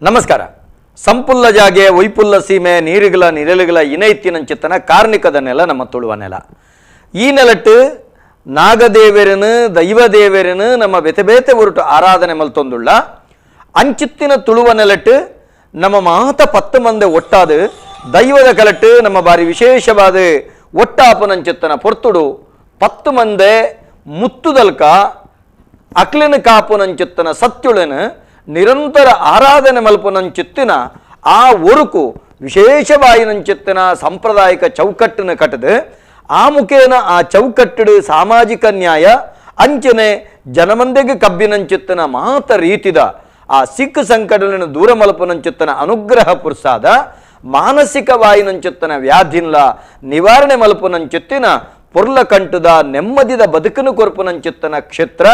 ನಮಸ್ಕಾರ. ಸಂಪುಲ್ಲ ಜಾಗೆ ಒಯ್ಪುಲ್ಲ ಸೀಮೆ ನೀರುಗಳ ನಿರಳುಗಳ ಇನೈತಿನಂಚಿತ್ತನ ಕಾರ್ಣಿಕದ ನೆಲ ನಮ್ಮ ತುಳುವ ನೆಲ. ಈ ನೆಲಟ್ಟು ನಾಗದೇವರನು ದೈವದೇವರನು ನಮ್ಮ ಬೇತೆ ಬೇತೆ ಉರುಟು ಆರಾಧನೆ ಮಲ್ತೊಂದುಳ್ಳ ಅಂಚಿತ್ತಿನ ತುಳುವ ನೆಲಟ್ಟು ನಮ್ಮ ಮಾತ ಪತ್ತು ಮಂದೆ ಒಟ್ಟಾದು ದೈವದ ಕಲಟ್ಟು ನಮ್ಮ ಬಾರಿ ವಿಶೇಷವಾದ ಒಟ್ಟಾಪನಂಚಿತ್ತನ ಪೊರ್ತುಡು ಪತ್ತು ಮಂದೆ ಮುತ್ತುದಲ್ಕ ಅಕ್ಲಿನ ಕಾಪುನಂಚಿತ್ತನ ಸತ್ಯುಳನು ನಿರಂತರ ಆರಾಧನೆ ಮಲ್ಪುನಂಚಿತ್ತಿನ ಆ ಒರುಕು ವಿಶೇಷವಾಯಿನಂಚಿತ್ತಿನ ಸಾಂಪ್ರದಾಯಿಕ ಚೌಕಟ್ಟನ್ನು ಕಟ್ಟದು ಆ ಮುಖೇನ ಆ ಚೌಕಟ್ಟಡು ಸಾಮಾಜಿಕ ನ್ಯಾಯ ಅಂಚನೆ ಜನಮಂದೆಗೆ ಕಬ್ಬಿನಂಚಿತ್ತನ ಮಾತ ರೀತಿದ ಆ ಸಿಕ್ಕ ಸಂಕಟಗಳನ್ನು ದೂರ ಮಲ್ಪುನಂಚಿತ್ತನ ಅನುಗ್ರಹ ಪುರ್ಸಾದ ಮಾನಸಿಕವಾಯಿನಂಚಿತ್ತನ ವ್ಯಾಧಿನ್ಲ ನಿವಾರಣೆ ಮಲ್ಪುನಂಚಿತ್ತಿನ ಪೊರ್ಲ ಕಂಟುದ ನೆಮ್ಮದಿದ ಬದುಕನ್ನು ಕೊರ್ಪುನಂಚಿತ್ತನ ಕ್ಷೇತ್ರ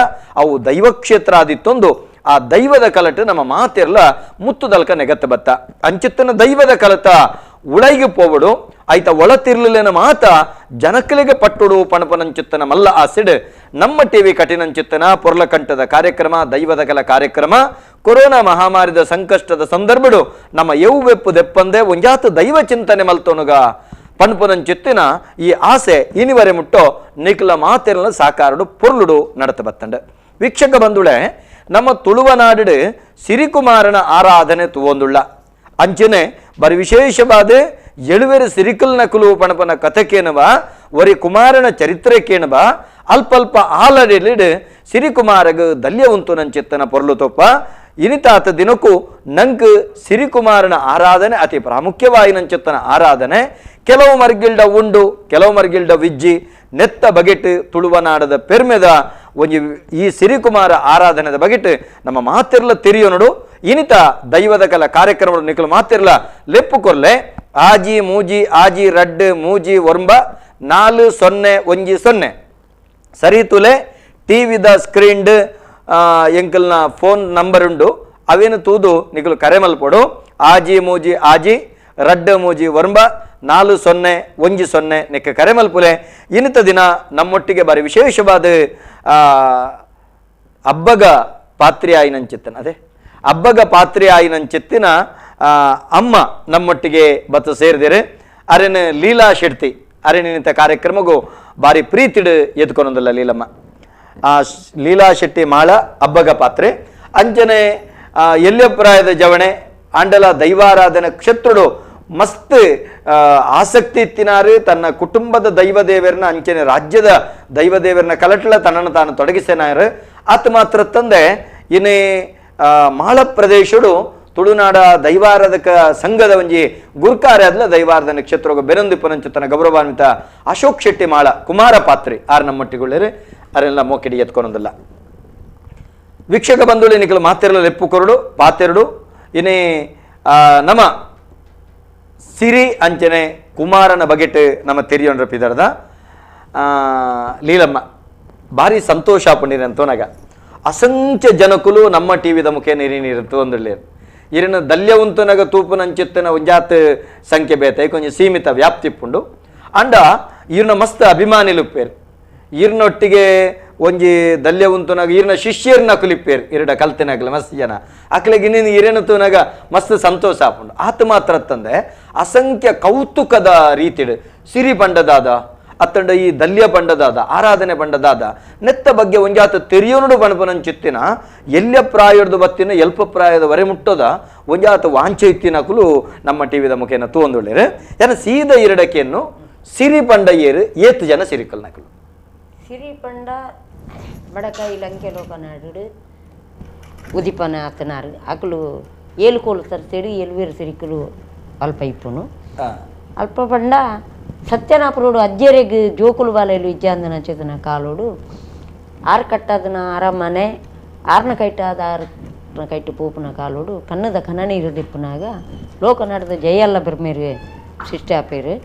ಅವು ದೈವಕ್ಷೇತ್ರ ಆದಿತ್ತೊಂದು ಆ ದೈವದ ಕಲಟು ನಮ್ಮ ಮಾತಿರ್ಲ ಮುತ್ತುದಲ್ಕ ನೆಗತ್ತ ಬತ್ತ ಅಂಚಿತ್ತನ ದೈವದ ಕಲತ ಉಳೈಗೆ ಪೋವಡು ಆಯ್ತ ಒಳ ತಿರ್ಲಿನ ಮಾತ ಜನಕಲಿಗೆ ಪಟ್ಟುಡು ಪಣಪನಂಚಿತ್ತನ ಮಲ್ಲ ಆಸಿಡ್ ನಮ್ಮ ಟಿವಿ ಕಠಿಣಂಚಿತ್ತನ ಪೊರ್ಲಕಂಠದ ಕಾರ್ಯಕ್ರಮ ದೈವದ ಕಲ ಕಾರ್ಯಕ್ರಮ ಕೊರೋನಾ ಮಹಾಮಾರಿದ ಸಂಕಷ್ಟದ ಸಂದರ್ಭಡು ನಮ್ಮ ಯೌವೆಪ್ಪು ದೆಪ್ಪಂದೆ ಒಂಜಾತು ದೈವ ಚಿಂತನೆ ಮಲ್ತೋನುಗ ಪಣಪನಂಚಿತ್ತಿನ ಈ ಆಸೆ ಇನಿವರೆ ಮುಟ್ಟೋ ನಿಖಲ ಮಾತಿರ್ಲ ಸಾಕಾರಡು ಪೊರ್ಲುಡು ನಡತ ಬತ್ತಂಡು. ವೀಕ್ಷಕ ಬಂಧುಳೆ, ನಮ್ಮ ತುಳುವನಾಡು ಸಿರಿಕುಮಾರನ ಆರಾಧನೆ ತುವೊಂದುಳ್ಳ ಅಂಚನೆ ಬರಿ ವಿಶೇಷವಾದ ಎಳುವೆರು ಸಿರಿಕಲ್ ನಕಲು ಪಣಪನ ಕಥೆಕೇನವ ಒರಿ ಕುಮಾರನ ಚರಿತ್ರೆ ಕೇಣವ ಅಲ್ಪಲ್ಪ ಆಲಡಿಲಿಡು ಸಿರಿಕುಮಾರಗ ದಲ್ಯ ಉಂತು ನಂಚಿತ್ತನ ಪೊರ್ಲು ತೊಪ್ಪ ಇನಿತಾತ ದಿನಕ್ಕೂ ನಂಕ್ ಸಿರಿಕುಮಾರನ ಆರಾಧನೆ ಅತಿ ಪ್ರಾಮುಖ್ಯವಾಗಿ ನಂಚಿತ್ತನ ಆರಾಧನೆ. ಕೆಲವು ಮರ್ಗಿಲ್ಡ ಉಂಡು ಕೆಲವು ಮರ್ಗಿಲ್ಡ ವಿಜ್ಜಿ ನೆತ್ತ ಬಗೆಟ್ ತುಳುವನಾಡದ ಪೆರ್ಮೆದ ಒಂಜಿ ಈ ಸಿರಿಕುಮಾರ ಆರಾಧನೆದ ಬಗೆಟ್ ನಮ್ಮ ಮಾತಿರ್ಲ ತಿರಿಯೋನುಡು ಇನಿತ ದೈವದ ಕಲ ಕಾರ್ಯಕ್ರಮ ನಿಖಲು ಮಾತಿರ್ಲ ಲೆಪ್ಪು ಕೊರ್ಲೆ ಆಜಿ ಮೂಜಿ ಆಜಿ ರಡ್ಡು ಮೂಜಿ ಒರ್ಂಬ 4 0 1 0 ಸರಿ ತುಲೆ ಟಿವಿದ ಸ್ಕ್ರೀನ್ಡ್ ಎಂಕಲ್ನ ಫೋನ್ ನಂಬರ್ ಉಂಡು ಅವೇನು ತೂದು ನಿಖಲು ಕರೆ ಮಲ್ಪೊಡು ಆಜಿ ಮೂಜಿ ಆಜಿ ರಡ್ಡು ಮೂಜಿ ಒರ್ಂಬ 4 0 1 0 ನಿಕ್ಕ ಕರೆ ಮಲ್ಪುಲೆ. ಇನ್ನಿತ ದಿನ ನಮ್ಮೊಟ್ಟಿಗೆ ಬಾರಿ ವಿಶೇಷವಾದ ಅಬ್ಬಗ ಪಾತ್ರಿ ಆಯಿನಂಚಿತ್ತನ ಅದೇ ಅಬ್ಬಗ ಪಾತ್ರಿ ಆಯಿನಂಚಿತ್ತಿನ ಅಮ್ಮ ನಮ್ಮೊಟ್ಟಿಗೆ ಬತ್ತು ಸೇರಿದಿರೆ ಅರೆನ ಲೀಲಾ ಶೆಡ್ತಿ ಅರೆನಿತ ಕಾರ್ಯಕ್ರಮಗೂ ಬಾರಿ ಪ್ರೀತಿಡು ಎದ್ಕೊನೊಂದಲ್ಲ ಲೀಲಮ್ಮ ಆ ಲೀಲಾ ಶೆಟ್ಟಿ ಮಾಳ ಅಬ್ಬಗ ಪಾತ್ರೆ ಅಂಚನೆ ಎಲ್ಯಪ್ರಾಯದ ಜವಣೆ ಆಂಡಲ ದೈವಾರಾಧನೆ ಕ್ಷೇತ್ರಡು ಮಸ್ತ್ ಆಸಕ್ತಿ ಇತ್ತಿನಾರು ತನ್ನ ಕುಟುಂಬದ ದೈವ ದೇವರನ್ನ ಅಂಚನೆ ರಾಜ್ಯದ ದೈವ ದೇವರನ್ನ ಕಲಟ್ಲ ತನ್ನನ್ನು ತಾನು ತೊಡಗಿಸೇನಾರು. ಆತ ಮಾತ್ರ ತಂದೆ ಇನ್ನೇ ಮಾಳ ಪ್ರದೇಶಡು ತುಳುನಾಡ ದೈವಾರಾಧಕ ಸಂಘದ ಒಂಜಿ ಗುರ್ಕಾರೆ ಆದ್ಲ ದೈವಾರಾಧನೆ ಕ್ಷೇತ್ರಗ ಬೆರಂದಿಪ್ಪನಂಚಿತ್ತನ ಗೌರವಾನ್ವಿತ ಅಶೋಕ್ ಶೆಟ್ಟಿ ಮಾಳ ಕುಮಾರ ಪಾತ್ರಿ ಆರ್ ನಮ್ಮೊಟ್ಟಿಗೊಳ್ಳೇರಿ ಅರೆಲ್ಲ ಮೋಕಿಡಿ ಎತ್ಕೊನೊಂದಿಲ್ಲ. ವೀಕ್ಷಕ ಬಂಧುಳಿ ನಿಖಲು ಮಾತಿರಲ ಲೆಪ್ಪು ಕೊರಡು ಪಾತೆರಡು ಇನ್ನೇ ನಮ್ಮ ಸಿರಿ ಅಂಚನೆ ಕುಮಾರನ ಬಗೆಟ್ ನಮ್ಮ ತೆರಿಯೊಂಡ್ರ ಪಿದರ್ದ ಲೀಲಮ್ಮ ಭಾರಿ ಸಂತೋಷ ಪಂಡಿರಂತೋನಾಗ ಅಸಂಖ್ಯ ಜನಕುಲು ನಮ್ಮ ಟಿವಿದ ಮುಖೇನ ನೀರಿರಂತು ಒಂದುಳ್ಳೇರು ಇರಿನ ದಲ್ಯ ಉಂತುನಗ ತೂಪುನಂಚಿತ್ತನ ಒಂಜಾತ್ ಸಂಖ್ಯೆ ಬೇತೆ ಕೊಂಚ ಸೀಮಿತ ವ್ಯಾಪ್ತಿ ಪುಂಡು ಅಂಡ ಈರ್ನ ಮಸ್ತ್ ಅಭಿಮಾನಿಲುಪ್ಪೇರು ಈರ್ನೊಟ್ಟಿಗೆ ಒಂಜಿ ದಲ್ಯ ಉಂತುನಾಗ ಈರ್ನ ಶಿಷ್ಯರ್ನ ಕುಲಿಪ್ಪೇರು ಇರಡ ಕಲ್ತಿನಾಗಲ ಮಸ್ತ್ ಜನ ಅಕ್ಲೆಗೆ ಇನ್ನೇನು ಇರೇನು ತೂನಾಗ ಮಸ್ತ್ ಸಂತೋಷ ಆಪುಂಡು. ಆತ ಮಾತ್ರ ತಂದೆ ಅಸಂಖ್ಯ ಕೌತುಕದ ರೀತಿಡು ಸಿರಿ ಪಂಡದಾದ ಅತ್ತಂಡ ಈ ದಲ್ಯ ಪಂಡದಾದ ಆರಾಧನೆ ಪಂಡದಾದ ನೆತ್ತ ಬಗ್ಗೆ ಒಂಜಾತ ತೆರಿಯೋನುಡು ಪಣಪನಂಚಿತ್ತಿನ ಎಲ್ಯ ಪ್ರಾಯದ ಬತ್ತಿನ ಎಲ್ಪ ಪ್ರಾಯದ ವರೆ ಮುಟ್ಟೋದ ಒಂಜಾತ ವಾಂಚೆ ಇತ್ತಿನಕುಲು ನಮ್ಮ ಟಿವಿದ ಮುಖೇನ ತೂಂದುಳ್ಳೇರು. ಯಾನ ಸೀದ ಇರಡಕೆಯನ್ನು ಸಿರಿ ಪಂಡ ಏರು ಏತು ಜನ ಸಿರಿಕಲ್ನಕಲು ಸಿರಿ ಪಂಡ ಬಡಕಾಯಿ ಲಂಕೆ ಲೋಕನಾಡು ಉದಿಪನ ಆತನಾರು ಅಕಲು ಏಳು ಕೋಲು ತರ್ತೇಡು ಎಲ್ವೇರು ಸಿರಿಕಲು ಅಲ್ಪ ಇಪ್ಪುನು ಅಲ್ಪ ಪಂಡ ಸತ್ಯನಾಪುರೋಡು ಅಜ್ಜೆರೆಗ್ ಜೋಕುಲು ಬಾಲೆಲು ಇಜ್ಜಾಂದನ ಚೇತನ ಕಾಲೋಡು ಆರು ಕಟ್ಟದನ ಅರಮನೆ ಆರ್ನ ಕೈಟಾದ ಆರ್ನ ಕೈಟು ಪೋಪುನ ಕಾಲೋಡು ಕನ್ನದ ಕನ್ನನೀರು ದಿಪ್ಪುನಾಗ ಲೋಕನಾಡದ ಜಯಲ್ಲ ಬೆರ್ಮೇರು ಶಿಷ್ಟಾಪೇರು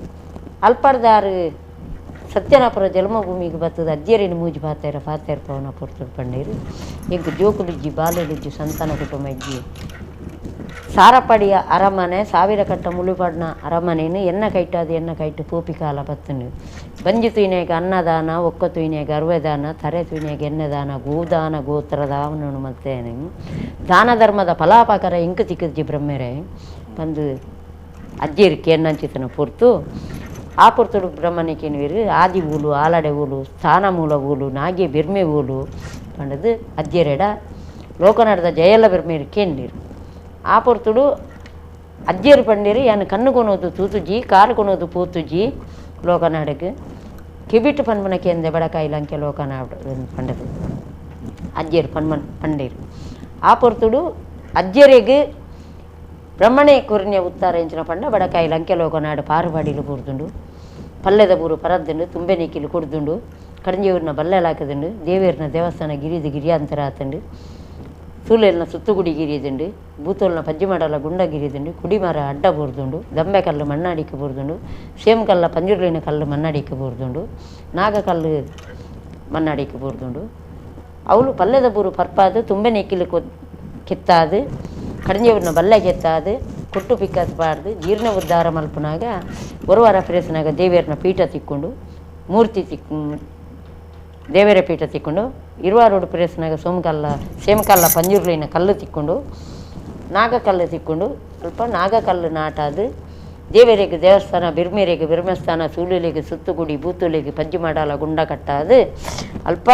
ಅಲ್ಪಡ್ದಾರು ಸತ್ಯನಾಪುರ ಜನ್ಮಭೂಮಿಗೆ ಬತ್ತದ ಅಜ್ಜೆರಿನ ಮೂಜಿ ಪಾತೇರ ಪಾತೇರ ಪವನ ಪೊರ್ತುಡು ಪಂಡೇರು ಎಂಕ್ ಜೋಕುಲಿಜ್ಜಿ ಬಾಲೆಲಿಜ್ಜಿ ಸಂತಾನ ಕುಟುಂಬ ಇಜ್ಜಿ ಸಾರಪಡಿಯ ಅರಮನೆ ಸಾವಿರ ಕಟ್ಟ ಮುಳುಪಾಡಿನ ಅರಮನೆಯನ್ನು ಎನ್ನ ಕೈಟಾದ ಎನ್ನ ಕೈಟು ಪೋಪಿಕಾಲ ಬತ್ತನು ಬಂಜಿ ತುಯ್ನೆಗೆ ಅನ್ನದಾನ ಒಕ್ಕ ತುಯ್ನೆಗೆ ಅರ್ವೆದಾನ ತರೆ ತುಯ್ನೆಗೆ ಎಣ್ಣೆದಾನ ಗೋದಾನ ಗೋತ್ರದಾವನನು ಮತ್ತೇನೆ ದಾನ ಧರ್ಮದ ಫಲಾಪಕರ ಇಂಕು ತಿಕ್ಕಜ್ಜಿ ಬ್ರಹ್ಮೆರೆ ಬಂದು ಅಜ್ಜಿಯರಿಗೆ ಎನ್ನಂಚಿತನ ಪೊರ್ತು ಆ ಪೊರ್ತುಡು ಬ್ರಹ್ಮನಿಕೆನುವಿರು ಆದಿ ಊಲು ಆಲಡೆ ಊಲು ಸ್ಥಾನ ಮೂಲ ಊಲು ನಾಗೆ ಬಿರ್ಮೆ ಊಲು ಪಂಡದು ಅಜ್ಜಿಯರೆಡ ಲೋಕನಾಡದ ಜಯಲ್ಲ ಬಿರ್ಮೇರು ಕೇಂದಿರು ಆ ಪೊರ್ತುಡು ಅಜ್ಜಿಯರು ಪಂಡೀರು ಯಾನು ಕಣ್ಣು ಕೊನೋದು ತೂತುಜಿ ಕಾರು ಕೊನೋದು ಪೂತುಜಿ ಲೋಕನಾಡಕ್ಕೆ ಕಿಬಿಟ್ಟು ಪನ್ಮನ ಕೇಂದ್ರ ಬಡಕಾಯಿ ಲಂಕೆ ಲೋಕನಾಡು ಪಂಡದು ಅಜ್ಜಿಯರು ಪನ್ಮನ್ ಪಂಡೀರು ಆ ಪೊರ್ತುಡು ಅಜ್ಜಿಯರಿಗೆ ಬ್ರಹ್ಮಣೇ ಕುರಿನ ಉತ್ತಾರ ಎಂಚಿನ ಪಂಡ ಬಡಕಾಯಿ ಲಂಕೆ ಲೋಕನಾಡು ಪಾರುಪಾಡಿಲು ಬೂರ್ದುಂಡು ಪಲ್ಲೆದ ಬೂರು ಪರದ್ದುಂಡು ತುಂಬೆ ನೀಕಿಲು ಕುಡ್ದುಂಡು ಕಡಂಜಿಯೂರಿನ ಬಲ್ಲೆಲಾಕದುಂಡು ದೇವೇರಿನ ದೇವಸ್ಥಾನ ಗಿರಿದು ಗಿರಿಯಾಂತರ ಆತಂಡು ಸೂಲೆಲ್ನ ಸುತ್ತುಗುಡಿ ಗಿರಿದುಂಡು ಬೂತೋಲ್ನ ಪಜ್ಜಿಮಡಲ ಗುಂಡ ಗಿರಿದುಂಡು ಕುಡಿಮರ ಅಡ್ಡ ಬೂರ್ದುಂಡು ದಂಬೆ ಕಲ್ಲು ಮಣ್ಣಾಡಿಕೆ ಬೂರ್ದುಂಡು ಸೇಮ್ ಕಲ್ಲ ಪಂಜುರ್ಲಿನ ಕಲ್ಲು ಮಣ್ಣಾಡಿಕೆ ಬೂರ್ದುಂಡು ನಾಗಕಲ್ಲು ಮಣ್ಣಾಡಿಕೆ ಬೂರ್ದುಂಡು ಅವಳು ಪಲ್ಲೆದ ಬೂರು ಪರ್ಪಾದು ತುಂಬೆ ನೆಕ್ಕಿಲು ಕಿತ್ತಾದು ಕಡಂಜಿಯವ್ರನ್ನ ಬಲ್ಲೆ ಕೆತ್ತಾದು ಕೊಟ್ಟು ಪಿಕ್ಕಾಸ್ ಪಾಡ್ದು ಜೀರ್ಣ ಉದ್ಧಾರ ಮಲ್ಪನಾಗ ಒರುವಾರ ಪ್ರೇಸನಾಗ ದೇವೇರ್ನ ಪೀಠ ತಿಕ್ಕೊಂಡು ಮೂರ್ತಿ ತಿಕ್ ದೇವರ ಪೀಠ ತಿಕ್ಕೊಂಡು ಇರುವಾರೋಡು ಪ್ರೇಸನಾಗ ಸೋಮಕಲ್ಲ ಸೇಮಕಲ್ಲ ಪಂಜುರ್ಲಿನ ಕಲ್ಲು ತಿಕ್ಕೊಂಡು ನಾಗಕಲ್ಲು ತಿಕ್ಕೊಂಡು ಸ್ವಲ್ಪ ನಾಗಕಲ್ಲು ನಾಟಾದು ದೇವರಿಗೆ ದೇವಸ್ಥಾನ ಬಿರ್ಮೇರಿಗೆ ಬಿರ್ಮಸ್ಥಾನ ಸೂಲುಲಿಗೆ ಸುತ್ತುಗುಡಿ ಬೂತುಲಿಗೆ ಪಜ್ಜಿ ಮಾಡಲ ಗುಂಡ ಕಟ್ಟಾದು ಅಲ್ಪ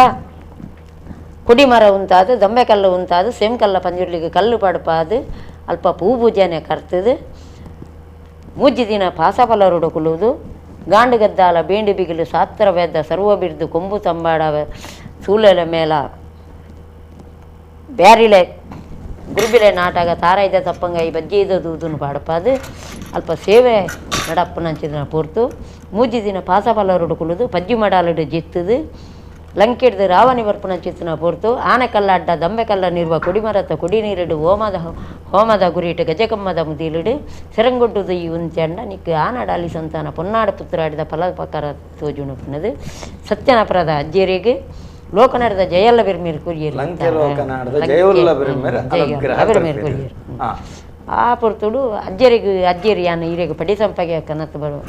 ಕೊಡಿಮರ ಉಂತಾದು ದಂಬೆ ಕಲ್ಲು ಉಂತಾದು ಸೇಮಕಲ್ಲ ಪಂಜುರ್ಲಿಗೆ ಕಲ್ಲು ಪಡಪಾದು ಅಲ್ಪ ಪೂ ಪೂಜೆನೆ ಕರ್ತದು ಮೂಜಿ ದಿನ ಪಾಸಫಲರುಡು ಕುಲುವುದು ಗಾಂಡುಗದ್ದಾಲ ಬೇಂಡು ಬಿಗಿಲು ಸಾತ್ರ ವೆದ್ದ ಸರ್ವ ಬಿರ್ದು ಕೊಂಬು ತಂಬಾಡ ಸೂಲೆల ಮೇಲ ಬ್ಯಾರಿಲೆ ಗುರುಬಿಲೆ ನಾಟಾಗ ತಾರಾಯ್ದ ತಪ್ಪಂಗಾಯಿ ಬಜ್ಜಿ ದೂದುನು ಪಾಡಪಾದು ಅಲ್ಪ ಸೇವೆ ನಡಪ್ಪನಂಚಿನ ಪೂರ್ತು ಮೂಜಿ ದಿನ ಪಾಸಫಲರುಡು ಕುಲುದು ಪಜ್ಜಿ ಮಡಾಲುಡು ಜಿತ್ತದು ಲಂಕೆಡ್ದು ರಾವಣಿ ಬರ್ಪುನಂಚಿತ್ತಿನ ಪೊರ್ತು ಆನೆಕಲ್ಲ ಅಡ್ಡ ದಂಬೆಕಲ್ಲ ನಿರ್ವ ಕೊಡಿಮರತ ಕೊಡಿ ನೀರಿಡು ಹೋಮದ ಹೋಮದ ಗುರಿಟು ಗಜಕಮ್ಮದ ಮುದಿಲಿಡು ಸೆರಂಗೊಡ್ಡುದು ಈ ಉಂಚಂಡ ನಿಕ್ಕು ಆನಾಡಾಲಿ ಸಂತಾನ ಪೊನ್ನಾಡ ಪುತ್ರಾಡಿದ ಫಲಪಕರ ತೋಜುನು ಪನ್ನದು ಸತ್ಯನಪುರದ ಅಜ್ಜಿಯರಿಗೆ ಲೋಕನಾಡದ ಜಯಲ್ಲ ಬಿರ್ಮೀರ್ ಕುರಿಯರು ಕುರಿಯರು ಆ ಪೊರ್ತುಡು ಅಜ್ಜರಿಗೆ ಅಜ್ಜಿಯರು ಯಾನು ಈರೆಗೆ ಪಡಿ ಸಂಪಾಗೆ ಕನತ್ತು ಬರು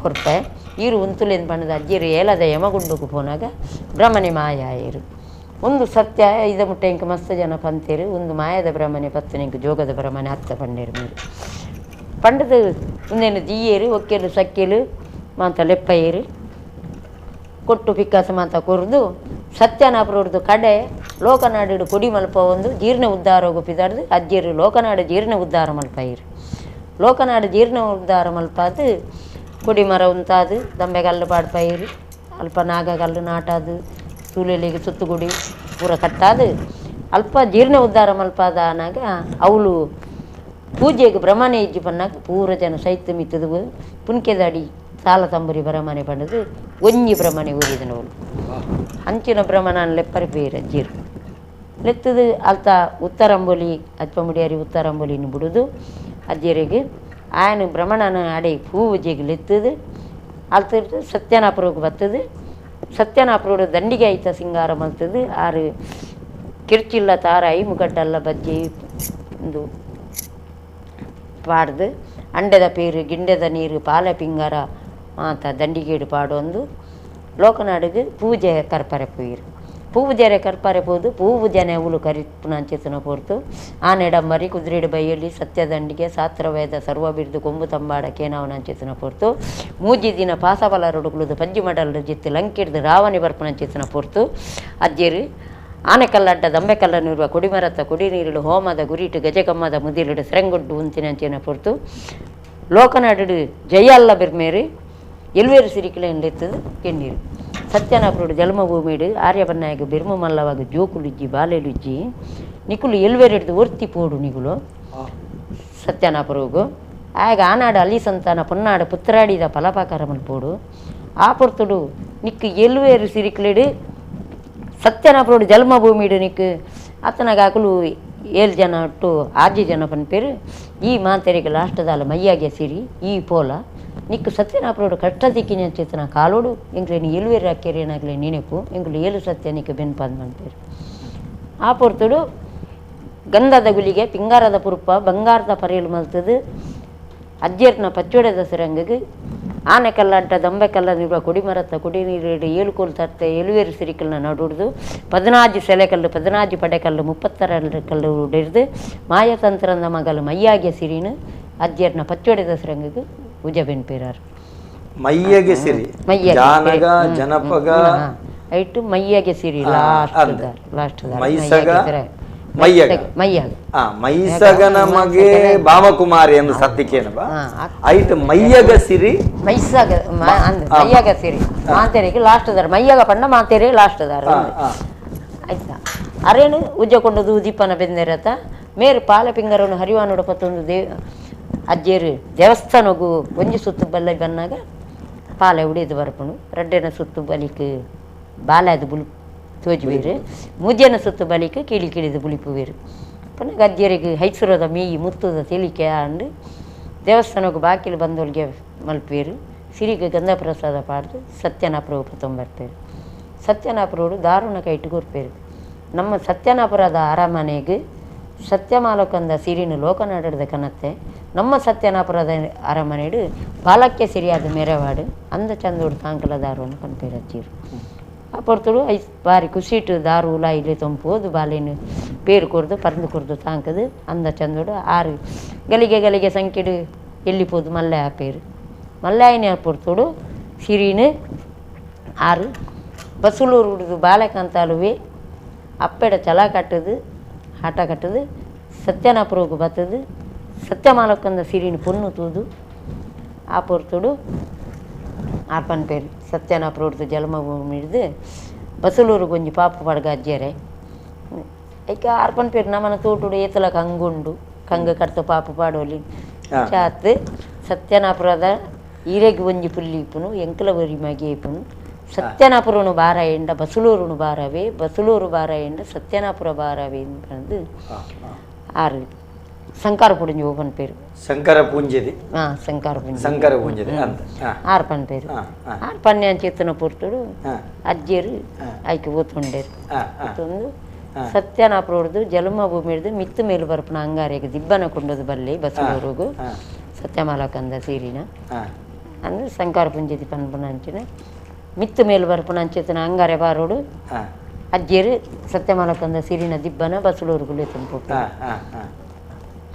ಕೊರ್ಪೆ ಈರು ಉಂತುಲೇನು ಬಣ್ಣದ ಅಜ್ಜಿಯರು ಏಲದ ಯಮಗುಂಡುಕು ಪೋನಾಗ ಬ್ರಹ್ಮಣಿ ಮಾಯಾಯರು ಒಂದು ಸತ್ಯ ಇದ ಮುಟ್ಟೆ ಇಂಕ ಮಸ್ತ್ ಜನ ಪಂತೇರು ಒಂದು ಮಾಯದ ಬ್ರಹ್ಮಣೆ ಪತ್ತನಿಂಕ ಜೋಗದ ಬ್ರಹ್ಮಣೆ ಅತ್ತ ಪಂಡೇರು ಮೇರು ಪಂಡದ ಒಂದೇನು ದಿಯ್ಯೇರು ಒಕ್ಕೆಲು ಸಕ್ಕೆಲು ಮಾಂತ ಲೆಪ್ಪಯ್ಯರು ಕೊಟ್ಟು ಪಿಕ್ಕಾಸ ಮಾತ ಕೊರ್ದು ಸತ್ಯನಾಪುರದ್ದು ಕಡೆ ಲೋಕನಾಡು ಕೊಡಿ ಮಲ್ಪ ಒಂದು ಜೀರ್ಣ ಉದ್ಧಾರ ಗೊಪ್ಪಿದಾರ್ದು ಅಜ್ಜಿಯರು ಲೋಕನಾಡು ಜೀರ್ಣ ಉದ್ಧಾರ ಮಲ್ಪಯ್ಯರು ಲೋಕನಾಡು ಜೀರ್ಣ ಉದ್ಧಾರ ಮಲ್ಪಾದು ಕೊಡಿಮರ ಉಂತಾದು ದಂಬೆಗಲ್ಲು ಪಾಡ್ಪೈರು ಅಲ್ಪ ನಾಗಕಲ್ಲು ನಾಟಾದು ಸೂಲೆಲಿಗೆ ಸುತ್ತುಗುಡಿ ಪೂರ ಕಟ್ಟಾದು ಅಲ್ಪ ಜೀರ್ಣ ಉದ್ಧಾರ ಮಲ್ಪಾದ ಆನಾಗ ಅವಳು ಪೂಜೆಗೆ ಬ್ರಹ್ಮಣೆ ಇಜ್ಜಿ ಪನ್ನಾಗ ಪೂರ ಜನ ಸೈತ ಮಿತ್ತದು ಪುನ್ಕೆದಾಡಿ ಸಾಲ ತಂಬುರಿ ಬ್ರಹ್ಮಣೆ ಪಂಡದು ಒಂಜಿ ಬ್ರಹ್ಮಣೆ ಊರಿದನವಳು ಅಂಚಿನ ಬ್ರಹ್ಮಣನ ಲೆಪ್ಪರಿ ಪೇರ ಜೀರು ಲೆತ್ತದು ಅಲ್ತ ಉತ್ತರಂಬೊಲಿ ಅಜ್ಪಮುಡಿಯಾರಿ ಉತ್ತರಂಬೊಲಿನ ಬಿಡುದು ಅಜ್ಜಿಯರಿಗೆ ಆಯನ ಬ್ರಹ್ಮಣನ ಅಡೆ ಪೂಜೆಗೆ ಲೆತ್ತದು ಅಲ್ತಿರ್ದು ಸತ್ಯನಾಪುರಕ್ಕೆ ಬರ್ತದೆ ಸತ್ಯನಾಪುರೋಡು ದಂಡಿಗೆ ಐತ ಸಿಂಗಾರ ಮಲ್ತದು ಆರು ಕಿರ್ಚಿಲ್ಲ ತಾರಾಯಿ ಮುಗಡ್ಡಲ್ಲ ಬಜ್ಜಿ ಒಂದು ಪಾಡ್ದು ಅಂಡೆದ ಪೇರು ಗಿಂಡೆದ ನೀರು ಪಾಲೆ ಪಿಂಗಾರ ಮಾತ ದಂಡಿಗೇಡು ಪಾಡೊಂದು ಲೋಕನಾಡಿಗೆ ಪೂಜೆ ಕರ್ಪರೆ ಪೂಯಿರು ಪೂಜೆರೆ ಕರ್ಪರೆ ಪೋದು ಪೂಜೆನೆ ಉಲು ಕರಿಪುನಂಚಿತನ ಪೊರ್ತು ಆನೆಡಂಬರಿ ಕುದುರೆಡು ಬೈಯಲ್ಲಿ ಸತ್ಯದಂಡಿಗೆ ಸಾತ್ರವೇದ ಸರ್ವ ಬಿರ್ದು ಕೊಂಬು ತಂಬಾಡ ಕೇನವನಂಚಿತನ ಪೊರ್ತು ಮೂಜಿ ದಿನ ಪಾಸಬಲ ರೊಡುಗುಳುದು ಪಜ್ಜಿ ಮಡಲು ಜಿತ್ತು ಲಂಕಿಡ್ದು ರಾವಣಿ ಬರ್ಪುನಂಚಿತನ ಪೊರ್ತು ಅಜ್ಜಿರು ಆನೆಕಲ್ಲಡ್ಡ ದಂಬೆಕಲ್ಲ ನೀರುವ ಕೊಡಿಮರತ್ತ ಕೊಡಿ ನೀರಿಡು ಹೋಮದ ಗುರಿಟು ಗಜಕಮ್ಮದ ಮುದಿಲಿಡು ಸೆರಂಗೊಡ್ಡು ಉಂತಿನಂಚಿನ ಪೊರ್ತು ಲೋಕನಾಡು ಜಯ ಅಲ್ಲ ಬಿರ್ಮೇರು ಎಲ್ವೇರು ಸಿರಿಕಿಲೆಂಡೆತ್ತದು ಕೆಣ್ಣೀರು ಸತ್ಯನಾಪುರುಡು ಜನ್ಮಭೂಮಿಡು ಆರ್ಯಬನ್ನಾಯಗ ಬಿರ್ಮ ಮಲ್ಲವಾಗ ಜೋಕುಲುಜ್ಜಿ ಬಾಲೆಲುಜ್ಜಿ ನಿಕುಲು ಎಲ್ವೇರಿಡ್ದು ಒರ್ತಿ ಪೋಡು ನಿಗುಲು ಸತ್ಯನಾಪುರುಗು ಆಗ ಆನಾಡು ಅಲಿ ಸಂತಾನ ಪೊನ್ನಾಡು ಪುತ್ರಾಡಿದ ಫಲಪಾಕರಮಲ್ ಪೋಡು ಆ ಪೊರ್ತುಡು ನಿಕ್ಕು ಎಲ್ವೇರು ಸಿರಿಕಿಲೆಡು ಸತ್ಯನಾಪುರುಡು ಜನ್ಮಭೂಮಿಡು ನಿಕ್ಕು ಅತನಾಗ ಅಕುಲು ಏಳು ಜನ ಒಟ್ಟು ಆಜಿ ಜನ ಪನ್ಪೇರು ಈ ಮಾಂತರಿಗೆ ಲಾಸ್ಟದಾಲ ಮೈಯಾಗೆ ಸಿರಿ ಈ ಪೋಲ ನಿಕ್ಕು ಸತ್ಯನಾಪುರೋಡು ಕಷ್ಟ ದಿಕ್ಕಿನ ಚೇತನ ಕಾಲೋಡು ಎಂಕ್ಲೇನು ಎಲ್ವೇರು ಅಕ್ಕೇರೇನಾಗಲೇ ನೆನಪು ಎಂಕುಲು ಏಳು ಸತ್ಯ ನಿಕ್ಕು ಬೆನ್ಪಾದ್ ಪನ್ಪೇರು ಆ ಪೊರ್ತುಡು ಗಂಧದ ಗುಲಿಗೆ ಪಿಂಗಾರದ ಪುರುಪ ಬಂಗಾರದ ಪರೇಲು ಮಲ್ತದು ಅಜ್ಜೇರ್ನ ಪಚ್ಚೋಡೆದ ಸಿರಂಗಗೆ ಆನೆ ಕಲ್ಲಂಟ ದಂಬೆ ಕಲ್ಲ ನೀಡುವ ಕೊಡಿಮರತ್ತ ಕುಡಿ ನೀರು ಏಳು ಕೋಲು ತರ್ತೆ ಎಲುವೇರು ಸಿರಿಕಲ್ನ ನಡುಡ್ದು 14 ಸೆಲೆಕಲ್ಲು 14 ಪಡೆಕಲ್ಲು 32 ಕಲ್ಲು ಉಡಿರ್ದು ಮಾಯತಂತ್ರದ ಮಗಲು ಮೈಯಾಗೆ ಸಿರಿನು ಅಜ್ಜೇರ್ನ ಪಚ್ಚೋಡೆದ ಸಿರಂಗಗೆ ಉಜ ಬೆನ್ಪೇರಾರು. ಮೈಯಗೆ ಸಿರಿ ಜಾನಗ ಜನಪಗ ಐಟು ಮೈಯಾಗೆ ಸಿರಿ ಲಾಸ್ಟ್ ಲಾಸ್ಟ್ ಮೈಸಗ ಮೈಯಗ ಮೈಯಾಗ ಮೈಸಗನ ಮಗೆ ಬಾಮಕುಮಾರಿ ಎಂದು ಸತ್ತಿಕೇನಬ ಐಟ್ ಮೈಯಗ ಸಿರಿ ಮೈಸಗ ಮೈಯಾಗ ಸಿರಿ ಮಾತೇರಿಗೆ ಲಾಸ್ಟ್ ದಾರ ಮೈಯಾಗ ಪಂಡ ಮಾತೇರಿ ಲಾಸ್ಟ್ ದಾರ ಆಯ್ತಾ. ಅರೇನು ಉಜ್ಜಕೊಂಡು ಉದೀಪನ ಬೆಂದಿರತ್ತ ಮೇರು ಪಾಲ ಪಿಂಗರನ್ನು ಹರಿವಾನುಡ ಪತ್ತೊಂದು ದೇವ್ ಅಜ್ಜೇರು ದೇವಸ್ಥಾನಗು ಒಂಜಿ ಸುತ್ತು ಬಲ್ಲ ಬನ್ನಾಗ ಪಾಲೆ ಉಡಿದು ಬರ್ಪುಣು ರಡ್ಡೆನ ಸುತ್ತು ಬಲಿಕ್ ಬಾಲದ ಬುಲ್ ತೋಜುವೀರು ಮುಜ್ಜನ ಸುತ್ತು ಬಲಿಕ್ ಕೀಳಿ ಕೀಳಿದು ಬುಲಿಪುವೀರು ಪುನಃ ಅಜ್ಜರಿಗೆ ಹೈಸುರದ ಮೀಯಿ ಮುತ್ತುದ ತಿಳಿಕೆ ಅಂಡು ದೇವಸ್ಥಾನಕ್ಕೆ ಬಾಕಿಲು ಬಂದವರಿಗೆ ಮಲ್ಪೀರು ಸಿರಿಗೆ ಗಂಧ ಪ್ರಸಾದ ಪಾಡ್ದು ಸತ್ಯನಾಪುರ ತೊಂಬರ್ಪೇರು. ಸತ್ಯನಾಪುರವರು ದಾರುಣ ಕೈಟು ಕೊರ್ಪೇರು. ನಮ್ಮ ಸತ್ಯನಾಪುರದ ಅರಮನೆಗೆ ಸತ್ಯಮಾಲಕಂದ ಸಿರಿನ ಲೋಕನಾಡದ ಕನತ್ತೆ ನಮ್ಮ ಸತ್ಯನಾಪುರದ ಅರಮನೆಡು ಬಾಲಕ್ಕೆ ಸಿರಿಯಾದ ಮೆರವಾಡು ಅಂದ ಚಂದೋಡು ತಾಂಕಲ ದಾರುವನ್ನು ಪನ್ಪೇರು ಅಜ್ಜಿರು. ಆ ಪೊರ್ತುಡು ಐಸ್ ಬಾರಿ ಖುಷಿಟು ದಾರು ಉಲ ಇಲ್ಲಿ ತೊಂಪೋದು ಬಾಲೇನು ಪೇರು ಕೊರ್ದು ಪರಂದು ಕೊರ್ದು ತಾಂಕದು ಅಂದ ಚಂದೋಡು ಆರು ಗಲಿಗೆ ಗಲಿಗೆ ಸಂಕಿಡು ಎಲ್ಲಿ ಪೋದು ಮಲ್ಲೆ ಆ ಪೇರು ಮಲ್ಲಾಯನೆ ಪೊರ್ತುಡು ಸಿರಿನು ಆರು ಬಸುಲೂರು ಹುಡುದು ಬಾಲೆಕಂತಾಲುವೆ ಅಪ್ಪೆಡ ಚಲ ಕಟ್ಟದು ಆಟ ಕಟ್ಟದು ಸತ್ಯನಾಪುರಕ್ಕೆ ಬತ್ತದು ಸತ್ಯಮಾಲಕ್ಕಂದ ಸಿರಿನ ಪೊಣ್ಣು ತೂದು ಆ ಪೊರ್ತುಡು ಆರ್ಪನ್ ಪೇರು ಸತ್ಯನಾಪುರ ಜಲಮಭೂಮಿ ಹಿಡ್ದು ಬಸಲೂರು ಗೊಂಜಿ ಪಾಪು ಪಡ್ಗ ಅಜ್ಜೇರೆ ಐಕ ಆರ್ಪನ್ ಪೇರು ನಮ್ಮನ ತೋಟುಡು ಏತಲ ಕಂಗುಂಡು ಕಂಗ ಕರ್ತ ಪಾಪು ಪಾಡೋಲಿ ಚಾತ್ ಸತ್ಯನಾಪುರದ ಈರೆಗೆ ಒಂಜಿ ಪುಲ್ಲಿ ಇಪ್ಪುನು ಎಂಕಲ ಒರಿ ಮಗೆ ಇಪ್ಪುನು ಸತ್ಯನಾಪುರನು ಬಾರ ಎಂಡ ಬಸಲೂರುನು ಬಾರವೇ ಬಸಲೂರು ಬಾರ ಎಂಡ ಸತ್ಯನಾಪುರ ಬಾರವೇ ಅಂದು ಆರು ಸಂಕಾರ ಪುಡಿಂಜಿ ಓಪನ್ ಪೇರು ಶಂಕರ ಪೂಂಜೆದಿ ಶಂಕರ ಪೂಂಜೆ ಶಂಕರ ಪೂಂಜೆದಿ ಅಂತ ಆರು ಪನ್ ಪೇರು ಆರು ಪನ್ನೆ ಅಂಚೆತ್ತನ ಪೊರ್ತುಡು ಅಜ್ಜೇರು ಆಯ್ಕೆ ಓತ್ಕೊಂಡೇರು ಓತೊಂದು ಸತ್ಯನಾಪುರ ಹೊಡೆದು ಜಲಮ ಭೂಮಿ ಹಿಡ್ದು ಮಿತ್ತು ಮೇಲು ಬರಪನ ಅಂಗಾರೆಗೆ ದಿಬ್ಬನ ಕೊಂಡೋದು ಬಲ್ಲಿ ಬಸವೂರುಗು ಸತ್ಯಮಾಲಕಂದ ಸೀರಿನ ಅಂದ್ರೆ ಶಂಕರ ಪುಂಜತಿ ಪನ್ಪುನ ಅಂಚಿನ ಮಿತ್ತು ಮೇಲು ಬರಪನ ಅಂಚೆತ್ತನ ಅಂಗಾರೆ ಬಾರೋಡು ಅಜ್ಜೇರು ಸತ್ಯಮಾಲಕಂದ ಸಿರಿನ ದಿಬ್ಬನ ಬಸಲೂರುಗುಲೆ ತಂಪು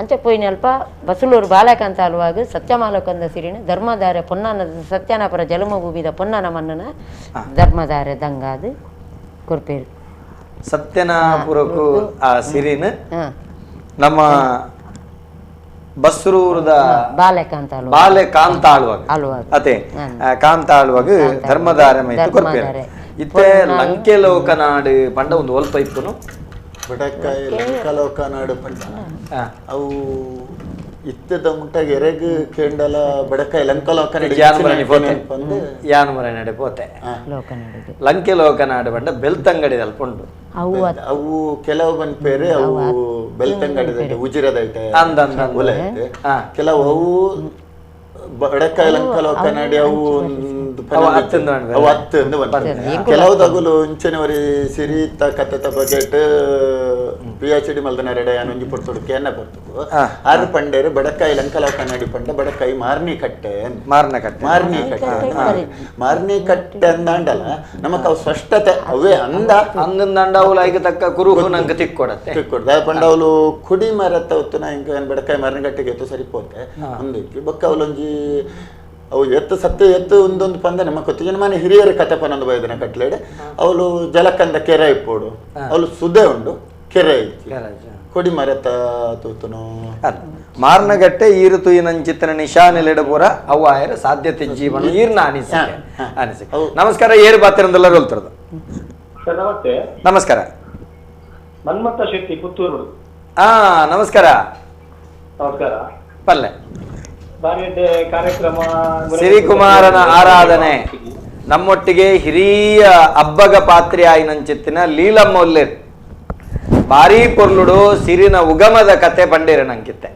ಅಂಚೆ ಪೋಯಿನಲ್ಪ ಬಸಲೂರು ಬಾಲಕಂತ ಅಲ್ವಾಗ ಸತ್ಯಮಾಲಕಂದ ಸಿರಿನ ಧರ್ಮಧಾರೆ ಪೊನ್ನನ ಸತ್ಯನಾಪುರ ಜಲಮಭೂಮಿದ ಪೊನ್ನನ ಮನ್ನನ ಧರ್ಮಧಾರೆ ದಂಗಾದು ಕೊರ್ಪೇರು. ಸತ್ಯನಾಪುರಕ್ಕೂ ಆ ಸಿರಿನ ನಮ್ಮ ಬಸ್ರೂರದ ಬಾಲೆಕಾಂತ ಬಾಲೆ ಕಾಂತ ಆಳುವಾಗ ಅದೇ ಕಾಂತ ಆಳುವಾಗ ಧರ್ಮಧಾರೆ ಮೈತು ಕೊರ್ಪೇರು. ಇತ್ತೆ ಲಂಕೆ ಲೋಕನಾಡು ಪಂಡ ಒಂದು ಒಲ್ಪ ಇಪ್ಪುನು ಬಡಕಾಯಿ ಲಂಕಲೋಕನಾಡು ಪಂಡ ಅವು ಇತ್ತದ ಮುಟ್ಟಾಗ ಎರೆಗ್ ಕೇಂಡಲ ಬಡಕಾಯಿ ಲಂಕಲೋಕನಾಡು ಯಾನುಮರ ನಡೆ ಪೋತೆ ಲಂಕೆ ಲೋಕನಾಡು ಪಂಡ ಬೆಲ್ತಂಗಡಿ ಅಲ್ಪ ಉಂಟು. ಅವು ಕೆಲವು ಬಂದ್ಪೇರೆ ಅವು ಬೆಲ್ತಂಗಡಿ ಉಜಿರದೈತೆ ಐತೆ ಕೆಲವು ಅವು ಬಡಕಾಯಿ ಲಂಕಲೋಕನಾಡಿ ಅವು ಅವು ಹತ್ತು ಕೆಲವು ತಗುಲು ಇಂಚನವರಿ ಸಿರಿತ ಕತ್ತತ bucket P H D ಮಲ್ದನ ರೆಡ ಒಂಜಿ ಪೊರ್ತುಡು ಕೇನ ಪೊರ್ತುಡು ಆರು ಪಂಡೇರು ಬಡಕಾಯಿ ಲಂಕಲೋಕನಾಡಿ ಪಂಡ ಬಡಕಾಯಿ ಮಾರ್ನಿ ಕಟ್ಟೆ ಮಾರ್ನ ಕಟ್ಟೆ ಮಾರ್ನಿ ಕಟ್ಟೆ ಮಾರ್ನಿ ಕಟ್ಟೆ ಅಂದಾಂಡಲ್ಲ ನಮಕ್ ಅವು ಸ್ಪಷ್ಟತೆ ಅವೇ ಅಂದ ಅಂದಂಡ ಅವು ಐಕ ತಕ್ಕ ಕುರುಹು ನಂಗೆ ತಿಕ್ಕೊಡತ್ತೆ ತಿಕ್ಕೊಡ್ದೆ ಪಂಡ ಅವಳು ಕುಡಿ ಮರತ್ತ ಹೊತ್ತು ನಾ ಹಿಂಗೆ ಬಡಕಾಯಿ ಮಾರ್ನಿ ಕಟ್ಟೆಗೆ ಎತ್ತು ಸರಿ ಪೋತೆ ಒಂದು ಬೊಕ್ಕ ಅವಳೊಂಜಿ ಅವು ಎತ್ತು ಸತ್ತು ಎತ್ತು ಒಂದೊಂದು ಪಂದ ನಮ್ಮ ಕೊತ್ತು ಮನೆ ಹಿರಿಯರ ಕತೆ ಪನ್ನೊಂದು ಬೈದನ ಕಟ್ಲೇಡೆ ಅವಳು ಜಲಕಂದ ಕೆರೆ ಇಪ್ಪೋಡು ಅವಳು ಸುದೆ ಉಂಡು ಕೆರೆ ಇತ್ತು ಕೊಡಿ ಮರತ ತೂತುನು ಮಾರ್ನಗಟ್ಟೆ ಈರು ತುಯಿನಂಚಿತ್ತನ ನಿಶಾನೆಲೆಡಪುರ ಅವು ಆಯರ ಸಾಧ್ಯತೆ ಜೀವನ ಈರ್ನ ಅನಿಸಿಕೆ ಅನಿಸಿಕೆ. ನಮಸ್ಕಾರ, ಏರು ಬಾತಿರಂದೆಲ್ಲ ಹೋಲ್ತಿರೋದು. ನಮಸ್ತೆ. ನಮಸ್ಕಾರ. ಮನ್ಮಥ ಶೆಟ್ಟಿ ಪುತ್ತೂರು. ನಮಸ್ಕಾರ. ನಮಸ್ಕಾರ. ಪಲ್ಲೆ ಕಾರ್ಯಕ್ರಮ ಸಿರಿಕುಮಾರನ ಆರಾಧನೆ. ನಮ್ಮೊಟ್ಟಿಗೆ ಹಿರಿಯ ಅಬ್ಬಗ ಪಾತ್ರೆ ಆಯಿನಂಚಿತ್ತಿನ ಲೀಲಮ್ಮೊಲ್ಲೇರ್ ಬಾರಿ ಪೊರ್ಲುಡು ಸಿರಿನ ಉಗಮದ ಕತೆ ಪಂಡೇರ ನಂಕಿತ್ತೆ.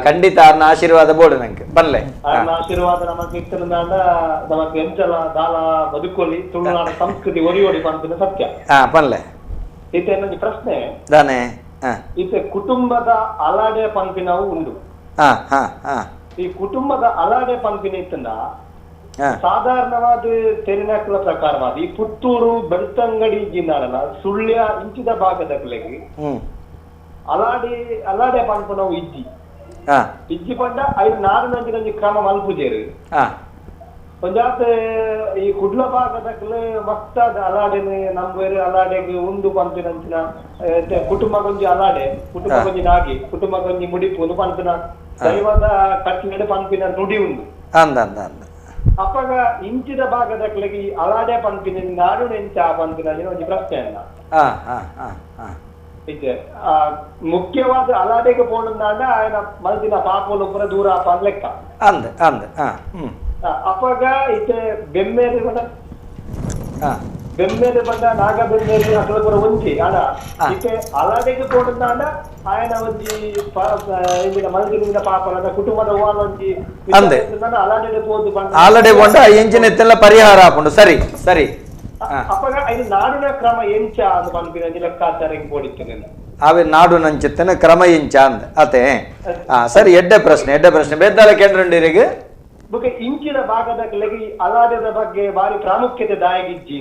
ಖಂಡಿತ ಅರ್ನ ಆಶೀರ್ವಾದ ಬೋಡು ನಂಗೆ ಬಲ್ಲೆ ಆಶೀರ್ವಾದ ನಮಕ್ ನಮಕ್ ಎಂಚಲ ದಾಲ ಬದುಕೋಲಿ ತುಳುನಾಡ ಸಂಸ್ಕೃತಿ ಒರಿಯೋಡಿ ಪನ್ಪಿನ ಸತ್ಯ. ಪಲ್ಲೆ ಇತ್ತೆ ಪ್ರಶ್ನೆ ದಾನೆ ಇತ್ತೆ ಕುಟುಂಬದ ಅಲಾಡೆ ಪಂಪಿನವು ಉಂಡು. ಈ ಕುಟುಂಬದ ಅಲಾಡೆ ಪಂಪಿನ ಇತ್ತಂದ ಸಾಧಾರಣವಾದ ತೆರಿನಕಲ ಪ್ರಕಾರವಾದ ಈ ಪುತ್ತೂರು ಬೆಳ್ತಂಗಡಿ ಜಿನ್ನಾರಲ್ಲ ಸುಳ್ಯ ಇಂಚಿದ ಭಾಗದಕ್ಲೆಗೆ ಅಲಾಡೆ ಅಲಾಡೆ ಪಂಪನವು ಇಜ್ಜಿ ಇಜ್ಜಿ ಪಂಡ ಐದು ನಾರು ನಂಜಿ ನಂಜಿ ಕ್ರಮ ಮಲ್ಪುಜೇರು ಒಂಜಾತ. ಈ ಕುಡ್ಲ ಭಾಗದಕ್ಲೆ ಮಸ್ತಾದ ಅಲಾಡೆನೆ ನಂಬೇರು ಅಲಾಡೆಗೆ ಉಂಡು ಪಂಪಿನಂಚಿನ ಕುಟುಂಬಗೊಂಜಿ ಅಲಾಡೆ, ಕುಟುಂಬಗೊಂಜಿ ನಾಗಿ, ಕುಟುಂಬಗೊಂಜಿ ಮುಡಿಪು ಒಂದು ಪಂಪಿನ ದೈವದ ಕಟ್ಲೆಡೆ ಪಂಪಿನ ನುಡಿ ಉಂಡು. ಅಪ್ಪಗ ಇಂಚಿದ ಭಾಗದಕ್ಲೆಗೆ ಈ ಅಲಾಡೆ ಪಂಪಿನ ನಾಡು ನೆಂಚ ಪಂಪಿನ ಒಂಜಿ ಪ್ರಶ್ನೆ ಅಲ್ಲ. ಮುಖ್ಯವಾದ ಅಲಾಡೆಗೆ ಪೋಣಂದಾಂಡ ఆయన ಮನಸ್ಸಿನ ಪಾಪಲು ಪೂರ ದೂರ ಆಪ ಲೆಕ್ಕ ಅಂದ ಅಂದ. ಅಪ್ಪಗ ಇತ್ತೆ ಬೆಮ್ಮೇಲೆ ಬಂದ ಬೆಮ್ಮೇಲೆ ಬಂದ ನಾಗ ಬೆಮ್ಮೇಲೆ ಅಕಲ ಪೂರ ಒಂಜಿ ಆಡ ಇತ್ತೆ ಅಲಾಡೆಗೆ ಪೋಣಂದಾಂಡ ఆయన ಒಂಜಿ ಮನಸ್ಸಿನ ಪಾಪಲದ ಕುಟುಂಬದ ಒಂಜಿ ಅಲಾಡೆಗೆ ಪೋದು ಆಲಡೆ ಪೋಂಡ ಎಂಚಿನ ಎತ್ತೆಲ್ಲ ಪರಿಹಾರ ಆಪುಂಡು. ಸರಿ ಸರಿ. ಅಪ್ಪಗ ಇದು ನಾಡಿನ ಕ್ರಮ ಎಂಚ ಅಂತ ಪನ್ಪಿನ ಲೆಕ್ಕಾಚಾರ ಪೋಡಿತ್ತು ಅವೆ ನಾಡು ನಂಚಿತ್ತನ ಕ್ರಮ ಎಂಚ ಅಂದ ಅತೆ. ಸರಿ, ಎಡ್ಡೆ ಪ್ರಶ್ನೆ, ಎಡ್ಡೆ ಪ್ರಶ್ನೆ. ಬೇದ್ದಾಲ ಕೇಂದ್ರಂಡಿರಿಗೆ ಬೊಕ ಇಂಚಿನ ಭಾಗದ ಅಲಾಡೆದ ಬಗ್ಗೆ ಬಾರಿ ಪ್ರಾಮುಖ್ಯತೆ ದಾಯಗಿಜ್ಜಿ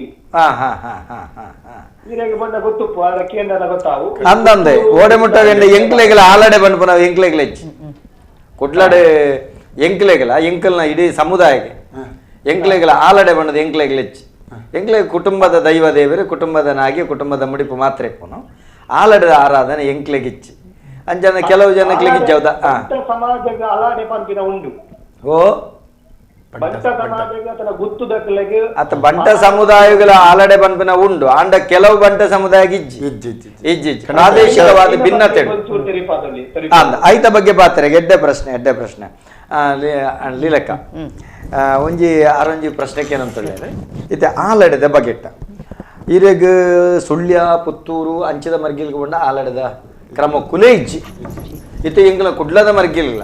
ಈರೆಗೆ ಬಂದ ಗೊತ್ತುಪ್ಪು ಅದ ಕೇಂದ್ರ ಗೊತ್ತಾವು ಅಂದಂದೆ ಓಡೆ ಮುಟ್ಟ ಎಂಕ್ಲೆಗಳ ಆಲಡೆ ಬಂದ್ಪು ನಾವು ಎಂಕ್ಲೆಗಳ ಹೆಚ್ಚು ಕುಡ್ಲಾಡೆ ಎಂಕ್ಲೆಗಳ ಎಂಕಲ್ನ ಇಡೀ ಸಮುದಾಯಕ್ಕೆ ಎಂಕ್ಲೆಗಳ ಆಲಡೆ ಬಣ್ಣದ ಎಂಕ್ಲೆಗಳ ಹೆಚ್ಚು ಎಂಕ್ಲೆ ಕುಟುಂಬದ ದೈವ ದೇವರು ಕುಟುಂಬದ ನಾಗಿ ಕುಟುಂಬದ ಮುಡಿಪು ಮಾತ್ರ ಇಪ್ಪುನು ಆಲಡೆದ ಆರಾಧನೆ ಎಂಕ್ಲೆಗಿಚ್ಚಿ ಅಂಜನ ಕೆಲವು ಜನಕ್ಲೆಗಿಚ್ಚಿ ಹೌದಾ. ಸಮಾಜದ ಅಲಾಡೆ ಪಂಪಿನ ಉಂಡು. ಓ ಬಂಟ ಸಮಾಜದ ಗುತ್ತುದಕ್ಲೆಗೆ ಅತ್ತ ಬಂಟ ಸಮುದಾಯಗಳ ಆಲಡೆ ಪನ್ಪಿನ ಉಂಡು ಆಂಡ ಕೆಲವು ಬಂಟ ಸಮುದಾಯ ಇಜ್ಜಿ ಇಜ್ಜಿ ಪ್ರಾದೇಶಿಕವಾದ ಭಿನ್ನತೆ ಅಂದ ಐತ ಬಗ್ಗೆ ಪಾತ್ರೆ. ಎಡ್ಡೆ ಪ್ರಶ್ನೆ, ಎಡ್ಡೆ ಪ್ರಶ್ನೆ. ಲೀಲಕ್ಕ ಒಂಜಿ ಅರೊಂಜಿ ಪ್ರಶ್ನೆಗೆ ಏನಂತೇಳಿದ್ರೆ ಇತ್ತೆ ಆಲಡೆದ ಬಗೆಟ್ಟ ಇರೆಗ್ ಸುಳ್ಯ ಪುತ್ತೂರು ಅಂಚಿದ ಮರ್ಗಿಲ್ಗೆ ಬಂಡ ಆಲಡೆದ ಕ್ರಮ ಕುಲೆ ಇಜ್ಜಿ. ಇತ್ತೆ ಎಂಗ್ಲ ಕುಡ್ಲದ ಮರ್ಗಿಲ್ಲ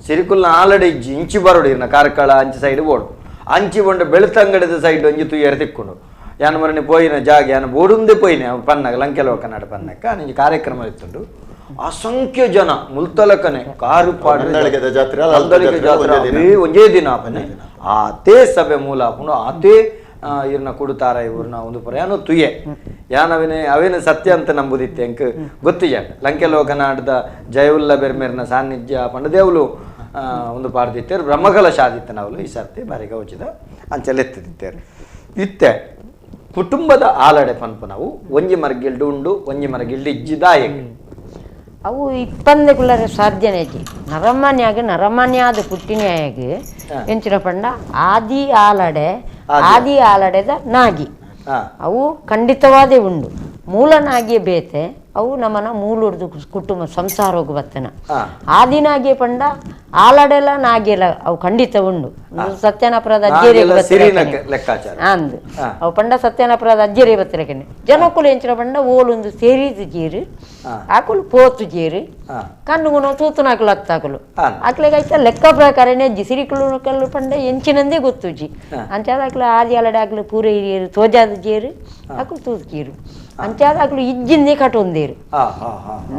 ಸಿರಿಕುಲ್ನ ಆಲಡೆ ಇಜ್ಜಿ ಇಂಚಿ ಬರೋಡು ಇರ್ನ ಕಾರ್ಕಳ ಅಂಚಿ ಸೈಡ್ ಬೋಡು ಅಂಚಿ ಬಂಡ ಬೆಳ್ತಂಗಡಿದ ಸೈಡ್ ಒಂಜಿ ತುಯ್ಯರ್ ತಿಕ್ಕೊಂಡು ಯಾನ್ ಮರನಿ ಪೋಯಿನ ಜಾಗ ಯಾನ್ ಬೋಡುಂದೇ ಪೋಯಿನ ಪನ್ನಾಗ ಲಂಕೆಲೋ ಕನ್ನಡ ಪನ್ನಕ್ಕ ನಿಂಜಿ ಕಾರ್ಯಕ್ರಮ ಇತ್ತುಂಡು. ಅಸಂಖ್ಯ ಜನ ಮುಲ್ತಲಕನೆ ಕಾರು ಪಾಡು ಜಾತ್ರೆ ಒಂಜೇ ದಿನ ಆಪನೆ ಆತೇ ಸಭೆ ಮೂಲ ಆಪುಂಡು ಆತೇ ಇರ್ನ ಕೊಡುತ್ತಾರ ಇವ್ರನ್ನ ಒಂದು ಪ್ರಯಾಣ ತುಯೆ ಯಾನ್ ಅವೇನೆ ಅವೇನು ಸತ್ಯ ಅಂತ ನಂಬುದಿತ್ತೆ ಅಂಕ ಗೊತ್ತಿಜ. ಲಂಕೆಲೋಕನಾಟದ ಜಯವುಲ್ಲ ಬೆರ್ಮೇರ್ನ ಸಾನ್ನಿಧ್ಯ ಪಂಡ ದೇವುಲು ಒಂದು ಪಾಡ್ದಿತ್ತೇರು ಬ್ರಹ್ಮಕಲಶ ಆದಿತ್ತ ನಾವು ಈ ಸರ್ತಿ ಬಾರಿ ಗೌಚಿದ ಅಂಚಲೆತ್ತಿತ್ತೇರು. ಇತ್ತೆ ಕುಟುಂಬದ ಆಲಡೆ ಪನ್ಪು ನಾವು ಒಂಜಿ ಮರಗಿಲ್ಡು ಉಂಡು ಒಂಜಿ ಮರಗಿಲ್ಡು ಇಜ್ಜಿದಾಯಕ ಅವು ಇಪ್ಪಂದೆ ಕುಲ್ಲರೆ ಸಾಧ್ಯನೇ ನರಮಾನ್ಯಾಗ ನರಮಾನ್ಯಾದ ಪುಟ್ಟಿನಾಗ ಎಂಚಿನ ಪಂಡ ಆದಿ ಆಲಡೆ ಆದಿ ಆಲಡೆದ ನಾಗಿ ಅವು ಖಂಡಿತವಾದೇ ಉಂಡು. ಮೂಲ ನಾಗಿಯೇ ಬೇತೆ ಅವು ನಮ್ಮನ ಮೂಲುಡ್ದು ಕುಟುಂಬ ಸಂಸಾರೋಗ ಬತ್ತನ. ಆದಿನಾಗಿಯೇ ಪಂಡ ಆಲಡೆಲ ನಾಗಿಯಲ್ಲ ಅವು ಖಂಡಿತ ಉಂಡು. ಸತ್ಯನಪುರದ ಅಜ್ಜೇರಿ ಅಂದು ಅವು ಪಂಡ ಸತ್ಯನಪುರದ ಅಜ್ಜೇರಿ ಬತ್ತಿರಕನೆ ಜನಕುಲು ಎಂಚಿನ ಪಂಡ ಓಲೊಂದು ಸೇರಿದು ಜೀರು ಆಕುಲು ಪೋತು ಜೀರು ಕಣ್ಣುಗುಣ ತೂತುನಾಕುಲು ಅತ್ತಾಕುಲು ಆಕ್ಲೆಗೆ ಐತ ಲೆಕ್ಕ ಪ್ರಕಾರನೇ ಅಜ್ಜಿ ಸಿರಿಕುಲು ಕಲ್ಲು ಪಂಡ ಎಂಚಿನಂದೇ ಗೊತ್ತುಜಿ ಅಂಚಾದ ಆಕ್ಲು ಆದಿ ಆಲಡೆ ಆಕ್ಲು ಪೂರ ಹಿರಿಯರು ತೋಜಾದ ಜೇರು ಆಕುಲು ತೂತು ಜೀರು ಅಂಚಾದ ಆಕ್ಲು ಇಜ್ಜಿಂದೇ ಕಟೊಂದೇರು.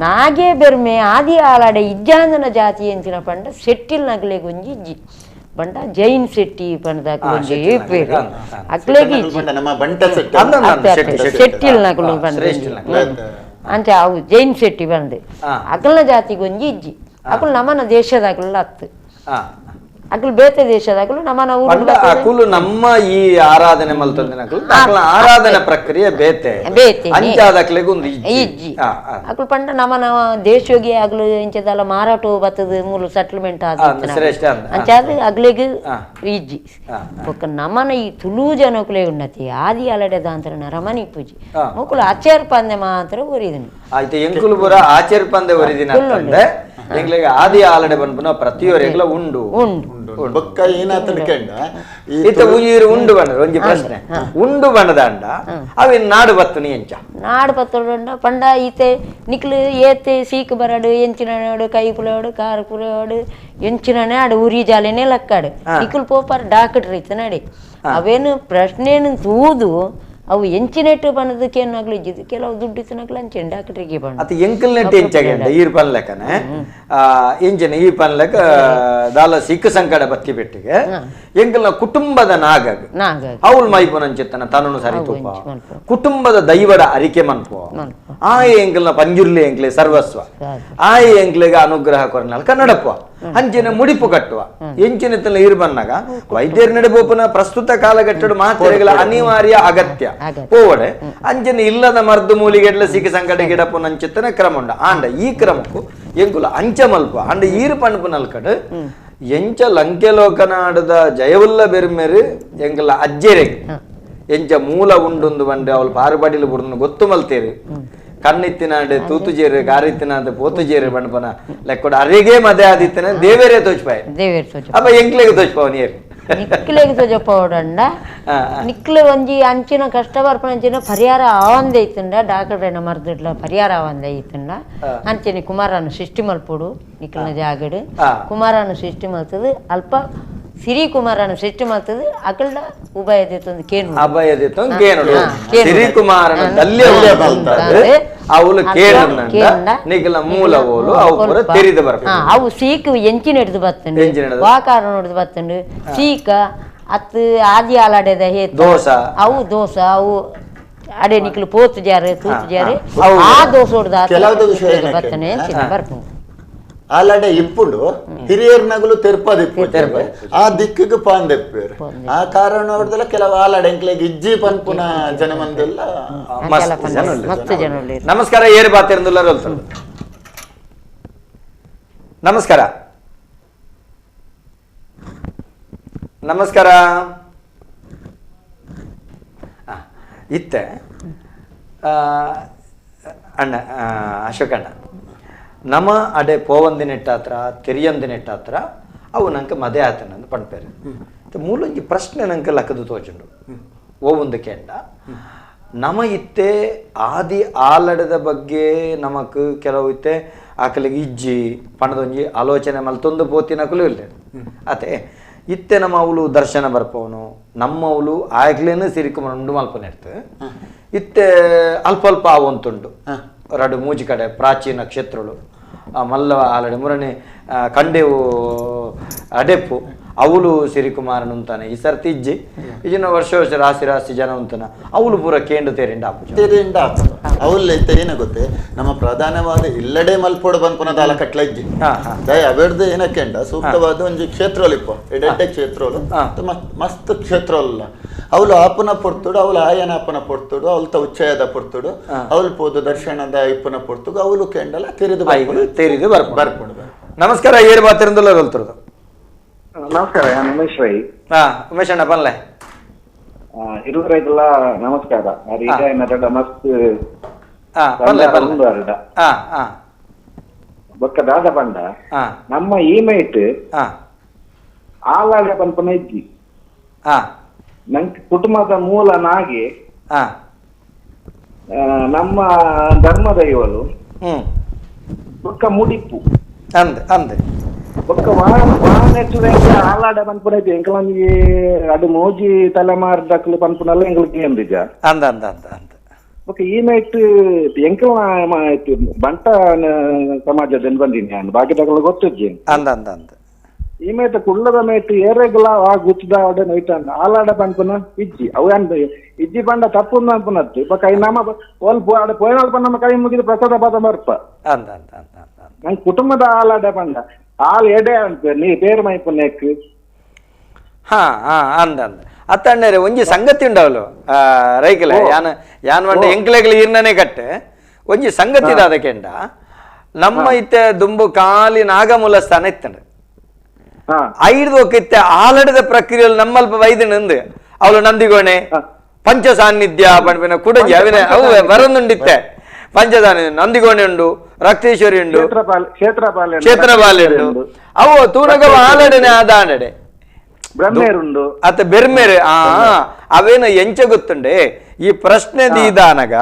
ನಾಗೆ ಬೆರ್ಮೆ ಆದಿ ಆಲಾಡೆ ಇಜ್ಜಾಂದನ ಜಾತಿ ಎಂಚಿನ ಪಂಡ ಸೆಟ್ಟಿಲ್ ನಗಲೆ ಒಂಜಿ ಇಜ್ಜಿ ಬಂಡ ಜೈನ್ ಶೆಟ್ಟಿ ಪಂಡದ ಒಂಜಿ ಪೇರು ಅಕ್ಲೆಗೆ ಸೆಟ್ಟಿಲ್ ನಗಲು ಪಂಡ ಅಂಚ ಅವು ಜೈನ್ ಶೆಟ್ಟಿ ಬಂದು ಅಕಲ್ನ ಜಾತಿಗೆ ಒಂಜಿ ಇಜ್ಜಿ ಅಕುಲು ನಮ್ಮನ ದೇಶದಾಗಲ್ಲ ಅತ್ತು ಅಕುಲು ಬೇತೆ ದೇಶದಾಗಲು ನಮ್ಮನ ಊರು ಅಕುಲು ನಮ್ಮ ಈ ಆರಾಧನೆ ಮಲ್ತೊಂದಿನ ಆರಾಧನೆ ಪ್ರಕ್ರಿಯೆ ಬೇತೆ ಬೇತೆ ಅಂಚಾದಕ್ಲೆಗೊಂದು ಇಜ್ಜಿ ಅಕುಲು ಪಂಡ ನಮ್ಮನ ದೇಶೋಗಿ ಅಗಲು ಇಂಚದಲ್ಲ ಮಾರಾಟ ಬತ್ತದ ಮೂಲ ಸೆಟ್ಲ್ಮೆಂಟ್ ಆದ ಅಂಚಾದ ಅಗ್ಲೆಗ್ ಇಜ್ಜಿ. ಬೊಕ್ಕ ನಮ್ಮನ ಈ ತುಳು ಜನಕುಲೇ ಉನ್ನತಿ ಆದಿ ಅಲಡೆ ದಾಂತರ ನರಮನಿ ಪೂಜೆ ಮೊಕುಲು ಆಚಾರ ಪಂದೆ ಮಾತ್ರ ಒರಿದನು. ಆಯ್ತು ಎಂಕುಲು ಪೂರ ಆಚಾರ ಪಂದೆ ಒರಿದಿನ ಅಂತಂದೆ ಎಂಗ್ಲೆಗ್ ಆದಿ ಆಲಡೆ ಪನ್ಪುನ ಪ್ರತಿಯೊರಿಗ್ಲ ಉಂಡು ಉಂಡು. ಬೊಕ್ಕ ಏನಾತನ ಕೆಂಡ ಇತ್ತ ಉಯಿರು ಉಂಡು ಬಣ್ಣದ ಒಂಜಿ ಪ್ರಶ್ನೆ ಉಂಡು ಬಣ್ಣದಾಂಡ ಅವಿನ್ ನಾಡು ಬತ್ತುನಿ ಎಂಚ ನಾಡು ಬತ್ತುಂಡ ಪಂಡ ಈತೆ ನಿಕ್ಲು ಏತೆ ಸೀಕ್ ಬರಡು ಎಂಚಿನ ನಾಡು ಕೈ ಪುಲೋಡು ಕಾರು ಪುಲೋಡು ಎಂಚಿನ ನಾಡು ಉರಿ ಜಾಲೆನೇ ಲಕ್ಕಾಡು ನಿಕ್ಲು ಪೋಪಾರ್ ಡಾಕ್ಟರ್ ಇತ್ತ ನಡಿ ಅವೇನು ಪ್ರಶ್ನೆನು ತೂದು ಅವು ಎಂಚಿನೆಟ್ಟು ಬಣ್ಣದಕ್ಕೆ ಏನಾಗ್ಲಿ ಇದ್ದಿದ್ದು ಕೆಲವು ದುಡ್ಡು ತಿನ್ನಕ್ಲ ಅಂಚೆ ಡಾಕ್ಟ್ರಿಗೆ ಬಣ್ಣ ಅತ್ತ ಎಂಕಲ್ ನೆಟ್ಟು ಎಂಚಾಗಂಡ ಈರ್ ಪನ್ಲೆಕ್ಕನೆ ಎಂಚಿನ ಈ ಪನ್ಲೆಕ್ಕ ದಾಲ ಸಿಕ್ಕ ಸಂಕಡ ಬತ್ತಿ ಬೆಟ್ಟಿಗೆ ಎಂಕಲ್ನ ಕುಟುಂಬದ ನಾಗ ಅವಳು ಮೈಪುನಂಚಿತ್ತನ ತನನು ಸರಿ ತೂಪ ಕುಟುಂಬದ ದೈವದ ಅರಿಕೆ ಮನ್ಪು ಆ ಎಂಕಲ್ನ ಪಂಜುರ್ಲಿ ಎಂಕ್ಲೆ ಸರ್ವಸ್ವ ಆ ಎಂಕ್ಲೆಗೆ ಅನುಗ್ರಹ ಕೊರನಲ್ಕ ನಡಪುವ ಅಂಚಿನ ಮುಡಿಪು ಕಟ್ಟುವ ಎಂಚಿನ ತನ್ನ ಈರು ಬನ್ನಾಗ ವೈದ್ಯರ ನಡುಬೋಪನ ಪ್ರಸ್ತುತ ಕಾಲಘಟ್ಟಡು ಮಾತ್ರೆಗಳ ಅನಿವಾರ್ಯ ಅಗತ್ಯ ಪೋವಡೆ ಅಂಚಿನ ಇಲ್ಲದ ಮರ್ದು ಮೂಲಿಗೆಡ್ಲ ಸಿಕ್ಕ ಸಂಕಟ ಗಿಡಪ್ಪು ನಂಚಿತ್ತನ ಕ್ರಮ ಉಂಡ ಆಂಡ ಈ ಕ್ರಮಕ್ಕೂ ಎಂಕುಲ ಅಂಚ ಮಲ್ಪ ಅಂಡ ಈರು ಪಣಪು ನಲ್ಕಡು ಎಂಚ ಲಂಕೆ ಲೋಕನಾಡದ ಜಯವುಲ್ಲ ಬೆರ್ಮೆರು ಎಂಕಲ ಅಜ್ಜೆರೆಗ್ ಎಂಚ ಮೂಲ ಉಂಡುಂದು ಬಂಡೆ ಅವಳು ಪಾರುಬಡಿಲು ಬುಡ್ದು ಗೊತ್ತು ಮಲ್ತೇರು ಕಣ್ಣಿತ್ತಿನಾಡೆ ತೂತುಜೇರು ಗಾರಿತ್ತಿನಾದ ಪೋತುಜೇರು ಬಣ್ಣಪನ ಲೆಕ್ಕೊಡ ಅರೆಗೆ ಮದೆ ಆದಿತ್ತನ ದೇವೇರೇ ತೋಚ್ಪಾಯ ಅಪ್ಪ ಎಂಕ್ಲೆಗೆ ತೋಚ್ಪಾವ ನೀರು ನಿಕ್ಲೆಗೆ ತೋಜಪ್ಪವಡಂಡ ನಿಕ್ಲೆ ಒಂಜಿ ಅಂಚಿನ ಕಷ್ಟ ಬರ್ಪಣ ಅಂಚಿನ ಪರಿಹಾರ ಆವಂದೆ ಐತಂಡ ಡಾಕ್ಟ್ರೆನ ಮರ್ದಿಡ್ಲ ಪರಿಹಾರ ಆವಂದೆ ಐತಂಡ ಅಂಚಿನ ಕುಮಾರನ ಸೃಷ್ಟಿ ಮಲ್ಪೊಡು ನಿಕ್ಲನ ಜಾಗಡು ಕುಮಾರನ ಸೃಷ್ಟಿ ಮಲ್ತದ ಅಲ್ಪ ಸಿರಿ ಕುಮಾರನ ಸೃಷ್ಟಿ ಮಲ್ತದ ಅಕಲ್ಡ ಉಭಯದಿತ್ತೊಂದು ಕೇನು ಅಭಯದಿತ್ತೊಂದು ಕೇನುಡು ಸಿರಿ ಕುಮಾರನ ದಲ್ಯ ಅವಳು ಕೇನುಂಡ ನಿಕ್ಲ ಮೂಲ ಓಲು ಅವು ಪೂರ ತೆರಿದು ಬರ್ಪ ಅವು ಸೀಕ್ ಎಂಚಿನ ಹಿಡಿದು ಬತ್ತಂಡು ವಾಕಾರ ಹಿಡಿದು ಬತ್ತಂಡು ಸೀಕ ಅತ್ತು ಆದಿ ಆಲಾಡೆದ ಹೇತು ದೋಸ ಅವು ದೋಸ ಅವು ಅಡೆ ನಿಕ್ಲು ಪೋತು ಜಾರು ತೂತು ಜಾರು ಆ ದೋಸ ಹೊಡೆದ ಬತ್ತನೆ ಬರ್ಪುಂಡು ಆಲಾಡೆ ಇಪ್ಪುಂಡು ಹಿರಿಯರ್ನಗಲು ತೆರ್ಪದಿಪ್ಪು ಆ ದಿಕ್ಕಿಗೆ ಪಾಂದೆಪ್ಪೇರು ಆ ಕಾರಣ ಅವ್ರದೆಲ್ಲ ಕೆಲವು ಆಲಾಡೆ ಎಂಕ್ಲೆಗ್ ಇಜ್ಜಿ ಪನ್ಪುನ ಜನ ಮಂದೆಲ್ಲ ನಮಸ್ಕಾರ ಏರು ಬಾತಿರಂದುಲ್ಲ ನಮಸ್ಕಾರ ನಮಸ್ಕಾರ ಇತ್ತೆ ಅಣ್ಣ ಅಶೋಕಣ್ಣ ನಮ್ಮ ಅಡೆ ಪೋವಂದಿನೆಟ್ಟಾತ್ರ ತೆರಿಯಂದಿನೆಟ್ಟಾತ್ರ ಅವು ನಂಗೆ ಮದೆ ಆತನಂದು ಪಣ್ಪೇರು ಮೂಲೊಂಜಿ ಪ್ರಶ್ನೆ ನಂಗೆ ಲಕ್ಕದು ತೋಚುಂಡು ಓವೊಂದು ಕೆಂಡ ನಮ ಇತ್ತೆ ಆದಿ ಆಲಡದ ಬಗ್ಗೆ ನಮಕ್ ಕೆಲವು ಇತ್ತೆ ಆಕಲಿಗೆ ಇಜ್ಜಿ ಪಣದೊಂಜಿ ಆಲೋಚನೆ ಮಲ್ತೊಂದು ಪೋತಿನಕಲು ಇಲ್ಲ ಅತೆ ಇತ್ತೆ ನಮ್ಮ ಅವಳು ದರ್ಶನ ಬರ್ಪವನು ನಮ್ಮವಳು ಆಗ್ಲೇನು ಸಿರಿಕುಮಾರ್ ಉಂಡು ಮಲ್ಪನೆಡ್ತು ಇತ್ತೆ ಅಲ್ಪ ಅಲ್ಪ ಆವಂತುಂಡು ರಡು ಮೂಜಿ ಕಡೆ ಪ್ರಾಚೀನ ಕ್ಷೇತ್ರಗಳು ಮಲ್ಲ ಆಲಡೆ ಮುರಣೆ ಕಂಡೆವು ಅಡೆಪ್ಪು ಅವಳು ಸಿರಿಕುಮಾರನ್ ಉಂತಾನೆ ಈ ಸರ್ತಿ ಇಜ್ಜಿ ಇಜಿನ ವರ್ಷ ವರ್ಷ ರಾಶಿ ರಾಶಿ ಜನ ಉಂತಾನ ಅವಳು ಪೂರ ಕೇಂಡು ತೇರಿಂಡ ಆಪು ತೇರಿಂಡ ಆಪು ಅವಳು ಏನ ಗೊತ್ತೇ ನಮ್ಮ ಪ್ರಧಾನವಾದ ಇಲ್ಲಡೆ ಮಲ್ಪೋಡು ಬಂದ್ಪುನ ದಾಲ ಕಟ್ಲ ಇಜ್ಜಿ ದಯ ಅವೆಡ್ದು ಏನಕ್ಕೆಂಡ ಸೂಕ್ತವಾದ ಒಂಜಿ ಕ್ಷೇತ್ರಗಳು ಇಪ್ಪ ಎಡೆಡ್ಡೆ ಕ್ಷೇತ್ರಗಳು ಮಸ್ತ್ ಕ್ಷೇತ್ರ ಅಲ್ಲ ಅವಳು ಆಪನ ಪೊರ್ತುಡು ಅವಳು ಆಯನ ಆಪನ ಪೊರ್ತುಡು ಅವಳ ಉಚ್ಚಯದ ಪೊರ್ತುಡು ಅವಳು ಪೋದು ದರ್ಶನದ ಇಪ್ಪನ ಪೊರ್ತುಗು ಅವಳು ಕೆಂಡಲ ತೆರೆದು ತೆರೆದು ಬರ್ಪುಂಡು. ನಮಸ್ಕಾರ ಏರು ಬಾತಿರಂದುಲ್ಲ ಹೊಲ್ತಿರೋದು. ನಮಸ್ಕಾರ, ನಾನು ಉಮೇಶ್ ರೈ. ಹಾ ಉಮೇಶ್ ಅಣ್ಣ ಬನ್ಲೆ ಇರುವರೆಗೆಲ್ಲ ನಮಸ್ಕಾರ. ಮಸ್ತ್ ಬೊಕ್ಕ ದಾದ ಪಂಡ ನಮ್ಮ ಈ ಮೈಟ್ ಆಲಾಡ ಪನ್ಪನ ಇಜ್ಜಿ ನಂಗೆ ಕುಟುಂಬದ ಮೂಲ ನಾಗೆ ನಮ್ಮ ಧರ್ಮದ ಇವರು ಬೊಕ್ಕ ಮುಡಿಪು ಅಂದೆ ಬೊಕ್ಕ ಆಲಾಡ ಪನ್ಪುನ ಇಜ್ಜಿ ಎಂಕಲಂಜಿ ಅದು ಮೋಜಿ ತಲೆಮಾರ್ದಕ್ಲು ಪನ್ಪುನಲ್ಲ ಎಂಕಲ್ಗೆ ಏನ್ದಿಜ ಅಂದ ಅಂದ ಅಂದ ಅಂದ ಬೊಕ್ಕ ಈ ಮೈಟ್ ಎಂಕಲ್ ಬಂಟ ಸಮಾಜದ ಬಂದೀನಿ ನಾನು ಬಾಕಿದಕ್ಲು ಗೊತ್ತಿಜ್ಜಿ ಅಂದ ಅಂದ ಅಂದ ಈ ಮೇಟ ಕುಳ್ಳದ ಮೇಟ್ ಏರೆಗ್ಲ ಆ ಗುತ್ತದ ಆಡ ನೋಯ್ತಾನ ಆಲಾಡ ಪನ್ಪುನ ಇಜ್ಜಿ ಅವು ಇಜ್ಜಿ ಪಂಡ ತಪ್ಪು ಅನ್ಪುನತ್ತು ಬೊಕ್ಕ I ನಮ್ಮ ಒಲ್ಪ ಆಡ ಪೋಯನಲ್ಪ ನಮ್ಮ ಕೈ ಮುಗಿದು ಪ್ರಸಾದ ಪದ ಬರ್ಪ ಅಂದ ಅಂದ ಅಂದ ನಂಗೆ ಕುಟುಂಬದ ಆಲಾಡ ಪಂಡ ಆಲ್ ಎಡೆ ಅಂತ ನೀ ಬೇರೆ ಮೈಪುನೇಕ್ ಹಾ ಹಾ ಅಂದ ಅಂದ ಅತ್ತಣ್ಣರೆ ಒಂಜಿ ಸಂಗತಿ ಉಂಡವಲು ರೈಕಲೆ ಯಾನ್ ಯಾನ್ ಮಂಡ ಎಂಕ್ಲೆಗ್ಲ ಈರ್ನನೆ ಕಟ್ಟೆ ಒಂಜಿ ಸಂಗತಿ ದಾದಕೆಂಡ ನಮ್ಮ ಇತ್ತೆ ದುಂಬು ಕಾಲಿ ನಾಗಮೂಲ ಸ್ಥಾನ ಇತ್ತಂಡ ಐದು ಆಲಡದ ಪ್ರಕ್ರಿಯೆಯಲ್ಲಿ ನಮ್ಮಲ್ಪ ವೈದ್ಯನಂದು ಅವಳು ನಂದಿಗೋಣೆ ಪಂಚ ಸಾನ್ನಿಧ್ಯ ಪಂಪಿನ ಕುಡಂಜಿ ಅವಿನ ಅವು ಬರೊಂದುಂಡಿತ್ತೆ ಪಂಚ ಸಾನ್ನಿಧ್ಯ ನಂದಿಗೋಣೆ ಉಂಡು, ರಕ್ತೇಶ್ವರಿ ಉಂಡು, ಕ್ಷೇತ್ರಪಾಲೆ ಉಂಡು, ಅವು ತೂನಗವ ಆಲಡನೆ ಆದಾನಡೆ ಅತ್ತ ಬೆರ್ಮೆರೆ ಆ ಅವೇನ ಎಂಚ ಗೊತ್ತುಂಡೆ ಈ ಪ್ರಶ್ನೆ ದೀದಾನಗ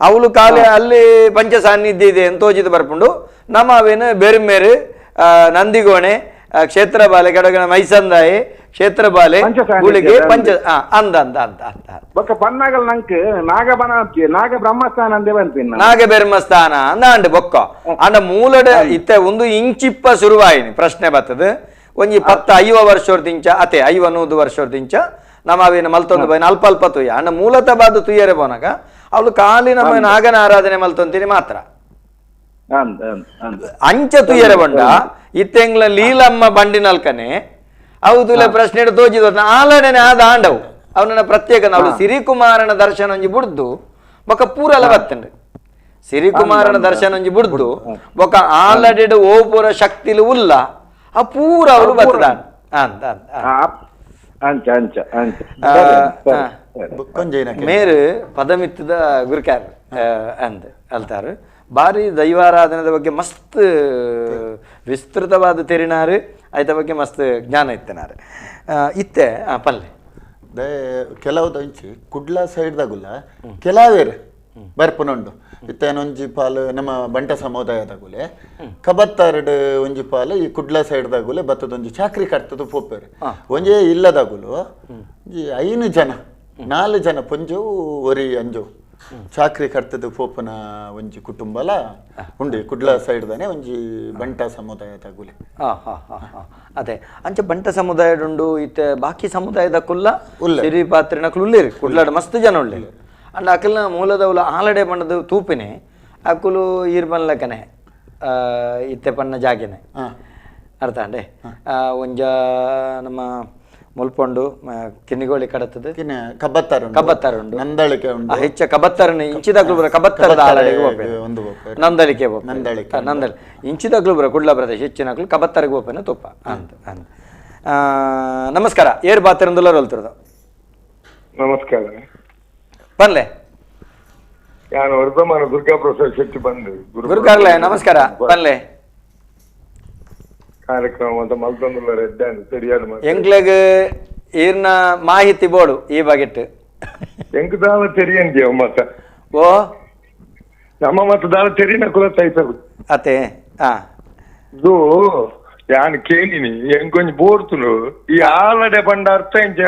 ಅವಳು ಕಾಲೆ ಅಲ್ಲಿ ಪಂಚ ಸಾನ್ನಿಧ್ಯ ಇದೆ ಅಂತ ತೋಜಿದ ಬರ್ಪುಂಡು ನಮ್ಮ ಅವೇನ ಬೆರ್ಮೆರೆ ನಂದಿಗೋಣೆ ಕ್ಷೇತ್ರ ಬಾಲೆ ಕಡಗಣ ಮೈಸಂದಾಯಿ ಕ್ಷೇತ್ರ ಬಾಲೆ ಗುಳಿಗೆ ಪಂಚ ಅಂದ ಅಂದ ಅಂದ ಅಂದ ಬೊಕ್ಕ ಪನ್ನಾಗಲ್ ನಂಕ್ ನಾಗಬನ ನಾಗ ಬ್ರಹ್ಮಸ್ಥಾನ ಅಂದೇ ಬಂತೀನಿ ನಾಗ ಬ್ರಹ್ಮಸ್ಥಾನ ಅಂದ ಅಂಡ್ ಬೊಕ್ಕ ಅಂಡ ಮೂಲಡ ಇತ್ತೆ ಒಂದು ಇಂಚಿಪ್ಪ ಶುರುವಾಯಿನಿ ಪ್ರಶ್ನೆ ಬರ್ತದೆ ಒಂಜಿ 10-50 ವರ್ಷದ ಇಂಚ ಅತೆ 50-100 ವರ್ಷದ ಇಂಚ ನಮ್ಮ ಅವೇನು ಮಲ್ತೊಂದು ಬೈನ ಅಲ್ಪ ಅಲ್ಪ ತುಯ್ಯ ಅಂಡ ಮೂಲತಃ ಬಾದು ತುಯ್ಯರೆ ಪೋನಾಗ ಅವಳು ಖಾಲಿ ನಮ್ಮ ನಾಗನ ಆರಾಧನೆ ಮಲ್ತೊಂತೀನಿ ಮಾತ್ರ ಅಂಚ ತುಯ್ಯರೆ ಬಂಡ ಇತ್ತೆಂಗ್ಲ ಲೀಲಮ್ಮ ಬಂಡಿನಲ್ಕನೆ ಅವು ತುಲೆ ಪ್ರಶ್ನೆ ತೋಜಿದ ಆಲಡನೆ ಆದ ಆಂಡವು ಅವನ ಪ್ರತ್ಯೇಕ ಅವಳು ಸಿರಿಕುಮಾರನ ದರ್ಶನ ಒಂಜಿ ಬುಡ್ದು ಬೊಕ್ಕ ಪೂರಲ ಬತ್ತಂಡ್ರಿ ಸಿರಿಕುಮಾರನ ದರ್ಶನ ಒಂಜಿ ಬುಡ್ದು ಬೊಕ್ಕ ಆಲಡೆಡು ಓ ಪೂರ ಶಕ್ತಿಲು ಉಲ್ಲ ಆ ಪೂರ ಅವಳು ಬತ್ತದ ಅಂತ ಅಂಚ ಅಂಚ ಅಂಚ ಮೇರು ಪದಮಿತ್ತದ ಗುರುಕಾರ ಅಂದ ಅಲ್ತಾರು ಬಾರಿ ದೈವಾರಾಧನದ ಬಗ್ಗೆ ಮಸ್ತ್ ವಿಸ್ತೃತವಾದ ತೆರಿನಾರು ಆಯ್ತ ಬಗ್ಗೆ ಮಸ್ತ್ ಜ್ಞಾನ ಇತ್ತನಾರು ಇತ್ತೆ ಪಲ್ಲೆ ಕೆಲವು ಇಂಚಿ ಕುಡ್ಲ ಸೈಡ್ದಾಗುಲ್ಲ ಕೆಲವೇರು ಬರ್ಪುನುಂಡು ಇತ್ತೇನೊಂಜಿ ಪಾಲು ನಮ್ಮ ಬಂಟ ಸಮುದಾಯದಾಗುಲೆ ಕಬತ್ತಾರಡು ಒಂಜಿ ಪಾಲು ಈ ಕುಡ್ಲ ಸೈಡ್ದಾಗುಲೆ ಬತ್ತದೊಂಜಿ ಚಾಕ್ರಿ ಕಟ್ತದ ಪೋಪೇರು ಒಂಜೇ ಇಲ್ಲದಾಗುಲು 5 ಜನ 4 ಜನ ಪೊಂಜು ಒರಿ ಅಂಜು ಚಾಕ್ರಿ ಕರ್ತದ ಪೋಪನ ಒಂಜಿ ಕುಟುಂಬಲ ಉಂಡು ಕುಡ್ಲ ಸೈಡ್ ದಾನೆ ಒಂಜಿ ಬಂಟ ಸಮುದಾಯದಾಗುಲೆ. ಅದೇ ಅಂಚ ಬಂಟ ಸಮುದಾಯಡುಂಡು ಇತ್ತೆ ಬಾಕಿ ಸಮುದಾಯದ ಕುಲ್ಲ ಸಿರಿ ಪಾತ್ರೆನಕುಲು ಉಲ್ಲೇರು ಕುಡ್ಲಾಡ ಮಸ್ತ್ ಜನ ಉಳ್ಳೇರು ಅಂಡ್ ಅಕಲ್ನ ಮೂಲದವಲ ಆಲಡೆ ಬಣ್ಣದ ತೂಪಿನೆ ಅಕುಲು ಈರ್ಬನ್ಲಕನೆ ಇತ್ತೆ ಪಣ್ಣ ಜಾಗೆನೆ ಅರ್ಥ ಅಂಡೆ ಒಂಜ ನಮ್ಮ ಮುಲ್ಪೊಂಡು ಕಿನ್ನಿಗೋಳಿ ಕಡತದ ಕಬ್ಬತ್ತಾರ ಕಬ್ಬತ್ತಾರ ಉಂಡು ನಂದಳಿಕೆ ಉಂಡು ಹೆಚ್ಚ ಕಬತ್ತಾರನ ಇಂಚಿದಾಗ್ಲು ಬರ ಕಬತ್ತಾರದ ಆಲಡೆಗೆ ಹೋಗ್ಬೇಕು ನಂದಳಿಕೆ ಹೋಗ್ಬೇಕು ನಂದಳಿ ಇಂಚಿದಾಗ್ಲು ಬರ ಕುಡ್ಲ ಪ್ರದೇಶ ಹೆಚ್ಚಿನಕ್ಲು ಕಬತ್ತಾರಿಗೆ ಹೋಗ್ಬೇನ ತುಪ್ಪ ಅಂತ ಅಂತ. ನಮಸ್ಕಾರ ಏರ್ ಬಾತಿರಂದುಲ್ಲ ರೋಲ್ತಿರೋದು. ನಮಸ್ಕಾರ ಬನ್ಲೆ ನಾನು ವರ್ಧಮಾನ ದುರ್ಗಾ ಪ್ರಸಾದ್ ಶೆಟ್ಟಿ ಬಂದು ಗುರುಕಾರ್ಲೆ ನಮಸ್ಕಾರ ಬನ್ಲೆ ಕಾರ್ಯಕ್ರಮ ಅಂತ ಮಲ್ತೊಂದುಲ್ಲ ಸರಿಯಾದ ಎಂಕ್ಲೆಗ್ ಈರ್ನ ಮಾಹಿತಿ ಬೋಡು ಈ ಬಗೆಟ್ ಎಂಕ್ ದಾಲ ತೆರಿಯಂದಿ ಮತ್ತ ಓ ನಮ್ಮ ಮತ್ತ ದಾಲ ತೆರಿನ ಕುಲ ತೈಸರು ಅತೆ ಆ ಇದು ಯಾನ್ ಕೇಳಿನಿ ಎಂಕೊಂಜಿ ಬೋಡ್ತುಲು ಈ ಆಲಡೆ ಬಂಡ ಅರ್ಥ ಎಂಚ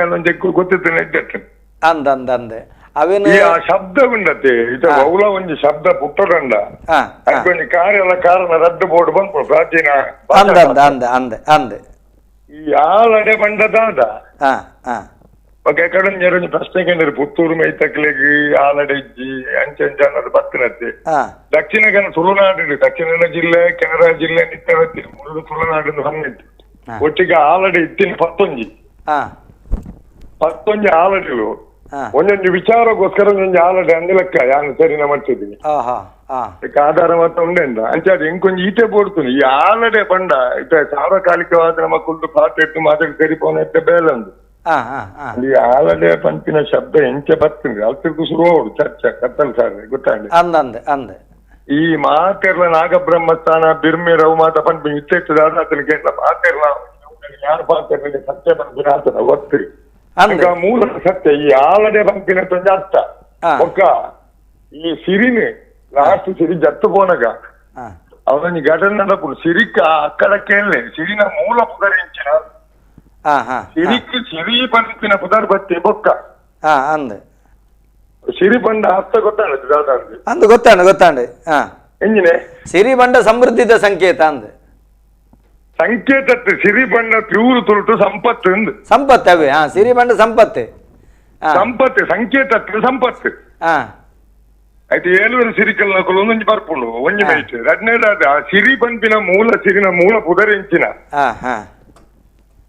ಗೊತ್ತಿತ್ತು ನೆಡ್ಡಟ್ಟು ಅಂದ ಅಂದ ಅಂದೆ ಅವೇನು ಈ ಆ ಶಬ್ದ ಉಂಡತೆ ಇದು ಬಹುಲ ಒಂಜಿ ಶಬ್ದ ಪುಟ್ಟದಂಡ ಅದಕ್ಕೊಂಜಿ ಕಾರ್ಯಲ ಕಾರಣ ರದ್ದು ಬೋರ್ಡ್ ಬಂದ್ಬಿಡು ಪ್ರಾಚೀನ ಅಂದ ಅಂದ ಅಂದ ಅಂದೆ ಅಂದೆ ಈ ಆಲಡೆ ಬಂಡದಾದ ಓಕೆ ಕಡೆ ಒಂಜಿ ಪ್ರಶ್ನೆ ಕೇಳಿರಿ ಪುತ್ತೂರು ಮೈತಕ್ಲೆಗ್ ಆಲಡೆ ಇಜ್ಜಿ ಅಂಚೆ ಅಂಚೆ ಅನ್ನೋದು ಬತ್ತಿನತ್ತೆ. ದಕ್ಷಿಣ ಕನ್ನಡ ತುಳುನಾಡು ದಕ್ಷಿಣ ಜಿಲ್ಲೆ ಕೆನರಾ ಜಿಲ್ಲೆ ನಿತ್ಯ ಮುರುಡು ತುಳುನಾಡು ಹೊನ್ನಿತ್ತು ಒಟ್ಟಿಗೆ ಆಲಡೆ ಇತ್ತಿನ ಪತ್ತೊಂಜಿ ಪತ್ತೊಂಜಿ ಆಲಡೆಲು ಒಂದೊಂದು ವಿಚಾರಕ್ಕೋಸ್ಕರ ಒಂದೊಂದು ಆಲಡೆ ಅಂದ ಲೆಕ್ಕ ಯಾನು ಸರಿನ ಮಾಡ್ತಿದ್ದೀನಿ ಆಧಾರ ಮಾತ್ರ ಉಂಡೆಂದ ಅಂಚೆ ಅದು ಎಂಕೊಂಜಿ ಈಟೆ ಬೋಡ್ತೀನಿ ಈ ಆಲಡೆ ಬಂಡ ಇತ್ತ ಸಾರ್ವಕಾಲಿಕವಾದ ನಮ್ಮ ಕುಲ್ದು ಪಾಠ ಇಟ್ಟು ಮಾತಾಡಿ ಸರಿಪೋನ ಇತ್ತ ಬೇಲೆ ಒಂದು ಈ ಆಲಡೆ ಪಂಪಿನ ಶಬ್ದ ಎಂಚೆ ಬರ್ತದೆ ಅಲ್ತಿರ್ಕು ಶುರು ಹೋಗುದು ಚರ್ಚೆ ಕತ್ತಲ್ ಸಾರ್ ಗೊತ್ತಾಂಡೆ ಅಂದ ಅಂದೆ ಈ ಮಾತೆರ್ಲ ನಾಗಬ್ರಹ್ಮಸ್ಥಾನ ಬಿರ್ಮಿ ರವು ಮಾತ ಪಂಪಿನ ಇತ್ತ ಆತನ ಕೇಳಲ ಮಾತೆರ್ಲ ಯಾರು ಪಾತೆರ್ಲಿ ಸತ್ಯ ಪಂಪಿನ ಆತನ ಗೊತ್ತಿರಿ ಮೂಲ ಸತ್ಯ ಈ ಆಲಡೆ ಪಂಪಿನ ತೊಂಜ ಅರ್ಥ ಒಕ್ಕ ಈ ಸಿರಿನ ಲಾಸ್ಟ್ ಸಿರಿ ಜತ್ತು ಪೋನಗ ಅವನ ಘಟನೆ ನಡಪುಡು ಸಿರಿಕ ಅಕ್ಕಡ ಕೇಳಲೆ ಸಿರಿನ ಮೂಲ ಪುದರ್ ಎಂಚಿನ ಸಿರಿಕ್ ಸಿರಿ ಪಂಪಿನ ಪುದರ್ ಬತ್ತಿ ಬೊಕ್ಕ ಅಂದ ಸಿರಿ ಬಂಡ ಅರ್ಥ ಗೊತ್ತಾಂಡ ಅಂದು ಗೊತ್ತಾಂಡ ಗೊತ್ತಾಂಡ ಎಂಜಿನೆ ಸಿರಿ ಬಂಡ ಸಮೃದ್ಧಿದ ಸಂಕೇತ ಅಂದ ಸಂಕೇತ ಸಿರಿ ಬಣ್ಣ ಪ್ಯೂರ್ ತುರುಟು ಸಂಪತ್ತು ಸಂಪತ್ತು ಅವೇ ಸಿರಿ ಬಣ್ಣ ಸಂಪತ್ತು ಸಂಪತ್ತು ಸಂಕೇತ ಸಂಪತ್ತು ಆಯ್ತು ಏಳುವರೆ ಸಿರಿಕಲ್ ನಕಲು ಒಂದೊಂಜಿ ಬರ್ಪುಂಡು ಒಂಜಿ ಮೈಟ್ ರಡ್ನೇದಾದ ಸಿರಿ ಪಂಪಿನ ಮೂಲ ಸಿರಿನ ಮೂಲ ಪುದರಿಂಚಿನ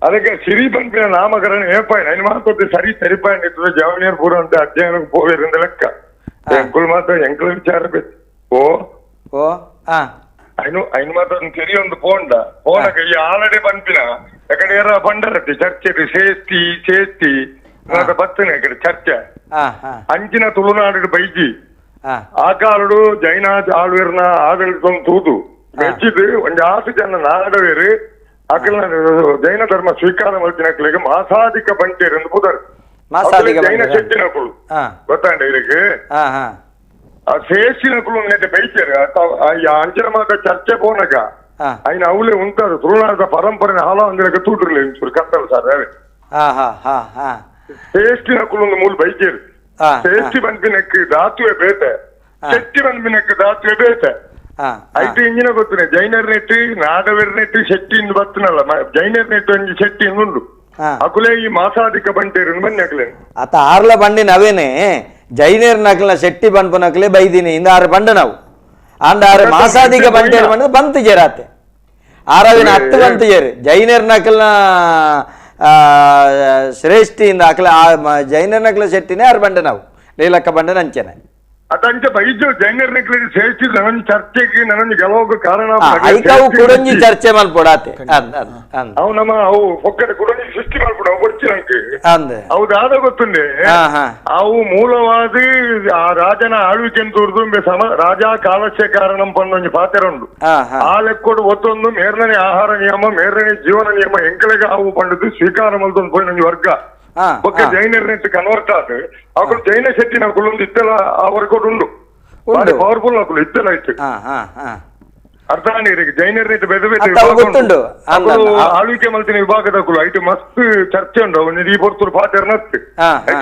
ಅದಕ್ಕೆ ಸಿರಿ ಪಂಪಿನ ನಾಮಕರಣ ಏಪಾಯನ ಐನು ಮಾತೊಟ್ಟು ಸರಿ ಸರಿಪಾಯನ ಇರ್ತದೆ ಜವನಿಯರ್ ಪೂರ ಅಂತ ಅಧ್ಯಯನಕ್ಕೆ ಪೋವೇರಿಂದ ಲೆಕ್ಕ ಎಂಕುಲ್ ಮಾತ್ರ ಎಂಕುಲ ವಿಚಾರ ಬೇಕು ಓ ಓ ಐನು ಐನು ಮಾತ್ರ ತೆರಿ ಒಂದು ಪೋಂಡ ಪೋನಕ ಈ ಆಲಡೆ ಪಂಪಿನ ಯಾಕಡೆ ಏರ ಬಂಡರತ್ತೆ ಚರ್ಚೆ ಸೇಸ್ತಿ ಸೇಸ್ತಿ ಬತ್ತನೆ ಕಡೆ ಚರ್ಚೆ ಅಂಚಿನ ತುಳುನಾಡು ಬೈಜಿ ಆ ಕಾಲಡು ಜೈನ ಆಳ್ವೇರ್ನ ಆಡಳಿತ ತೂದು ಮೆಚ್ಚಿದ್ ಒಂಜಿ ಆಸು ಜನ ನಾಡವೇರು ಅಕಲ್ನ ಜೈನ ಧರ್ಮ ಸ್ವೀಕಾರ ಮಲ್ತಿನಕ್ಲೆಗ್ ಮಾಸಾಧಿಕ ಬಂಟೇರು ಎಂದು ಪುದರ್ ಜೈನ ಶೆಟ್ಟಿನಕುಲು ಗೊತ್ತಾಂಡ ಇದಕ್ಕೆ ಆ ಸೇಸಿನಕುಲು ನೆಟ್ಟೆ ಬೈತೇರು ಅಂಚಿನ ಮಾತ ಚರ್ಚೆ ಪೋನಗ ಅಯ್ನ ಅವಲೇ ಉಂಟಾದ ತುಳುನಾಡ ಪರಂಪರೆ ಹಾಲ ಅಂದ್ರೆ ತೂಡ್ರಲ್ಲ ಇಂಚೂರು ಕತ್ತಲ್ ಸರ್ ಅವೇ ಶ್ರೇಷ್ಠಿನ ಕುಲೊಂದು ಮೂಲ ಬೈಜೇರು ಶ್ರೇಷ್ಠಿ ಬಂದ್ಬಿನಕ್ಕೆ ಧಾತುವೆ ಬೇತೆ ಶೆಟ್ಟಿ ಬಂದ್ಬಿನಕ್ಕೆ ಧಾತುವೆ ಬೇತೆ ಐತೆ ಇಂಜಿನ ಗೊತ್ತನೆ ಜೈನರ್ ನೆಟ್ಟು ನಾಡವೆರ್ ನೆಟ್ಟು ಶೆಟ್ಟಿ ಇಂದು ಬತ್ತನಲ್ಲ ಜೈನರ್ ನೆಟ್ಟು ಒಂಜಿ ಶೆಟ್ಟಿ ಉಂಡು ಅಕುಲೇ ಈ ಮಾಸಾಧಿಕ ಬಂಟೇರು ಬನ್ನಿ ಅಕಲೆ ಅತ ಆರ್ಲ ಬಂಡಿನ ಅವೇನೆ ಜೈನರ್ ನಕಲ್ನ ಶೆಟ್ಟಿ ಬನ್ಪುನಕಲೆ ಬೈದಿನಿ ಇಂದ ಆರು ಬಂಡ ನಾವು ಅಂಡ ಆರು ಮಾಸಾಧಿಕ ಬಂಟೇರು ಬಂದು ಬಂತು ಜೇರಾತೆ ಆರವಿನ ಹತ್ತು ಬಂತು ಜೇರು ಜೈನರ್ ನಕಲ್ನ ಶ್ರೇಷ್ಠಿಯಿಂದ ಅಕಲ ಜೈನರ್ ನಕಲ ಶೆಟ್ಟಿನೇ ಆರು ಬಂಡ ನಾವು ನೀಲಕ್ಕ ಬಂಡನ ಅಂಚೆನೆ ಅದಂಚ ಬೈಜು ಜೈನರ್ ನಕಲಿ ಶ್ರೇಷ್ಠಿ ನನೊಂದು ಚರ್ಚೆಗೆ ನನೊಂದು ಗೆಲುವು ಕಾರಣ ಐಕವು ಕುಡೊಂಜಿ ಚರ್ಚೆ ಮಲ್ಪೊಡಾತೆ ಅವು ನಮ್ಮ ಅವು ಒಕ್ಕಡೆ ಕುಡೊಂಜಿ ಸೃಷ್ಟಿ ಮಲ್ಪೊಡು ಅವು ಗೊತ್ತಿ ನಂಗೆ ಅವು ದಾದ ಗೊತ್ತುಂಡೆ ಅವು ಮೂಲವಾದ ಆ ರಾಜನ ಆಳ್ವಿಕೆ ತೋರ್ದು ಸಮ ರಾಜ ಕಾಲಸ್ಯ ಕಾರಣಂ ಪನ್ನೊಂಜಿ ಪಾತ್ರ ಉಂಡು ಆ ಲೆಕ್ಕೋಡು ಒತ್ತೊಂದು ಮೇರ್ನನೆ ಆಹಾರ ನಿಯಮ ಮೇರ್ನನೆ ಜೀವನ ನಿಯಮ ಎಂಕಲೆಗೆ ಅವು ಪಂಡದು ಸ್ವೀಕಾರ ಮಲ್ತೊಂದು ಪೋಯಿನೊಂಜಿ ವರ್ಗ ಬೊಕ್ಕ ಜೈನರ್ ನೆಟ್ ಕನ್ವರ್ಟ್ ಆದ ಅಕುಲು ಜೈನ ಶೆಟ್ಟಿನ ಅಕುಲು ಒಂದು ಇತ್ತೆಲ್ಲ ಆ ವರ್ಗ ಉಂಡು ಬಾರಿ ಪವರ್ಫುಲ್ ಅಕುಲು ಇತ್ತೆಲ್ಲ ಇತ್ತು ಅರ್ಥ ಜೈನರ್ ನೆಟ್ ಬೇರೆ ಬೇರೆ ಆಳ್ವಿಕೆ ಮಲ್ತಿನ ವಿಭಾಗದ ಅಕುಲು ಐಟು ಮಸ್ತ್ ಚರ್ಚೆ ಉಂಡು ಒಂಜಿ ಈ ಪೊರ್ತುರು ಪಾತೆರ್ನತ್ತು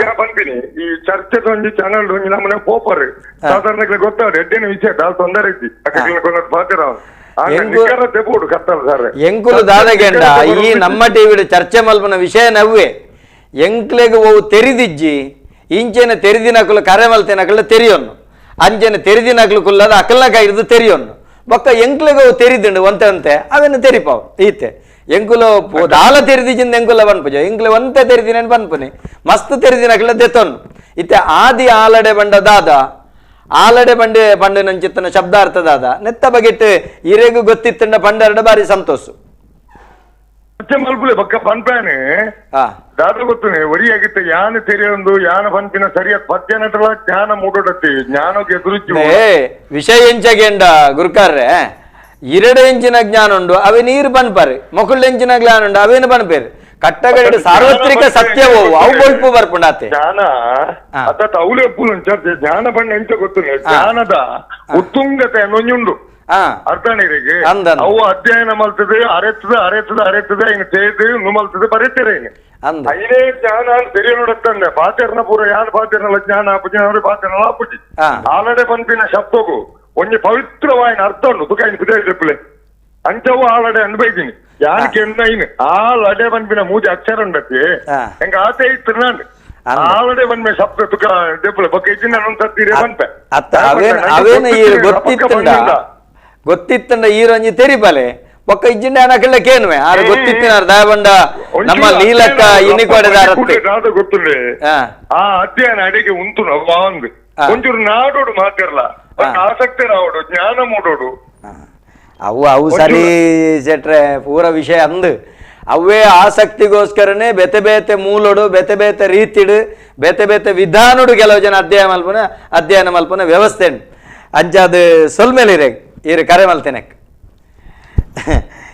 ಜನ ಬಂದಿನಿ ಈ ಚರ್ಚೆದ ಒಂಜಿ ಚಾನಲ್ ಒಂಜಿ ನಮ್ಮನೆ ಪೋಪರ್ ಸಾಧಾರಣ ಗೊತ್ತಾಡ ಎಡ್ಡೇನು ವಿಷಯ ದಾಲ್ ತೊಂದರೆ ಇದ್ದಿ ಅಕ್ಕ ಪಾತೆರ ಎಂಕುಲು ದಾದಗೆಂಡ ಈ ನಮ್ಮ ಟಿವಿ ಚರ್ಚೆ ಮಲ್ಪನ ವಿಷಯ ನವ್ವೆ ಎಂಕ್ಲೆಗ್ ಓವು ತೆರಿದಿಜ್ಜಿ ಇಂಚೆನ ತೆರಿದಿನಕುಲು ಕರೆ ಮಲ್ತಿನಕುಲು ತೆರಿಯೊನ್ನು ಅಂಚೆನ ತೆರಿದಿನಕಲು ಕುಲ್ಲದ ಅಕಲ್ನ ಕೈರ್ದು ತೆರಿಯೊನ್ನು ಬೊಕ್ಕ ಎಂಕ್ಲೆಗ್ ಅವು ತೆರಿದುಂಡು ಒಂತೆ ಒಂತೆ ಅವೆನ್ನ ತೆರಿಪಾವು ಈತೆ ಎಂಕುಲು ದಾಲ ತೆರಿದಿಜಿಂದ ಎಂಕುಲ ಬನ್ಪುಜ ಎಂಕ್ಲೆ ಒಂತೆ ತೆರಿದಿನ ಬನ್ಪುನಿ ಮಸ್ತ್ ತೆರಿದಿನಕುಲ ದೆತ್ತೊನ್ನು ಇತ್ತೆ ಆದಿ ಆಲಡೆ ಬಂಡ ದಾದ ಆಲಡೆ ಬಂಡೆ ಪಂಡಿನಂಚಿತ್ತನ ಶಬ್ದಾರ್ಥ ದಾದ ನೆತ್ತ ಬಗೆಟ್ ಇರೆಗು ಗೊತ್ತಿತ್ತಂಡ ಪಂಡರಡ ಬಾರಿ ಸಂತೋಷ ಮಲ್ಪುಲೆ ಬೊಕ್ಕ ಪನ್ಪಾನೆ ದಾದ ಗೊತ್ತುನೆ ಒರಿಯಾಗಿತ್ತು ಯಾನ ತೆರೆಯೊಂದು ಯಾನ ಪನ್ಪಿನ ಸರಿಯಾದ ಪದ್ಯ ನಟಲ ಜ್ಞಾನ ಮೂಡೋಡತ್ತಿ ಜ್ಞಾನಕ್ಕೆ ಎದುರುಜ್ಜು ವಿಷಯ ಎಂಚಗೆಂಡ ಗುರುಕಾರ್ರೆ ಎರಡು ಇಂಚಿನ ಜ್ಞಾನ ಉಂಡು ಅವೇ ನೀರು ಪನ್ಪಾರೆ ಮೊಕುಲ್ ಎಂಚಿನ ಜ್ಞಾನ ಉಂಡು ಅವೇನು ಪನ್ಪೇರು ಕಟ್ಟಗಡೆ ಸಾರ್ವತ್ರಿಕ ಸತ್ಯವೋ ಅವು ಬೊಲ್ಪು ಬರ್ಪುಂಡಾತೆ ಜ್ಞಾನ ಅತ್ತ ಅವಲೇ ಚರ್ಚೆ ಜ್ಞಾನ ಬಣ್ಣ ಎಂಚ ಗೊತ್ತುನೆ ಜ್ಞಾನದ ಉತ್ತುಂಗತೆ ಅನ್ನೊಂಜುಂಡು ಅರ್ಥನಿರಿಗೆ ಅವು ಅಧ್ಯಯನ ಮಲ್ತದೆ ಅರೆತದ ಅರೆತದ ಅರೆತದ ಹಿಂಗ ತೇದು ನುಮಲ್ತದೆ ಬರೀತಾರೆ ಹಿಂಗ ಐನೇ ಜ್ಞಾನ ತೆರಿಯ ನೋಡತ್ತಂದೆ ಪಾತೆರ್ನ ಪೂರ ಯಾನ್ ಪಾತೆರ್ನಲ್ಲ ಜ್ಞಾನ ಆಪುಜಿ ಅವ್ರೆ ಪಾತೆರ್ನಲ್ಲ ಆಪುಜಿ ಆಲಡೆ ಪನ್ಪಿನ ಶಬ್ದಗೂ ಒಂಜಿ ಪವಿತ್ರವಾಯಿನ ಅರ್ಥ ಉಂಡು ತುಕ ಇನ್ ಪುದೆ ಅಂಚವು ಆಲಡೆ ಅನ್ಬೈದಿನಿ ಯಾನ್ ಕೆಂದೈನ್ ಆಲಡೆ ಪನ್ಪಿನ ಮೂಜಿ ಅಕ್ಷರ ಉಂಡತಿ ಹೆಂಗ ಆತೆ ಇತ್ತು ನಾನು ಆಲಡೆ ಬಂದ್ಮೆ ಶಬ್ದ ತುಕ ದೆಪ್ಪುಲೆ ಬೊಕ್ಕ ಇಜ್ಜಿನ ಸತ್ತೀರೆ ಪನ್ಪೆ ಅವೇನ ಗೊತ್ತಿತ್ತಂಡ ಗೊತ್ತಿತ್ತಂಡ ಈರೊಂಜಿ ತೆರಿಬಲೆ ಬೊಕ್ಕ ಇಜ್ಜಿಂಡ ಅನಕಲ್ಲ ಕೇನುವೆ ಆರು ಗೊತ್ತಿತ್ತಿನ ದಯಬಂಡ ನಮ್ಮ ನೀಲಕ್ಕ ಇನ್ನಿಕೊಡೆದಾರತ್ತೆ ಗೊತ್ತುಂಡೆ ಆ ಅಧ್ಯಯನ ಅಡಿಗೆ ಉಂಟು ಒಂದು ಒಂಚೂರು ನಾಡೋಡು ಮಾತಿರಲ್ಲ ಆಸಕ್ತಿ ರಾವಡು ಜ್ಞಾನ ಮೂಡೋಡು ಅವು ಅವು ಸರಿ ಶೆಟ್ರೆ ಪೂರ ವಿಷಯ ಅಂದು ಅವೇ ಆಸಕ್ತಿಗೋಸ್ಕರನೇ ಬೇತೆ ಬೇತೆ ಮೂಲೋಡು ಬೇತೆ ಬೇತೆ ರೀತಿಡು ಬೇತೆ ಬೇತೆ ವಿಧಾನೋಡು ಕೆಲವು ಜನ ಅಧ್ಯಯನ ಮಲ್ಪನ ವ್ಯವಸ್ಥೆ ಅಂಚಾದ ಸೊಲ್ಮೇಲೆ ಇರೇ ಈರು ಕರೆ ಮಲ್ತೇನೆ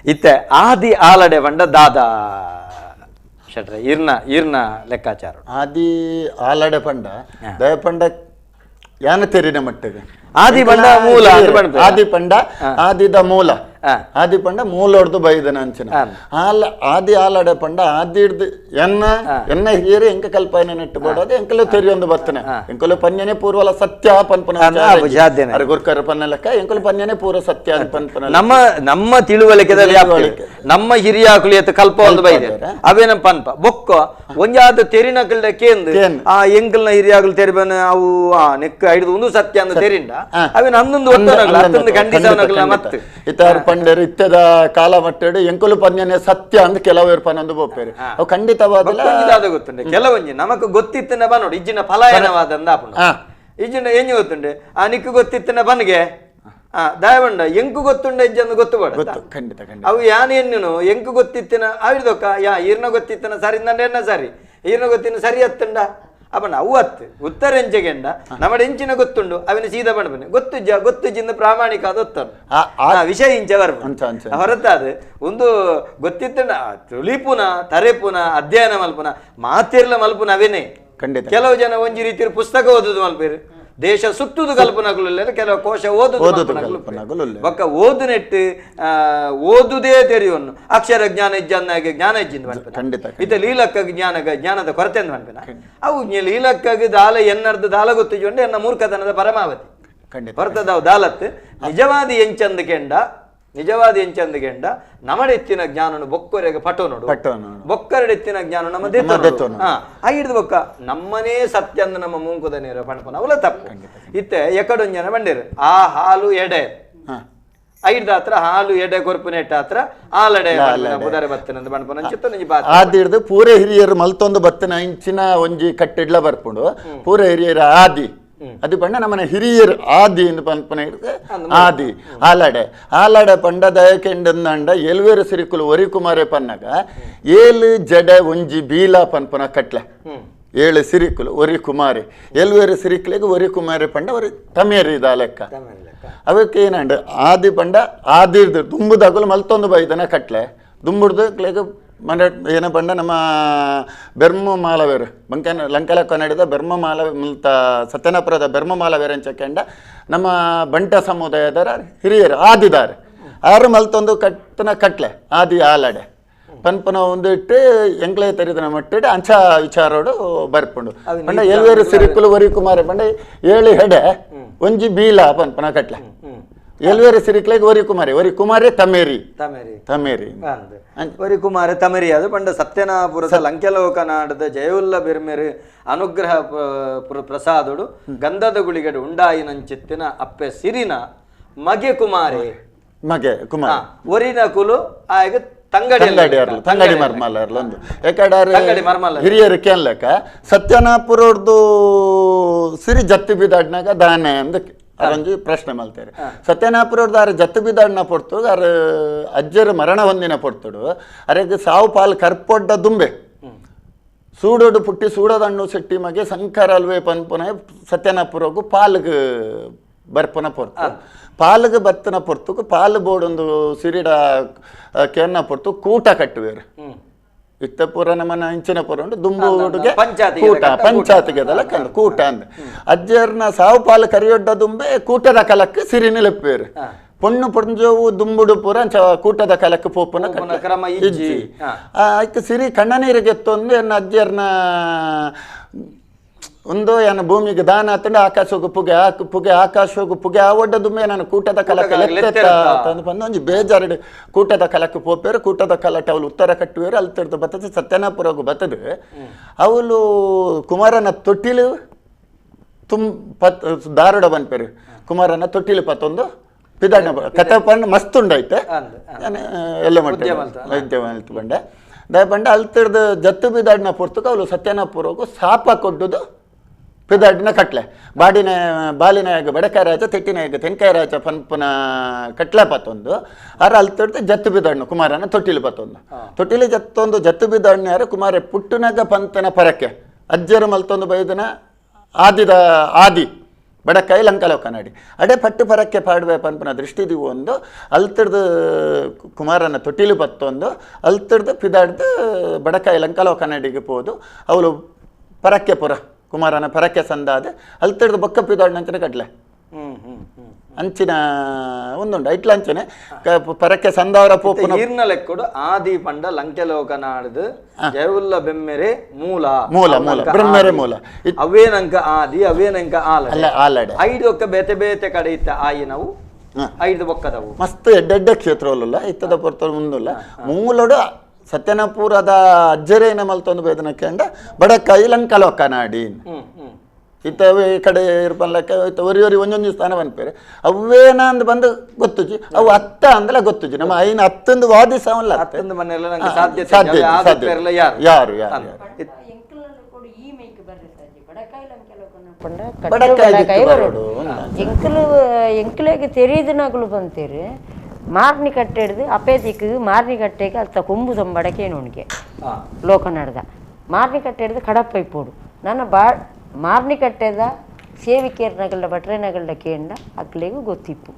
ಇತ್ತೆ ಆದಿ ಆಲಡೆ ಬಂಡ ದಾದಾ ಶೆಟ್ರೆ ಇರ್ನ ಇರ್ನ ಲೆಕ್ಕಾಚಾರ ಆದಿ ಆಲಡೆ ಪಂಡ ದಯಪಂಡ ಯಾನ ತೆರಿನ ಮಟ್ಟಿಗೆ ಆದಿ ಪಂಡ ಮೂಲ ಆದಿ ಪಂಡ ಆದಿದ ಮೂಲ ಆದಿ ಪಂಡ ಮೂಲೊಡ್ದು ಬೈದನ ಅಂಚಿನ ಆಲ ಆದಿ ಆಲಡೆ ಪಂಡ ಆದಿ ಹಿಡ್ದು ಎನ್ನ ಎನ್ನ ಹಿರಿಯರು ಎಂಕ ಕಲ್ಪನೆ ನೆಟ್ಟು ಬೋಡೋದು ಎಂಕಲು ತೆರಿಯೊಂದು ಬರ್ತನೆ ಎಂಕಲು ಪನ್ಯನೇ ಪೂರ್ವಲ ಸತ್ಯ ಪನ್ಪನ ಗುರ್ಕರ ಪನ್ನ ಲೆಕ್ಕ ಎಂಕಲು ಪನ್ಯನೇ ಪೂರ್ವ ಸತ್ಯ ಪನ್ಪನ ನಮ್ಮ ನಮ್ಮ ತಿಳುವಳಿಕೆದ ನಮ್ಮ ಹಿರಿಯ ಕುಲಿಯತ್ತು ಕಲ್ಪ ಒಂದು ಬೈದೆ ಅವೇನ ಪನ್ಪ ಬೊಕ್ಕ ಒಂಜಾದ ತೆರಿನಕಲ್ಡ ಕೇಂದ್ರ ಆ ಎಂಕಲ್ನ ಹಿರಿಯಾಗಲು ತೆರಿಬನ ಅವು ಆ ನೆಕ್ಕ ಹಿಡಿದು ಒಂದು ಸತ್ಯ ಅಂದ ತೆರಿಂಡ ಅವೇನ ಹನ್ನೊಂದು ಒತ್ತನಗಲ ಖಂಡಿಸವನಗಲ ಮತ್ತೆ ಇತ್ತಾರು ಪಂಡರು ಇತ್ತದ ಕಾಲ ಮಟ್ಟಡು ಎಂಕುಲು ಪನ್ಯನೆ ಸತ್ಯ ಅಂದ್ ಕೆಲವರು ಪನ್ನೊಂದು ಬೋಪೇರು ಅವು ಖಂಡಿತವಾದ ಗೊತ್ತುಂಡೆ ಕೆಲವೊಂಜಿ ನಮಕ್ ಗೊತ್ತಿತ್ತನ ಬನ್ನೋಡು ಇಜ್ಜಿನ ಫಲಾಯನವಾದ ಅಂದಾಪುಂಡು ಇಜ್ಜಿನ ಎಂಜಿ ಗೊತ್ತುಂಡೆ ಆ ನಿಕ್ಕು ಗೊತ್ತಿತ್ತನ ಬನ್ಗೆ ಆ ದಯವಂಡ ಎಂಕು ಗೊತ್ತುಂಡ ಇಜ್ಜಂದು ಗೊತ್ತು ಬೇಡ ಗೊತ್ತು ಖಂಡಿತ ಖಂಡಿತ ಅವು ಯಾನ್ ಎನ್ನುನು ಎಂಕು ಗೊತ್ತಿತ್ತಿನ ಆವಿದೊಕ್ಕ ಯಾ ಈರ್ನ ಗೊತ್ತಿತ್ತನ ಸರಿ ನನ್ನ ಎನ್ನ ಸರಿ ಈರ್ನ ಗೊತ್ತಿನ ಸರಿ ಅತ್ತುಂಡ ಅಪ್ಪನ ಅವು ಅತ್ತು ಉತ್ತರ ಎಂಚೆಗೆಂಡ ನಮ್ಮ ಎಂಚಿನ ಗೊತ್ತುಂಡು ಅವನ ಸೀದಾ ಬಣ್ಣ ಬನ್ನಿ ಗೊತ್ತು ಗೊತ್ತು ಜಿಂದ ಪ್ರಾಮಾಣಿಕ ಅದೊತ್ತನು ಆ ವಿಷಯ ಇಂಚ ಬರ್ಪ ಹೊರತಾದ ಒಂದು ಗೊತ್ತಿತ್ತಂಡ ತುಳಿಪುನ ತರೆಪುನ ಅಧ್ಯಯನ ಮಲ್ಪುನ ಮಾತಿರ್ಲ ಮಲ್ಪುನ ಅವೇನೆ ಖಂಡಿತ ಕೆಲವು ಜನ ಒಂಜಿ ರೀತಿ ಪುಸ್ತಕ ಓದುದು ಮಲ್ಪೇರು ದೇಶ ಸುತ್ತುದು ಕಲ್ಪನಗಳು ಕೆಲವು ಕೋಶ ಓದುದು ಬೊಕ್ಕ ಓದುನೆಟ್ಟು ಓದುದೇ ತೆರೆಯೋನು ಅಕ್ಷರ ಜ್ಞಾನ ಇಜ್ಜನ್ನಾಗಿ ಜ್ಞಾನ ಇಜ್ಜಿಂದ ಪನ್ಪಿನ ಖಂಡಿತ ಇತ್ತ ಲೀಲಕ್ಕ ಜ್ಞಾನ ಜ್ಞಾನದ ಕೊರತೆ ಅಂತ ಪನ್ಪಿನ ಅವು ಲೀಲಕ್ಕಾಗಿ ದಾಲ ಎನ್ನರ್ದು ದಾಲ ಗೊತ್ತಿಜೊಂಡು ಎನ್ನ ಮೂರ್ಖತನದ ಪರಮಾವಧಿ ಖಂಡಿತ ಹೊರತದವು ದಾಲತ್ ನಿಜವಾದ ಎಂಚಂದ ಕೆಂಡ ನಿಜವಾದ ಎಂಚಂದ ಕೆಂಡ ನಮಡೆತ್ತಿನ ಜ್ಞಾನನು ಬೊಕ್ಕರೆಗೆ ಪಟೋ ನೋಡು ಬೊಕ್ಕರೆಡೆತ್ತಿನ ಜ್ಞಾನ ನಮ್ಮ ದೇತೋನು ಹಿಡಿದು ಬೊಕ್ಕ ನಮ್ಮನೇ ಸತ್ಯ ಅಂದ ನಮ್ಮ ಮೂಂಕುದ ನೇರ ಪಣಪನ ಅವಲ ತಪ್ಪು ಇತ್ತೆ ಎಕಡೊಂಜನ ಬಂಡೇರು ಆ ಹಾಲು ಎಡೆ ಐಡ್ದ ಹತ್ರ ಹಾಲು ಎಡೆ ಕೊರ್ಪು ನೆಟ್ಟ ಹತ್ರ ಆಲಡೆ ಬುದಾರೆ ಬತ್ತನಂದ ಬಣ್ಪನ ಚಿತ್ತ ಆದಿ ಹಿಡ್ದು ಪೂರೆ ಹಿರಿಯರು ಮಲ್ತೊಂದು ಬತ್ತನ ಇಂಚಿನ ಒಂಜಿ ಕಟ್ಟಿಡ್ಲ ಬರ್ಪುಂಡು ಪೂರೆ ಹಿರಿಯರ ಆದಿ ಅದು ಪಂಡ ನಮ್ಮನೆ ಹಿರಿಯರು ಆದಿ ಎಂದು ಪನ್ಪನ ಹಿಡಿದು ಆದಿ ಆಲಡೆ ಆಲಡೆ ಪಂಡ ದಯಕೆಂಡಂದ ಎಲ್ವೇರು ಸಿರಿಕುಲು ಒರಿ ಕುಮಾರೆ ಪನ್ನಗ ಏಳು ಜಡೆ ಒಂಜಿ ಬೀಲ ಪನ್ಪನ ಕಟ್ಲೆ ಏಳು ಸಿರಿಕುಲು ಒರಿ ಕುಮಾರಿ ಎಲ್ವೇರು ಸಿರಿಕುಲಿಗೆ ಒರಿ ಕುಮಾರಿ ಪಂಡ ಒರಿ ತಮೇರಿ ಇದ ಲೆಕ್ಕ ಅವಕ್ಕೆ ಏನಂಡ ಆದಿ ಪಂಡ ಆದಿರ್ದು ದುಂಬುದಾಗಲು ಮಲ್ತೊಂದು ಬೈದನ ಕಟ್ಲೆ ದುಂಬುಡ್ದು ಕ್ಲೇಗ ಮನೆ ಏನ ಪಂಡ ನಮ್ಮ ಬೆರ್ಮ ಮಾಲವೇರು ಬಂಕನ ಲಂಕಲ ಕನ್ನಡದ ಬೆರ್ಮ ಮಾಲ ಮುಲ್ತ ಸತ್ಯನಾಪುರದ ಬೆರ್ಮ ಮಾಲವೇರು ಅಂಚಕೆಂಡ ನಮ್ಮ ಬಂಟ ಸಮುದಾಯದರ ಹಿರಿಯರು ಆದಿದಾರೆ ಆರು ಮಲ್ತೊಂದು ಕಟ್ಟನ ಕಟ್ಲೆ ಆದಿ ಆಲಡೆ ಪನ್ಪನ ಒಂದು ಇಟ್ಟು ಎಂಕ್ಲೆ ತೆರಿದನ ಮಟ್ಟಿಟ್ಟು ಅಂಚ ವಿಚಾರೋಡು ಬರ್ಪುಂಡು ಪಂಡ ಎಲ್ವೇರು ಸಿರಿಕುಲು ವರಿ ಕುಮಾರ ಪಂಡ ಏಳು ಹೆಡೆ ಒಂಜಿ ಬೀಲ ಪನ್ಪನ ಕಟ್ಲೆ ಎಲ್ವೇರು ಸಿರಿಕ್ಲೆಗ್ ಒರಿ ಕುಮಾರಿ ಒರಿ ಕುಮಾರಿ ತಮೇರಿ ತಮೇರಿ ತಮೇರಿ ಒರಿ ಕುಮಾರಿ ತಮೇರಿ ಅದು ಪಂಡ ಸತ್ಯನಾಪುರದ ಲಂಕೆಲೋಕನಾಡದ ಜಯವುಲ್ಲ ಬೆರ್ಮೆರು ಅನುಗ್ರಹ ಪ್ರಸಾದೋಡು ಗಂಧದ ಗುಳಿಗಡು ಉಂಡಾಯಿನಂಚಿತ್ತಿನ ಅಪ್ಪೆ ಸಿರಿನ ಮಗೆ ಕುಮಾರಿ ಮಗೆ ಕುಮಾರಿ ಒರಿನ ಕುಲು ಆಗ ತಂಗಡಿ ತಂಗಡಿ ಮರ್ಮಲರ್ಲ ಒಂದು ಯಾಕಂದ್ರೆ ಹಿರಿಯರು ಕೇಳಕ್ಕ ಸತ್ಯನಾಪುರದ್ದು ಸಿರಿ ಜತ್ತಿ ಬಿದಾಡ್ನಾಗ ದಾನೆ ಅಂದಕ್ಕೆ ಅರೊಂಜಿ ಪ್ರಶ್ನೆ ಮಲ್ತಾರೆ ಸತ್ಯನಾಪುರದ್ದು ಆರು ಜತ್ತು ಬಿದಾಡ್ನ ಪೊರ್ತು ಅರ ಅಜ್ಜರು ಮರಣ ಹೊಂದಿನ ಪೊರ್ತುಡು ಅರೆಗ್ ಸಾವು ಪಾಲ್ ಕರ್ಪೊಡ್ಡ ದುಂಬೆ ಸೂಡೋಡು ಪುಟ್ಟಿ ಸೂಡದಣ್ಣು ಶೆಟ್ಟಿ ಮಗೆ ಸಂಕರ ಅಲ್ವೇ ಪನ್ಪುನ ಸತ್ಯನಾಪುರಗು ಪಾಲ್ಗ್ ಬರ್ಪುನ ಪೊರ್ತು ಪಾಲ್ಗ್ ಬತ್ತನ ಪೊರ್ತುಕು ಪಾಲ್ ಬೋಡೊಂದು ಸಿರಿಡ ಕೇರ್ನ ಪೊರ್ತು ಕೂಟ ಕಟ್ಟುವೇರು ಇತ್ತ ಪೂರ ನಮ್ಮನ ಇಂಚಿನ ಪೂರ ಉಂಟು ದುಂಬುಡುಗೆ ಕೂಟ ಪಂಚಾಯತ್ಗೆ ಅದೆಲ್ಲ ಕಂಡು ಕೂಟ ಅಂದ ಅಜ್ಜರ್ನ ಸಾವು ಪಾಲು ಕರಿಯೊಡ್ಡ ದುಂಬೆ ಕೂಟದ ಕಲಕ್ಕೆ ಸಿರಿನ ಲೆಪ್ಪೇರು ಪೊಣ್ಣು ಪೊಂಜೋವು ದುಂಬುಡು ಪೂರ ಕೂಟದ ಕಲಕ್ಕೆ ಪೋಪುನ ಇಜ್ಜಿ ಆಯ್ತು ಸಿರಿ ಕಣ್ಣ ನೀರಿಗೆ ಎತ್ತೊಂದು ಎನ್ನ ಅಜ್ಜರ್ನ ಒಂದು ಏನ ಭೂಮಿಗೆ ದಾನ ಆತಂಡು ಆಕಾಶೋಗು ಪುಗೆ ಪುಗೆ ಆಕಾಶೋಗು ಪುಗೆ ಆ ಒಡ್ಡ ದುಮ್ಮೆ ನಾನು ಕೂಟದ ಕಲಕ್ಕೆ ಲೆತ್ತ ಬಂದು ಒಂಜಿ ಬೇಜಾರು ಕೂಟದ ಕಲಕ್ಕೆ ಪೋಪೇರು ಕೂಟದ ಕಲಟ ಅವಳು ಉತ್ತರ ಕಟ್ಟುವೇರು ಅಲ್ಲಿ ತಿರ್ದು ಬತ್ತದ ಸತ್ಯನಾಪುರಗು ಬತ್ತದು ಅವಳು ಕುಮಾರನ ತೊಟ್ಟಿಲು ತುಮ್ ಪತ್ ದಾರುಡ ಬನ್ಪೇರು ಕುಮಾರನ ತೊಟ್ಟಿಲು ಪತ್ತೊಂದು ಪಿದಾಣ ಕತೆ ಪಂಡ ಮಸ್ತ್ ಉಂಡೈತೆ ನಾನು ಎಲ್ಲ ಮಟ್ಟ ವೈದ್ಯ ಮಲ್ತು ಬಂಡೆ ದಯ ಬಂಡೆ ಅಲ್ಲಿ ತಿರ್ದು ಜತ್ತು ಬಿದಾಡಿನ ಪೊರ್ತುಕು ಅವಳು ಸತ್ಯನಾಪುರಗು ಸಾಪ ಕೊಡ್ಡುದು ಪಿದಾಡಿನ ಕಟ್ಲೆ ಬಾಡಿನ ಬಾಲಿನಾಯಗ ಬಡಕಾಯ ರಾಜ ತೆಟ್ಟಿನಾಯಗ ತೆನ್ಕಾಯ ರಾಜ ಪನ್ಪುನ ಕಟ್ಲೆ ಪತ್ತೊಂದು ಆರ ಅಲ್ಲಿ ತಿರ್ದು ಜತ್ತು ಬಿದಾಡ್ನ ಕುಮಾರನ ತೊಟ್ಟಿಲು ಪತ್ತೊಂದು ತೊಟ್ಟಿಲು ಜತ್ತೊಂದು ಜತ್ತು ಬಿದಾಡ್ನ ಯಾರು ಕುಮಾರ ಪುಟ್ಟುನಗ ಪಂತನ ಪರಕ್ಕೆ ಅಜ್ಜರು ಮಲ್ತೊಂದು ಬೈದನ ಆದಿದ ಆದಿ ಬಡಕಾಯಿ ಲಂಕಲೋಕನಾಡಿ ಅಡೆ ಪಟ್ಟು ಪರಕ್ಕೆ ಪಾಡುವೆ ಪನ್ಪನ ದೃಷ್ಟಿ ಒಂದು ಅಲ್ತಿಡ್ದು ಕುಮಾರನ ತೊಟ್ಟಿಲು ಪತ್ತೊಂದು ಅಲ್ತಿಡ್ದು ಪಿದಾಡ್ದು ಬಡಕಾಯಿ ಲಂಕಲೋಕನಾಡಿಗೆ ಪೋದು ಅವಳು ಪರಕ್ಕೆ ಪುರ ಕುಮಾರನ ಪರಕ್ಕೆ ಸಂದಾದ ಅಲ್ತಿಡ್ದು ಬೊಕ್ಕ ಪಿದಾಡ್ನ ಕಟ್ಲೆ ಅಂಚಿನ ಒಂದುಂಡು ಐಟ್ಲ ಅಂಚನೆ ಪರಕ್ಕೆ ಸಂದವರ ಪೋಪುನ ಈರ್ನ ಲೆಕ್ಕಡು ಆದಿ ಪಂಡ ಲಂಕೆಲೋಕನಾಡ್ದು ಜಯವುಲ್ಲ ಬೆಮ್ಮೆರೆ ಮೂಲ ಮೂಲ ಮೂಲ ಬ್ರಹ್ಮೆರೆ ಮೂಲ ಅವೇನಂಕ ಆದಿ ಅವೇನಂಕ ಆಲಡೆ ಅಲ್ಲ ಆಲಡೆ ಐದು ಒಕ್ಕ ಬೇತೆ ಬೇತೆ ಕಡೆ ಇತ್ತ ಆಯಿ ನಾವು ಐದು ಬೊಕ್ಕದವು ಮಸ್ತ್ ಎಡ್ಡೆಡ್ಡೆ ಕ್ಷೇತ್ರವಲ್ಲ ಇತ್ತದ ಪೊರ್ತ ಮುಂದುಲ್ಲ ಮೂಲಡು ಸತ್ಯನಾಪುರದ ಅಜ್ಜರೇನ ಮಲ್ತೊಂದು ಬೇದನ ಕೆಂಡ ಬಡಕಾಯಿ ಲಂಕಲೋಕನಾಡಿ ಇತ್ತವೇ ಈ ಕಡೆ ಇರ್ಪನ್ಲಕ್ಕ ಇತ್ತ ಒರಿ ಒರಿ ಒಂದೊಂದು ಸ್ಥಾನ ಬನ್ಪೇರೆ ಅವೇನ ಅಂದ್ ಬಂದು ಗೊತ್ತುಜಿ ಅವು ಅತ್ತ ಅಂದಲ ಗೊತ್ತುಜಿ ನಮ್ಮ ಐನ ಅತ್ತೊಂದು ವಾದಿಸವಲ್ಲ ಅತ್ತಂದು ಮನೆಯಲ್ಲ ನಂಗೆ ಸಾಧ್ಯ ಸಾಧ್ಯ ಯಾರು ಯಾರು ಎಂಕಲು ಎಂಕಲೆಗೆ ತೆರೀದನಾಗಲು ಬಂತೀರಿ ಮಾರ್ನಿ ಕಟ್ಟೆ ಹಿಡ್ದು ಅಪ್ಪೆ ದಿಕ್ಕು ಮಾರ್ನಿ ಕಟ್ಟೆಗೆ ಅತ್ತ ಕೊಂಬು ಸಂಬಡಕ್ಕೆ ಉಣಿಕೆ ಲೋಕನಾಡ್ದ ಮಾರ್ನಿ ಕಟ್ಟೆ ಹಿಡ್ದು ಕಡಪ್ಪ ಇಪ್ಪೋಡು ನನ್ನ ಬಾ ಮಾರ್ನಿ ಕಟ್ಟೆದ ಸೇವಿಕೆಯರ್ನಗಲ್ಡ ಭಟ್ರೆನಗಲ್ಡ ಕೇಂಡ ಅಕ್ಲೆಗು ಗೊತ್ತಿಪ್ಪು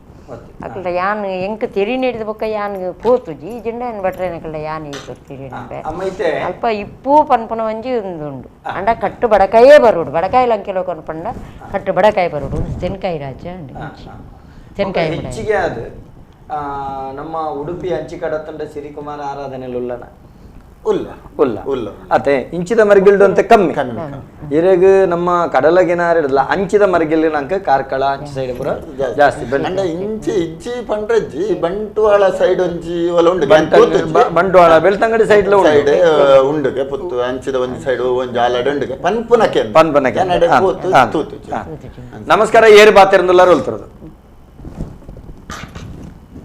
ಅಕ್ಲ ಯಾನ್ ಎಂಕ್ ತೆರಿ ನೀಡಿದ ಬೊಕ್ಕ ಯಾನ್ ಪೋತುಜಿ ಈ ಜಿಂಡ ಯಾನ್ ಭಟ್ರೆನಗಲ್ಡ ಯಾನ್ ತೆರಿನಂಬೆ ಅಲ್ಪ ಇಪ್ಪು ಪನ್ಪುನ ಒಂಜಿ ಉಂಡು ಅಂಡ ಕಟ್ಟು ಬಡಕಾಯೇ ಬರೋಡು ಬಡಕಾಯಿ ಲಂಕೆಲೋ ಪಂಡ ಕಟ್ಟು ಬಡಕಾಯಿ ಬರೋಡು ತೆನ್ಕಾಯಿ ರಾಜ್ಯ ತೆನ್ಕಾಯಿ ಹೆಚ್ಚಿಗೆ ಅದು ನಮ್ಮ ಉಡುಪಿ ಅಂಚಿಕಡತ್ತಂಡ ಸಿರಿಕುಮಾರ ಆರಾಧನೆ ಉಲ್ಲನ ಉಲ್ಲ ಉಲ್ಲ ಉಲ್ಲ ಅತೆ ಇಂಚಿದ ಮರಿಗಿಲ್ಡು ಅಂತ ಕಮ್ಮಿ ಇರೆಗ್ ನಮ್ಮ ಕಡಲಗಿನಾರಿಡಲ್ಲ ಅಂಚಿದ ಮರಿಗಿಲ್ ನಂಗೆ ಕಾರ್ಕಳ ಅಂಚಿ ಸೈಡ್ ಪೂರ ಜಾಸ್ತಿ ಅಂಡ ಇಂಚಿ ಇಜ್ಜಿ ಪಂಡ್ರಜ್ಜಿ ಬಂಟ್ವಾಳ ಸೈಡ್ ಒಂಜಿ ಒಲ ಉಂಡು ಬಂಟ್ವಾಳ ಬೆಳ್ತಂಗಡಿ ಸೈಡ್ ಸೈಡ್ ಉಂಡುಗೆ ಪುತ್ತು ಅಂಚಿದ ಒಂಜಿ ಸೈಡ್ ಒಂಜಿ ಆಲಡೆ ಉಂಡುಗೆ ಪನ್ಪುನಕ್ಕೆ ಪನ್ಪುನಕ್ಕೆ ನಮಸ್ಕಾರ ಏರು ಬಾತಿರಂದುಲ್ಲಾರು ಉಲ್ತಿರೋದು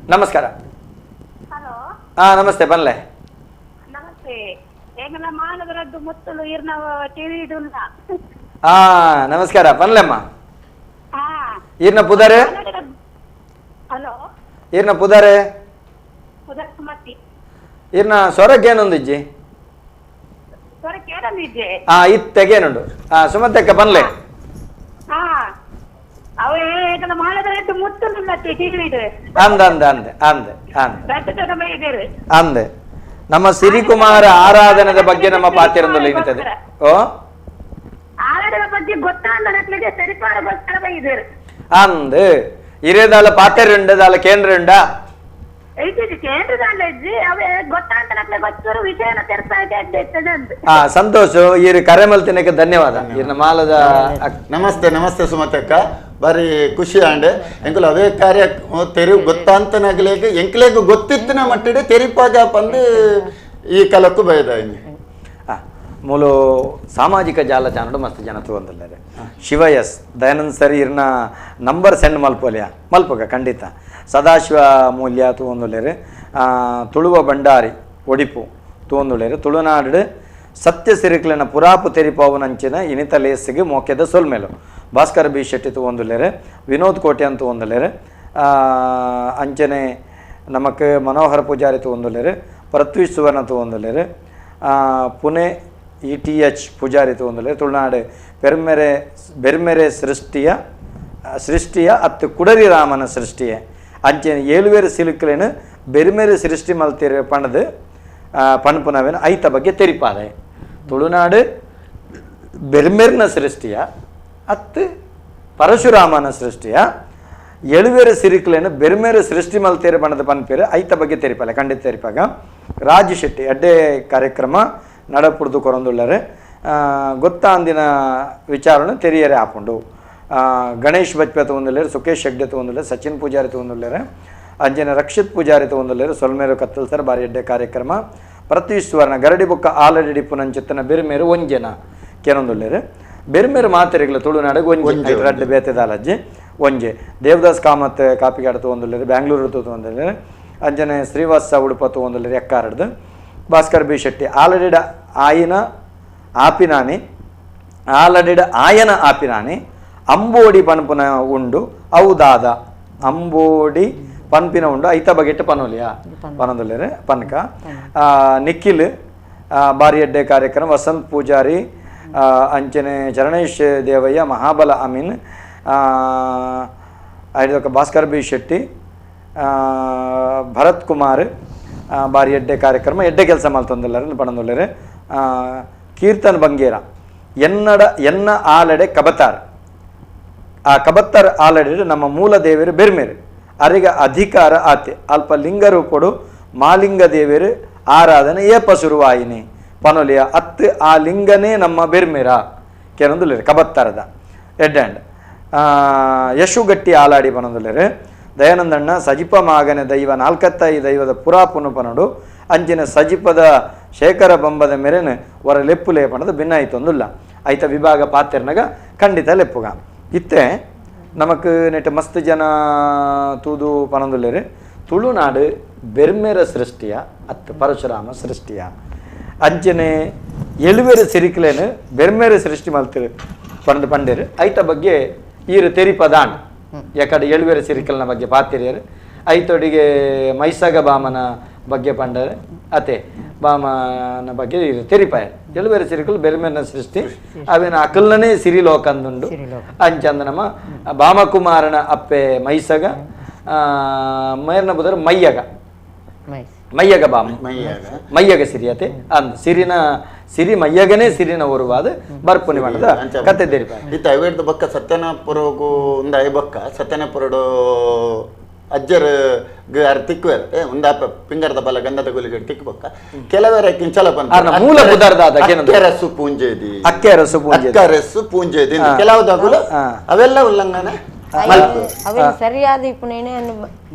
ನಮಸ್ಕಾರ ಹಾ ನಮಸ್ತೆ ಬನ್ಲೆ ಹಾ ನಮಸ್ಕಾರ ಪನ್ಲೆಮ್ಮ ಈರ್ನ ಪುದಾರೆ ಈರ್ನ ಪುದಾರೆ ಈರ್ನ ಸೊರಕ್ಕೆ ಏನೊಂದಿಜ್ಜಿ ಹಾ ಇತ್ತೆಗೇನುಂಡು ಹಾ ಸುಮತಕ್ಕ ಬನ್ಲೆ ಅಂದ ಅಂದ ಅಂದೆ ಅಂದೆ ಅಂದೆ ಅಂದೆ ನಮ್ಮ ಸಿರಿಕುಮಾರ ಆರಾಧನೆದ ಬಗ್ಗೆ ನಮ್ಮ ಪಾತಿರಂದುಲ್ಲ ಇನ್ನಿತದೆ ಓ ಅಂದ್ ಇರೇದಾಲ ಪಾತೆರುಂಡದಾಲ ಕೇಂದ್ರ ಉಂಡ ಹಾ ಸಂತೋಷ ಈ ಕರೆಮಲ್ ತಿನ್ನಕ್ಕೆ ಧನ್ಯವಾದ ಇರ್ನ ಮಾಲದ ನಮಸ್ತೆ ನಮಸ್ತೆ ಸುಮತಕ್ಕ ಬಾರಿ ಖುಷಿ ಆಂಡೆ ಎಂಕುಲು ಅವೇ ಕಾರ್ಯ ತೆರಿ ಗೊತ್ತಾಂತನಾಗ್ಲೇಗ ಎಂಕ್ಲೇಗ ಗೊತ್ತಿತ್ತಿನ ಮಟ್ಟಿಡೆ ತೆರಿಪಾಗ ಪಂದು ಈ ಕಲಕ್ಕೂ ಬಯದಾಯಿನಿ ಮೂಲು ಸಾಮಾಜಿಕ ಜಾಲತಾಣ ಮಸ್ತ್ ಜನ ತಗೊಂಡಿದ್ದಾರೆ ಶಿವ ಎಸ್ ದಯಾನಂದ್ ಸರ್ ಇರ್ನ ನಂಬರ್ ಸೆಂಡ್ ಮಲ್ಪೋಲ್ಯ ಮಲ್ಪಗ ಖಂಡಿತ ಸದಾಶಿವ ಮೂಲ್ಯ ತಗೊಂಡುಳ್ಳೇರು ತುಳುವ ಭಂಡಾರಿ ಒಡಿಪು ತಗೊಂಡುಳ್ಳೇರು ತುಳುನಾಡು ಸತ್ಯ ಸಿರಿಕ್ಲಿನ ಪುರಾಪು ತೆರಿಪಾವುನಂಚಿನ ಇನಿತ ಲೇಸಿಗೆ ಮೋಕೆದ ಸೊಲ್ಮೇಲು ಭಾಸ್ಕರ್ ಬಿ ಶೆಟ್ಟಿ ತಗೊಂಡುಳ್ಳೇರು ವಿನೋದ್ ಕೋಟೆ ಅಂತ ತಗೊಂಡುಳ್ಳೇರು ಅಂಚನೆ ನಮಕ್ ಮನೋಹರ ಪೂಜಾರಿ ತಗೊಂಡುಳ್ಳೇರು ಪೃಥ್ವಿ ಸುವರ್ಣ ತಗೊಂಡುಳ್ಳೇರು Pune E T H Poojary ತಗೊಂಡುಳ್ಳೇರು Tulunadu ಪೆರ್ಮೆರೆ ಬೆರ್ಮೆರೆ ಸೃಷ್ಟಿಯ ಸೃಷ್ಟಿಯ ಅತ್ತು ಕುಡರಿ ರಾಮನ ಸೃಷ್ಟಿಯ ಅಂಚನೆ ಏಳುವೇರು ಸಿಲುಕಲೇನು ಬೆರ್ಮೆರೆ ಸೃಷ್ಟಿ ಮಲ್ತಿರ ಪಣದು ಪಣಪುನವೇನು ಐತ ಬಗ್ಗೆ ತೆರಿಪಾದೆ ತುಳುನಾಡು ಬೆರ್ಮೆರ್ನ ಸೃಷ್ಟಿಯ ಅತ್ತು ಪರಶುರಾಮನ ಸೃಷ್ಟಿಯ ಎಳುವೇರು ಸಿರಿಕಲೇನು ಬೆರ್ಮೇರು ಸೃಷ್ಟಿ ಮಲ್ತೇರು ಬಣ್ಣದ ಪನ್ಪೇರು ಐತ ಬಗ್ಗೆ ತೆರಿಪಾಲೆ ಖಂಡಿತ ತೆರಿಪಾಗ ರಾಜು ಶೆಟ್ಟಿ ಅಡ್ಡೆ ಕಾರ್ಯಕ್ರಮ நடப்புடுத்து கொறந்துள்ளார் ಗೊತ್ತಾಂದಿನ ವಿಚಾರಣ ತೆರಿಯರೆ ಆಪುಂಡು ಗಣೇಶ್ ಬಜ್ಪೆ ತಗೊಂಡುಲ್ಲೇರು ಸುಕೇಶ್ ಹೆಗ್ಡೆ ತಗೊಂಡುಲ್ಲೇರು ಸಚಿನ್ ಪೂಜಾರಿ ತಗೊಂಡುಲ್ಲೇರು ಅಂಜನ ರಕ್ಷಿತ್ ಪೂಜಾರಿ ತಗೊಂಡುಲ್ಲೇರು ಸೊಲ್ಮೇರು ಕತ್ತಲ್ ಸರ್ ಬಾರಿ ಎಡ್ಡೆ ಕಾರ್ಯಕ್ರಮ ಪ್ರತೀಶ್ ಸುವರ್ಣ ಗರಡಿ ಬೊಕ್ಕ ಆಲಡಿ ಪುನಂಚಿತ್ತನ ಬೆರ್ಮೇರು ಒಂಜೆನ ಕೇನೊಂದುಲ್ಲೇರು ಬೆರ್ಮೇರು ಮಾತೆರೆಗ್ಲ ತುಳುನಾಡಿಗೆ ಒಂಜೆ ರಡ್ಡು ಬೇತೆದಾಲಜ್ಜಿ ಒಂಜೆ ದೇವದಾಸ್ ಕಾಮತ್ ಕಾಪಿಗಾಡ ತಗೊಂಡುಲ್ಲೇರು ಬ್ಯಾಂಗ್ಳೂರು ತಗೊಂಡುಲ್ಲೇರು ಅಂಜನೆ ಶ್ರೀವಾಸ ಉಡುಪ ತಗೊಂಡುಲ್ಲೇರು ಎಕ್ಕಾರಡ್ದು ಭಾಸ್ಕರ್ ಬಿ ಶೆಟ್ಟಿ ಆಲಡಿಡ ಆಯಿನ ಆಪಿನಾನಿ ಆಲಡಿಡ ಆಯನ ಆಪಿನಾನಿ ಅಂಬೋಡಿ ಪನ್ಪುನ ಉಂಡು ಔದಾದ ಅಂಬೋಡಿ ಪನ್ಪಿನ ಉಂಡು ಐತ ಬಗೆಟ್ಟು ಪನೋಲಿಯಾ ಪನೊಂದುಲ್ಲೇರು ಪನ್ಕ ನಿಖಿಲ್ ಬಾರಿ ಎಡ್ಡೆ ಕಾರ್ಯಕ್ರಮ ವಸಂತ್ ಪೂಜಾರಿ ಅಂಚನೆ ಚರಣೇಶ್ ದೇವಯ್ಯ ಮಹಾಬಲ ಅಮೀನ್ ಐದೊಕ್ಕ ಭಾಸ್ಕರ್ ಬಿ ಶೆಟ್ಟಿ ಭರತ್ ಕುಮಾರ್ ಬಾರಿ ಎಡ್ಡೆ ಕಾರ್ಯಕ್ರಮ ಎಡ್ಡೆ ಕೆಲಸ ಮಲ್ತೊಂದುಲ್ಲಾರು ಪಣಂದುಲ್ಲೇರು ಕೀರ್ತನ್ ಬಂಗೇರ ಎನ್ನಡ ಎನ್ನ ಆಲಡೆ ಕಬತಾರ್ ಆ ಕಬತ್ತಾರ್ ಆಲಡೆ ನಮ್ಮ ಮೂಲ ದೇವರು ಬೆರ್ಮೇರು ಅರಿಗ ಅಧಿಕಾರ ಆತೆ ಅಲ್ಪ ಲಿಂಗರೂಪಡು ಮಾಲಿಂಗ ದೇವರು ಆರಾಧನೆ ಏಪ ಶುರುವಾಯಿನಿ ಪನೊಲಿಯ ಅತ್ತು ಆ ಲಿಂಗನೇ ನಮ್ಮ ಬೆರ್ಮೇರ ಕೇನೊಂದುಲ್ಲೇರು ಕಬತ್ತಾರದ ಎಡ್ಡಂಡ್ ಯಶುಗಟ್ಟಿ ಆಲಾಡಿ ಪನೊಂದುಲ್ಲೇರು ದಯಾನಂದಣ್ಣ ಸಜಿಪ ಮಾಗನೆ ದೈವ ನಾಲ್ಕತ್ತೈ ದೈವದ ಪುರಾಪುನು ಪನಡು ಅಂಚಿನ ಸಜಿಪದ ಶೇಖರ ಬಂಬದ ಮೇರೆನ ವರ ಲೆಪ್ಪು ಲೇಪಣದ ಭಿನ್ನಾಯಿತೊಂದುಲ್ಲ ಐತ ವಿಭಾಗ ಪಾತೆರ್ನಗ ಖಂಡಿತ ಲೆಪ್ಪುಗ ಇತ್ತೆ ನಮಕ್ ನೆಟ್ ಮಸ್ತ್ ಜನ ತೂದು ಪನೊಂದುಲ್ಲೇರು ತುಳುನಾಡು ಬೆರ್ಮೆರ ಸೃಷ್ಟಿಯ ಅತ್ತು ಪರಶುರಾಮ ಸೃಷ್ಟಿಯ ಅಂಚನೆ ಎಳುವೆರು ಸಿರಿಕ್ಲೇನು ಬೆರ್ಮೆರ ಸೃಷ್ಟಿ ಮಲ್ತಿರು ಪಂಡು ಪಂಡೇರು ಐತ ಬಗ್ಗೆ ಈರು ತೆರಿಪದಾಂಡ್ ಯಾಕಡೆ ಎಳುವೆರು ಸಿರಿಕಲ್ನ ಬಗ್ಗೆ ಪಾತಿರಿಯರು ಐತೊಡಿಗೆ ಮೈಸಗ ಬಾಮನ ಬಗ್ಗೆ ಪಂಡರು ಅತೆ ಬಾಮನ ಬಗ್ಗೆ ತೆರಿಪಾಯ ಎಳುವೇರು ಸಿರಿಕುಲು ಬೆರ್ಮೆರ್ನ ಸೃಷ್ಟಿ ಅವೇನ ಅಕಲ್ನೇ ಸಿರಿಲೋಕ ಅಂದುಂಡು ಅಂಚಂದ ನಮ್ಮ ಬಾಮಕುಮಾರನ ಅಪ್ಪೆ ಮೈಸಗ ಮೇರ್ನ ಬುದರ್ ಮಯ್ಯಗ ಮಯ್ಯಗ ಬಾಮ ಮಯ್ಯಗ ಸಿರಿಯತೆ ಅಂದ್ ಸಿರಿನ ಸಿರಿ ಮಯ್ಯಗನೇ ಸಿರಿನ ಒರುವಾದ ಬರ್ಪುನಿ ಮಾಡದ ಕತೆ ತೆರಿಪಾಯ ಇತ್ತ ಐವೇರ್ದ ಬಕ್ಕ ಸತ್ಯನಾಪುರಗು ಒಂದು I ಬಕ್ಕ ಸತ್ಯನಾಪುರಡು ಅಜ್ಜರ್ ತಿಕ್ಕುವೆರ್ ಒಂದಾಪ ಪಿಂಗರದ ಬಲ ಗಂಧದ ಗುಲಿಗೆ ತಿಕ್ಕಬಕ್ಕ ಕೆಲವರ ಕಿಂಚಲ ಬಂದ ಮೂಲ ಪುದರ್ದಾದ ಅಕ್ಕೆರಸು ಪೂಂಜೇದಿ ಅಕ್ಕೆರಸು ಪೂಂಜೇದಿ ಅಕ್ಕೆರಸು ಪೂಂಜೇದಿ ಕೆಲವುದಾಗುಲ ಅವೆಲ್ಲ ಉಲ್ಲಂಘನೆ ಅವೆಲ್ಲ ಸರಿಯಾದ ಇಪ್ಪುನೇನೆ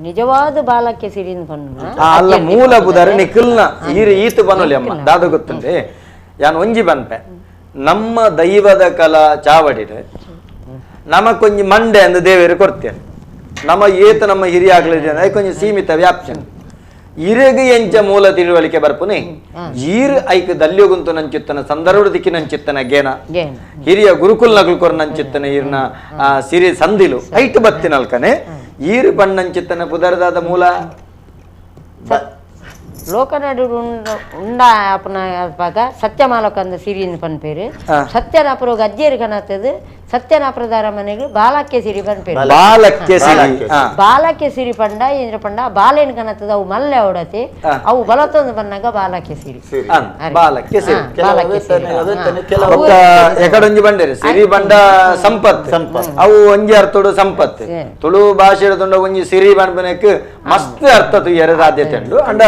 ನಿಜವಾದ ಬಾಲಕ್ಕೆ ಸಿರಿನ್ ಪನ್ನುನ ಅಲ್ಲ ಮೂಲ ಬುದರ್ ನಿಖಲ್ನ ಈರು ಈತು ಬನ್ನೊಲಿ ಅಮ್ಮ ದಾದ ಗೊತ್ತುಂಡೆ ಯಾನ್ ಒಂಜಿ ಬನ್ಪೆ ನಮ್ಮ ದೈವದ ಕಲಾ ಚಾವಡಿರೆ ನಮಕೊಂಜಿ ಮಂಡೆ ಅಂದ್ ದೇವರು ಕೊಡ್ತೇನೆ ನಮ್ಮ ಏತ ನಮ್ಮ ಹಿರಿಯಾಗ್ಲಿದೆ ಕೊಂಚ ಸೀಮಿತ ವ್ಯಾಪ್ತಿ ಇರೆಗ್ ಎಂಚ ಮೂಲ ತಿಳುವಳಿಕೆ ಬರ್ಪುನಿ ಈರ್ ಐಕ್ ದಲ್ಯೋಗುಂತು ನಂಚಿತ್ತನ ಸಂದರ್ಭ ದಿಕ್ಕಿ ನಂಚಿತ್ತನ ಗೇನ ಹಿರಿಯ ಗುರುಕುಲ್ ನಗಲು ಕೊರ ನಂಚಿತ್ತನ ಈರ್ನ ಸಿರಿ ಸಂದಿಲು ಐಟ್ ಬತ್ತಿನಲ್ಕನೆ ಈರು ಬಣ್ಣಂಚಿತ್ತನ ಪುದರ್ದಾದ ಮೂಲ ಲೋಕನಾಡು ಉಂಡ ಅಪನ ಅಪಾಗ ಸತ್ಯಮಾಲಕಂದ ಸಿರಿಯಿಂದ ಪನ್ಪೇರು ಸತ್ಯನಾಪುರ ಅಜ್ಜೇರು ಕಣತ್ತದು ಸತ್ಯನಾಪುರದಾರ ಮನೆಗೆ ಬಾಲಕ್ಕೆ ಸಿರಿ ಪನ್ಪೇರು ಬಾಲಕ್ಕೆ ಸಿರಿ ಬಾಲಕ್ಕೆ ಸಿರಿ ಪಂಡ ಏನ್ರ ಪಂಡ ಬಾಲೇನು ಕಣತ್ತದ ಅವು ಮಲ್ಲೆ ಅವಡತಿ ಅವು ಬಲತ್ತೊಂದು ಬಂದಾಗ ಬಾಲಕ್ಕೆ ಸಿರಿ ಬಾಲಕ್ಕೆ ಸಿರಿ ಬಾಲಕ್ಕೆ ಸಿರಿ ಎಕಡೊಂಜಿ ಬಂಡೇರಿ ಸಿರಿ ಬಂಡ ಸಂಪತ್ತು ಅವು ಒಂಜಿ ಅರ್ಥೋಡು ಸಂಪತ್ತು ತುಳು ಭಾಷೆ ಒಂಜಿ ಸಿರಿ ಬಂಡನಕ್ಕೆ ಮಸ್ತ್ ಅರ್ಥ ತುಯ್ಯರ ಸಾಧ್ಯತೆ ಉಂಟು ಅಂಡ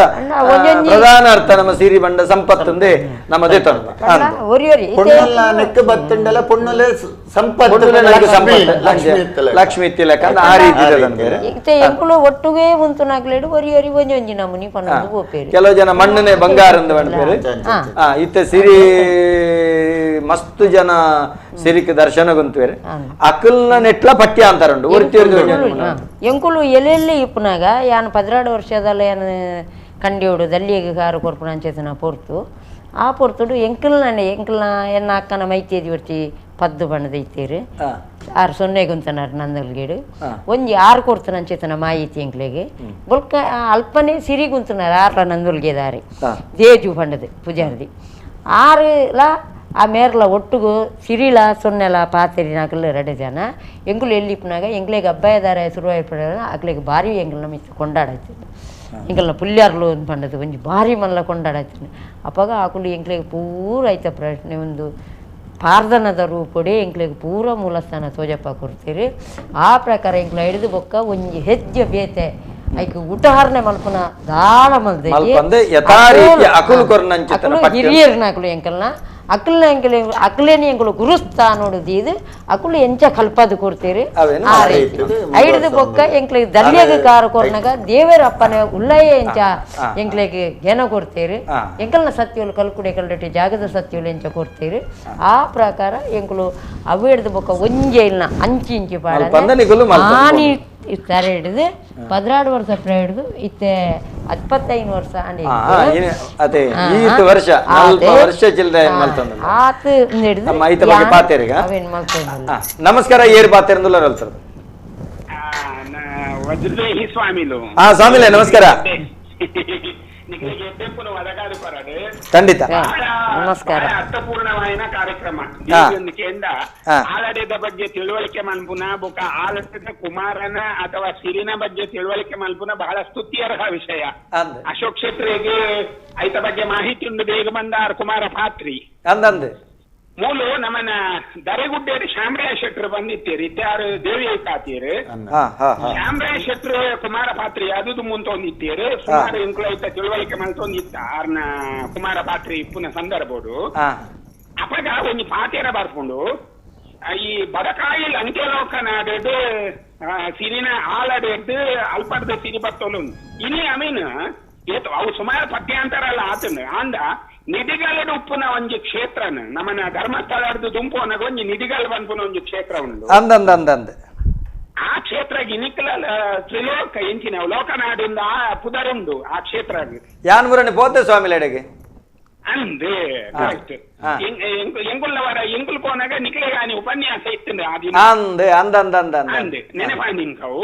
ಪ್ರಧಾನ ಅರ್ಥ ನಮ್ಮ ಸಿರಿ ಬಂಡ ಸಂಪತ್ತಂದೇ ನಮ್ಮ ಲಕ್ಷ್ಮಿ ತಿಲಕ ಆ ರೀತಿ ಎಂಕುಲು ಒಟ್ಟುಗೆ ಉಂತುನಾಗ್ಲೇಡು ಒರಿ ಒರಿ ಒಂಜಿ ಒಂಜಿ ನಮೂನಿ ಪನ್ನೊಂದು ಪೋಪೇರು ಕೆಲವು ಜನ ಮಣ್ಣನೆ ಬಂಗಾರ ಅಂದ್ ಪನ್ಪೇರು ಇತ್ತೆ ಸಿರಿ ಮಸ್ತ್ ಜನ ಸಿರಿಕ್ ದರ್ಶನ ಗುಂತುವೇರು ಅಕಲ್ನ ನೆಟ್ಲ ಪಟ್ಯ ಅಂತಾರುಂಡು ಒರ್ತಿ ಎಂಕುಲು ಎಲ್ಲೆಲ್ಲಿ ಇಪ್ಪುನಾಗ ಯಾನ್ 12 ವರ್ಷದಲ್ಲ ಯಾನ್ ಕಂಡಿಯೋಡು ದಲ್ಲಿಗೆ ಕಾರು ಕೊರ್ಪುನ ಅಂಚೆತನ ಪೊರ್ತು ಆ ಪೊರ್ತುಡು ಎಂಕಲ್ನ ಎಂಕಲ್ನ ಎನ್ನ ಅಕ್ಕನ ಮೈತೇದಿ ಒರ್ತಿ ಪದ್ದು ಬಣ್ಣದ ಇತ್ತೀರು ಆರು ಸೊನ್ನೆ ಗುಂತನಾರು ನಂದಲ್ಗೇಡು ಒಂಜಿ ಆರು ಕೊರ್ತನ ಅಂಚೆತನ ಮಾಹಿತಿ ಎಂಕ್ಲೆಗೆ ಬೊಲ್ಕ ಅಲ್ಪನೆ ಸಿರಿ ಗುಂತನಾರು ಆರ್ಲ ನಂದುಲ್ಗೆದಾರಿ ದೇಜು ಬಣ್ಣದ ಪೂಜಾರ್ದಿ ಆರುಲ ಆ ಮೇರ್ಲ ಒಟ್ಟುಗು ಸಿರಿಲ ಸೊನ್ನೆಲ ಪಾತೆರಿ ನಾಕಲ್ ರಡೆ ಜನ ಎಂಗುಲು ಎಲ್ಲಿಪ್ಪನಾಗ ಎಂಗ್ಲೆಗೆ ಅಬ್ಬಾಯದಾರ ಶುರುವಾಯ್ಪಡ ಅಕ್ಲೆಗೆ ಭಾರಿ ಎಂಗ್ಲ ಮಿತ್ತು ಕೊಂಡಾಡಾಯ್ತು ಎಂಕಲ್ನ ಪುಲ್ಯಾರ್ಲು ಅಂತ ಪಂಡದು ಒಂಜಿ ಭಾರಿ ಮಲ್ಲ ಕೊಂಡಾಡಾಯ್ತು ಅಪ್ಪಾಗ ಆಕುಲು ಎಂಕ್ಲೆಗೆ ಪೂರ ಐತ ಪ್ರಶ್ನೆ ಒಂದು ಪಾರ್ದನದ ರೂಪಡೆ ಎಂಕ್ಲೆಗೆ ಪೂರ ಮೂಲಸ್ಥಾನ ತೋಜಪ್ಪ ಕೊಡ್ತೀರಿ ಆ ಪ್ರಕಾರ ಎಂಕ್ಲ ಹಿಡಿದು ಬೊಕ್ಕ ಒಂಜಿ ಹೆಜ್ಜೆ ಬೇತೆ ಐಕ್ ಉಟಹರಣೆ ಮಲ್ಪನ ದಾಳ ಮಲ್ದೆ ಹಿರಿಯರ್ನಾಕುಲು ಎಂಕಲ್ನ ಅಕಲ್ನ ಎಂಕಲೆ ಅಕಲೇನಿ ಎಂಕುಲು ಗುರುಸ್ತಾ ನೋಡುದು ಇದು ಅಕುಲು ಎಂಚ ಕಲ್ಪದು ಕೊಡ್ತೀರಿ ಆ ರೀತಿ ಐಡ್ದು ಬೊಕ್ಕ ಎಂಕ್ಲೆಗೆ ದಲ್ಯಗ ಕಾರ ಕೊರ್ನಾಗ ದೇವರ ಅಪ್ಪನ ಉಲ್ಲಯೇ ಎಂಚ ಎಂಕ್ಲೆಗೆ ಗೆನ ಕೊಡ್ತೀರಿ ಎಂಕಲ್ನ ಸತ್ಯಲು ಕಲ್ಕುಡೆ ಕಲ್ಡಟ್ಟಿ ಜಾಗದ ಸತ್ಯಲು ಎಂಚ ಕೊಡ್ತೀರಿ ಆ ಪ್ರಕಾರ ಎಂಕುಲು ಅವು ಹಿಡ್ದು ಬೊಕ್ಕ ಒಂಜೆ ಇಲ್ಲ ಅಂಚಿ ಇಂಚಿ ಪಾಡ ಆನಿ ತರ ಹಿಡಿದು 12 ವರ್ಷ ಹಿಡಿದು ಇತ್ತೆ 25 ವರ್ಷ ನಮಸ್ಕಾರ ಏರ್ ಸ್ವಾಮಿಲೇ ನಮಸ್ಕಾರ ಖಂಡಿತ ನಮಸ್ಕಾರ ಅರ್ಥಪೂರ್ಣವಾಯಿನ ಕಾರ್ಯಕ್ರಮ ಕೇಂದ್ರ ಆಲಡೆದ ಬಗ್ಗೆ ತಿಳುವಳಿಕೆ ಮಲ್ಪುನ ಬೊಕ ಆಲಡೆದ ಕುಮಾರನ ಅಥವಾ ಸಿರಿನ ಬಗ್ಗೆ ತಿಳುವಳಿಕೆ ಮಲ್ಪುನ ಬಹಳ ಸ್ತುತ್ಯರ್ಹ ವಿಷಯ. ಅಶೋಕ್ ಶೆಟ್ರಿಗೆ ಐತ ಬಗ್ಗೆ ಮಾಹಿತಿ ಉಂಟು ಬೇಗ ಬಂದಾರ್ ಕುಮಾರ ಪಾತ್ರಿ ಅಂದಂದೆ ಮೂಲು ನಮ್ಮನ ದರೆಗುಡ್ಡೆ ಶಾಮರಾಯ ಶೆಟ್ರು ಬಂದಿತ್ತೀರಿ ಇತ್ತಾರು ದೇವಿ ಕಾತೀರು ಶಾಮರಾಯ ಶೆಟ್ರು ಕುಮಾರ ಪಾತ್ರಿ ಅದು ಮುಂತೊಂದಿತ್ತೀರು ಸುಮಾರು ಎಂಕುಲ ಐತ ತಿಳುವಳಿಕೆ ಮಲ್ತೊಂದಿತ್ತ ಆರ್ನ ಕುಮಾರ ಪಾತ್ರಿ ಇಪ್ಪುನ ಸಂದರ್ಭೋಡು ಅಪಗ ಒಂಜಿ ಪಾತೇರ ಬರ್ಕೊಂಡು ಈ ಬಡಕಾಯಿ ಲಂಕೆಲೋಕನಾಡು ಸಿರಿನ ಆಲಡೆದ್ದು ಅಲ್ಪಡ್ದ ಸಿರಿ ಬತ್ತೊಲು ಇನಿ ಅಮೀನ್ ಏತು ಅವು ಸುಮಾರು ಪಠ್ಯಾಂತರ ಅಲ್ಲ ಆತನ ಅಂದ ನಿಧಿಗಲದ ಉಪ್ಪುನ ಒಂಜಿ ಕ್ಷೇತ್ರನ ನಮ್ಮನ ಧರ್ಮಸ್ಥಳದ ದುಂಪುನಗ ಒಂಜಿ ನಿಧಿಗಲ್ ಬನ್ಪುನ ಒಂಜಿ ಕ್ಷೇತ್ರ ಉಂಡು ಅಂದಂದ ಆ ಕ್ಷೇತ್ರ ಇನಿಕ್ಲ ತ್ರಿಲೋಕ ಎಂಚಿನ ಲೋಕನಾಡಿಂದ ಆ ಪುದರುಂಡು ಆ ಕ್ಷೇತ್ರ ಯಾನ್ ಮುರಣಿ ಪೋತೆ ಸ್ವಾಮಿ ಲೆಡೆಗೆ ಅಂದೆ ಕರೆಕ್ಟ್ ಎಂಕುಲ್ಲವರ ಎಂಕುಲ್ ಪೋನಾಗ ನಿಕ್ಲೆಗಾನಿ ಉಪನ್ಯಾಸ ಇತ್ತು ಅಂದೆ ಅಂದ ಅಂದ ಅಂದ ಅಂದೆ ನೆನಪಾಂದಿನ್ಕವು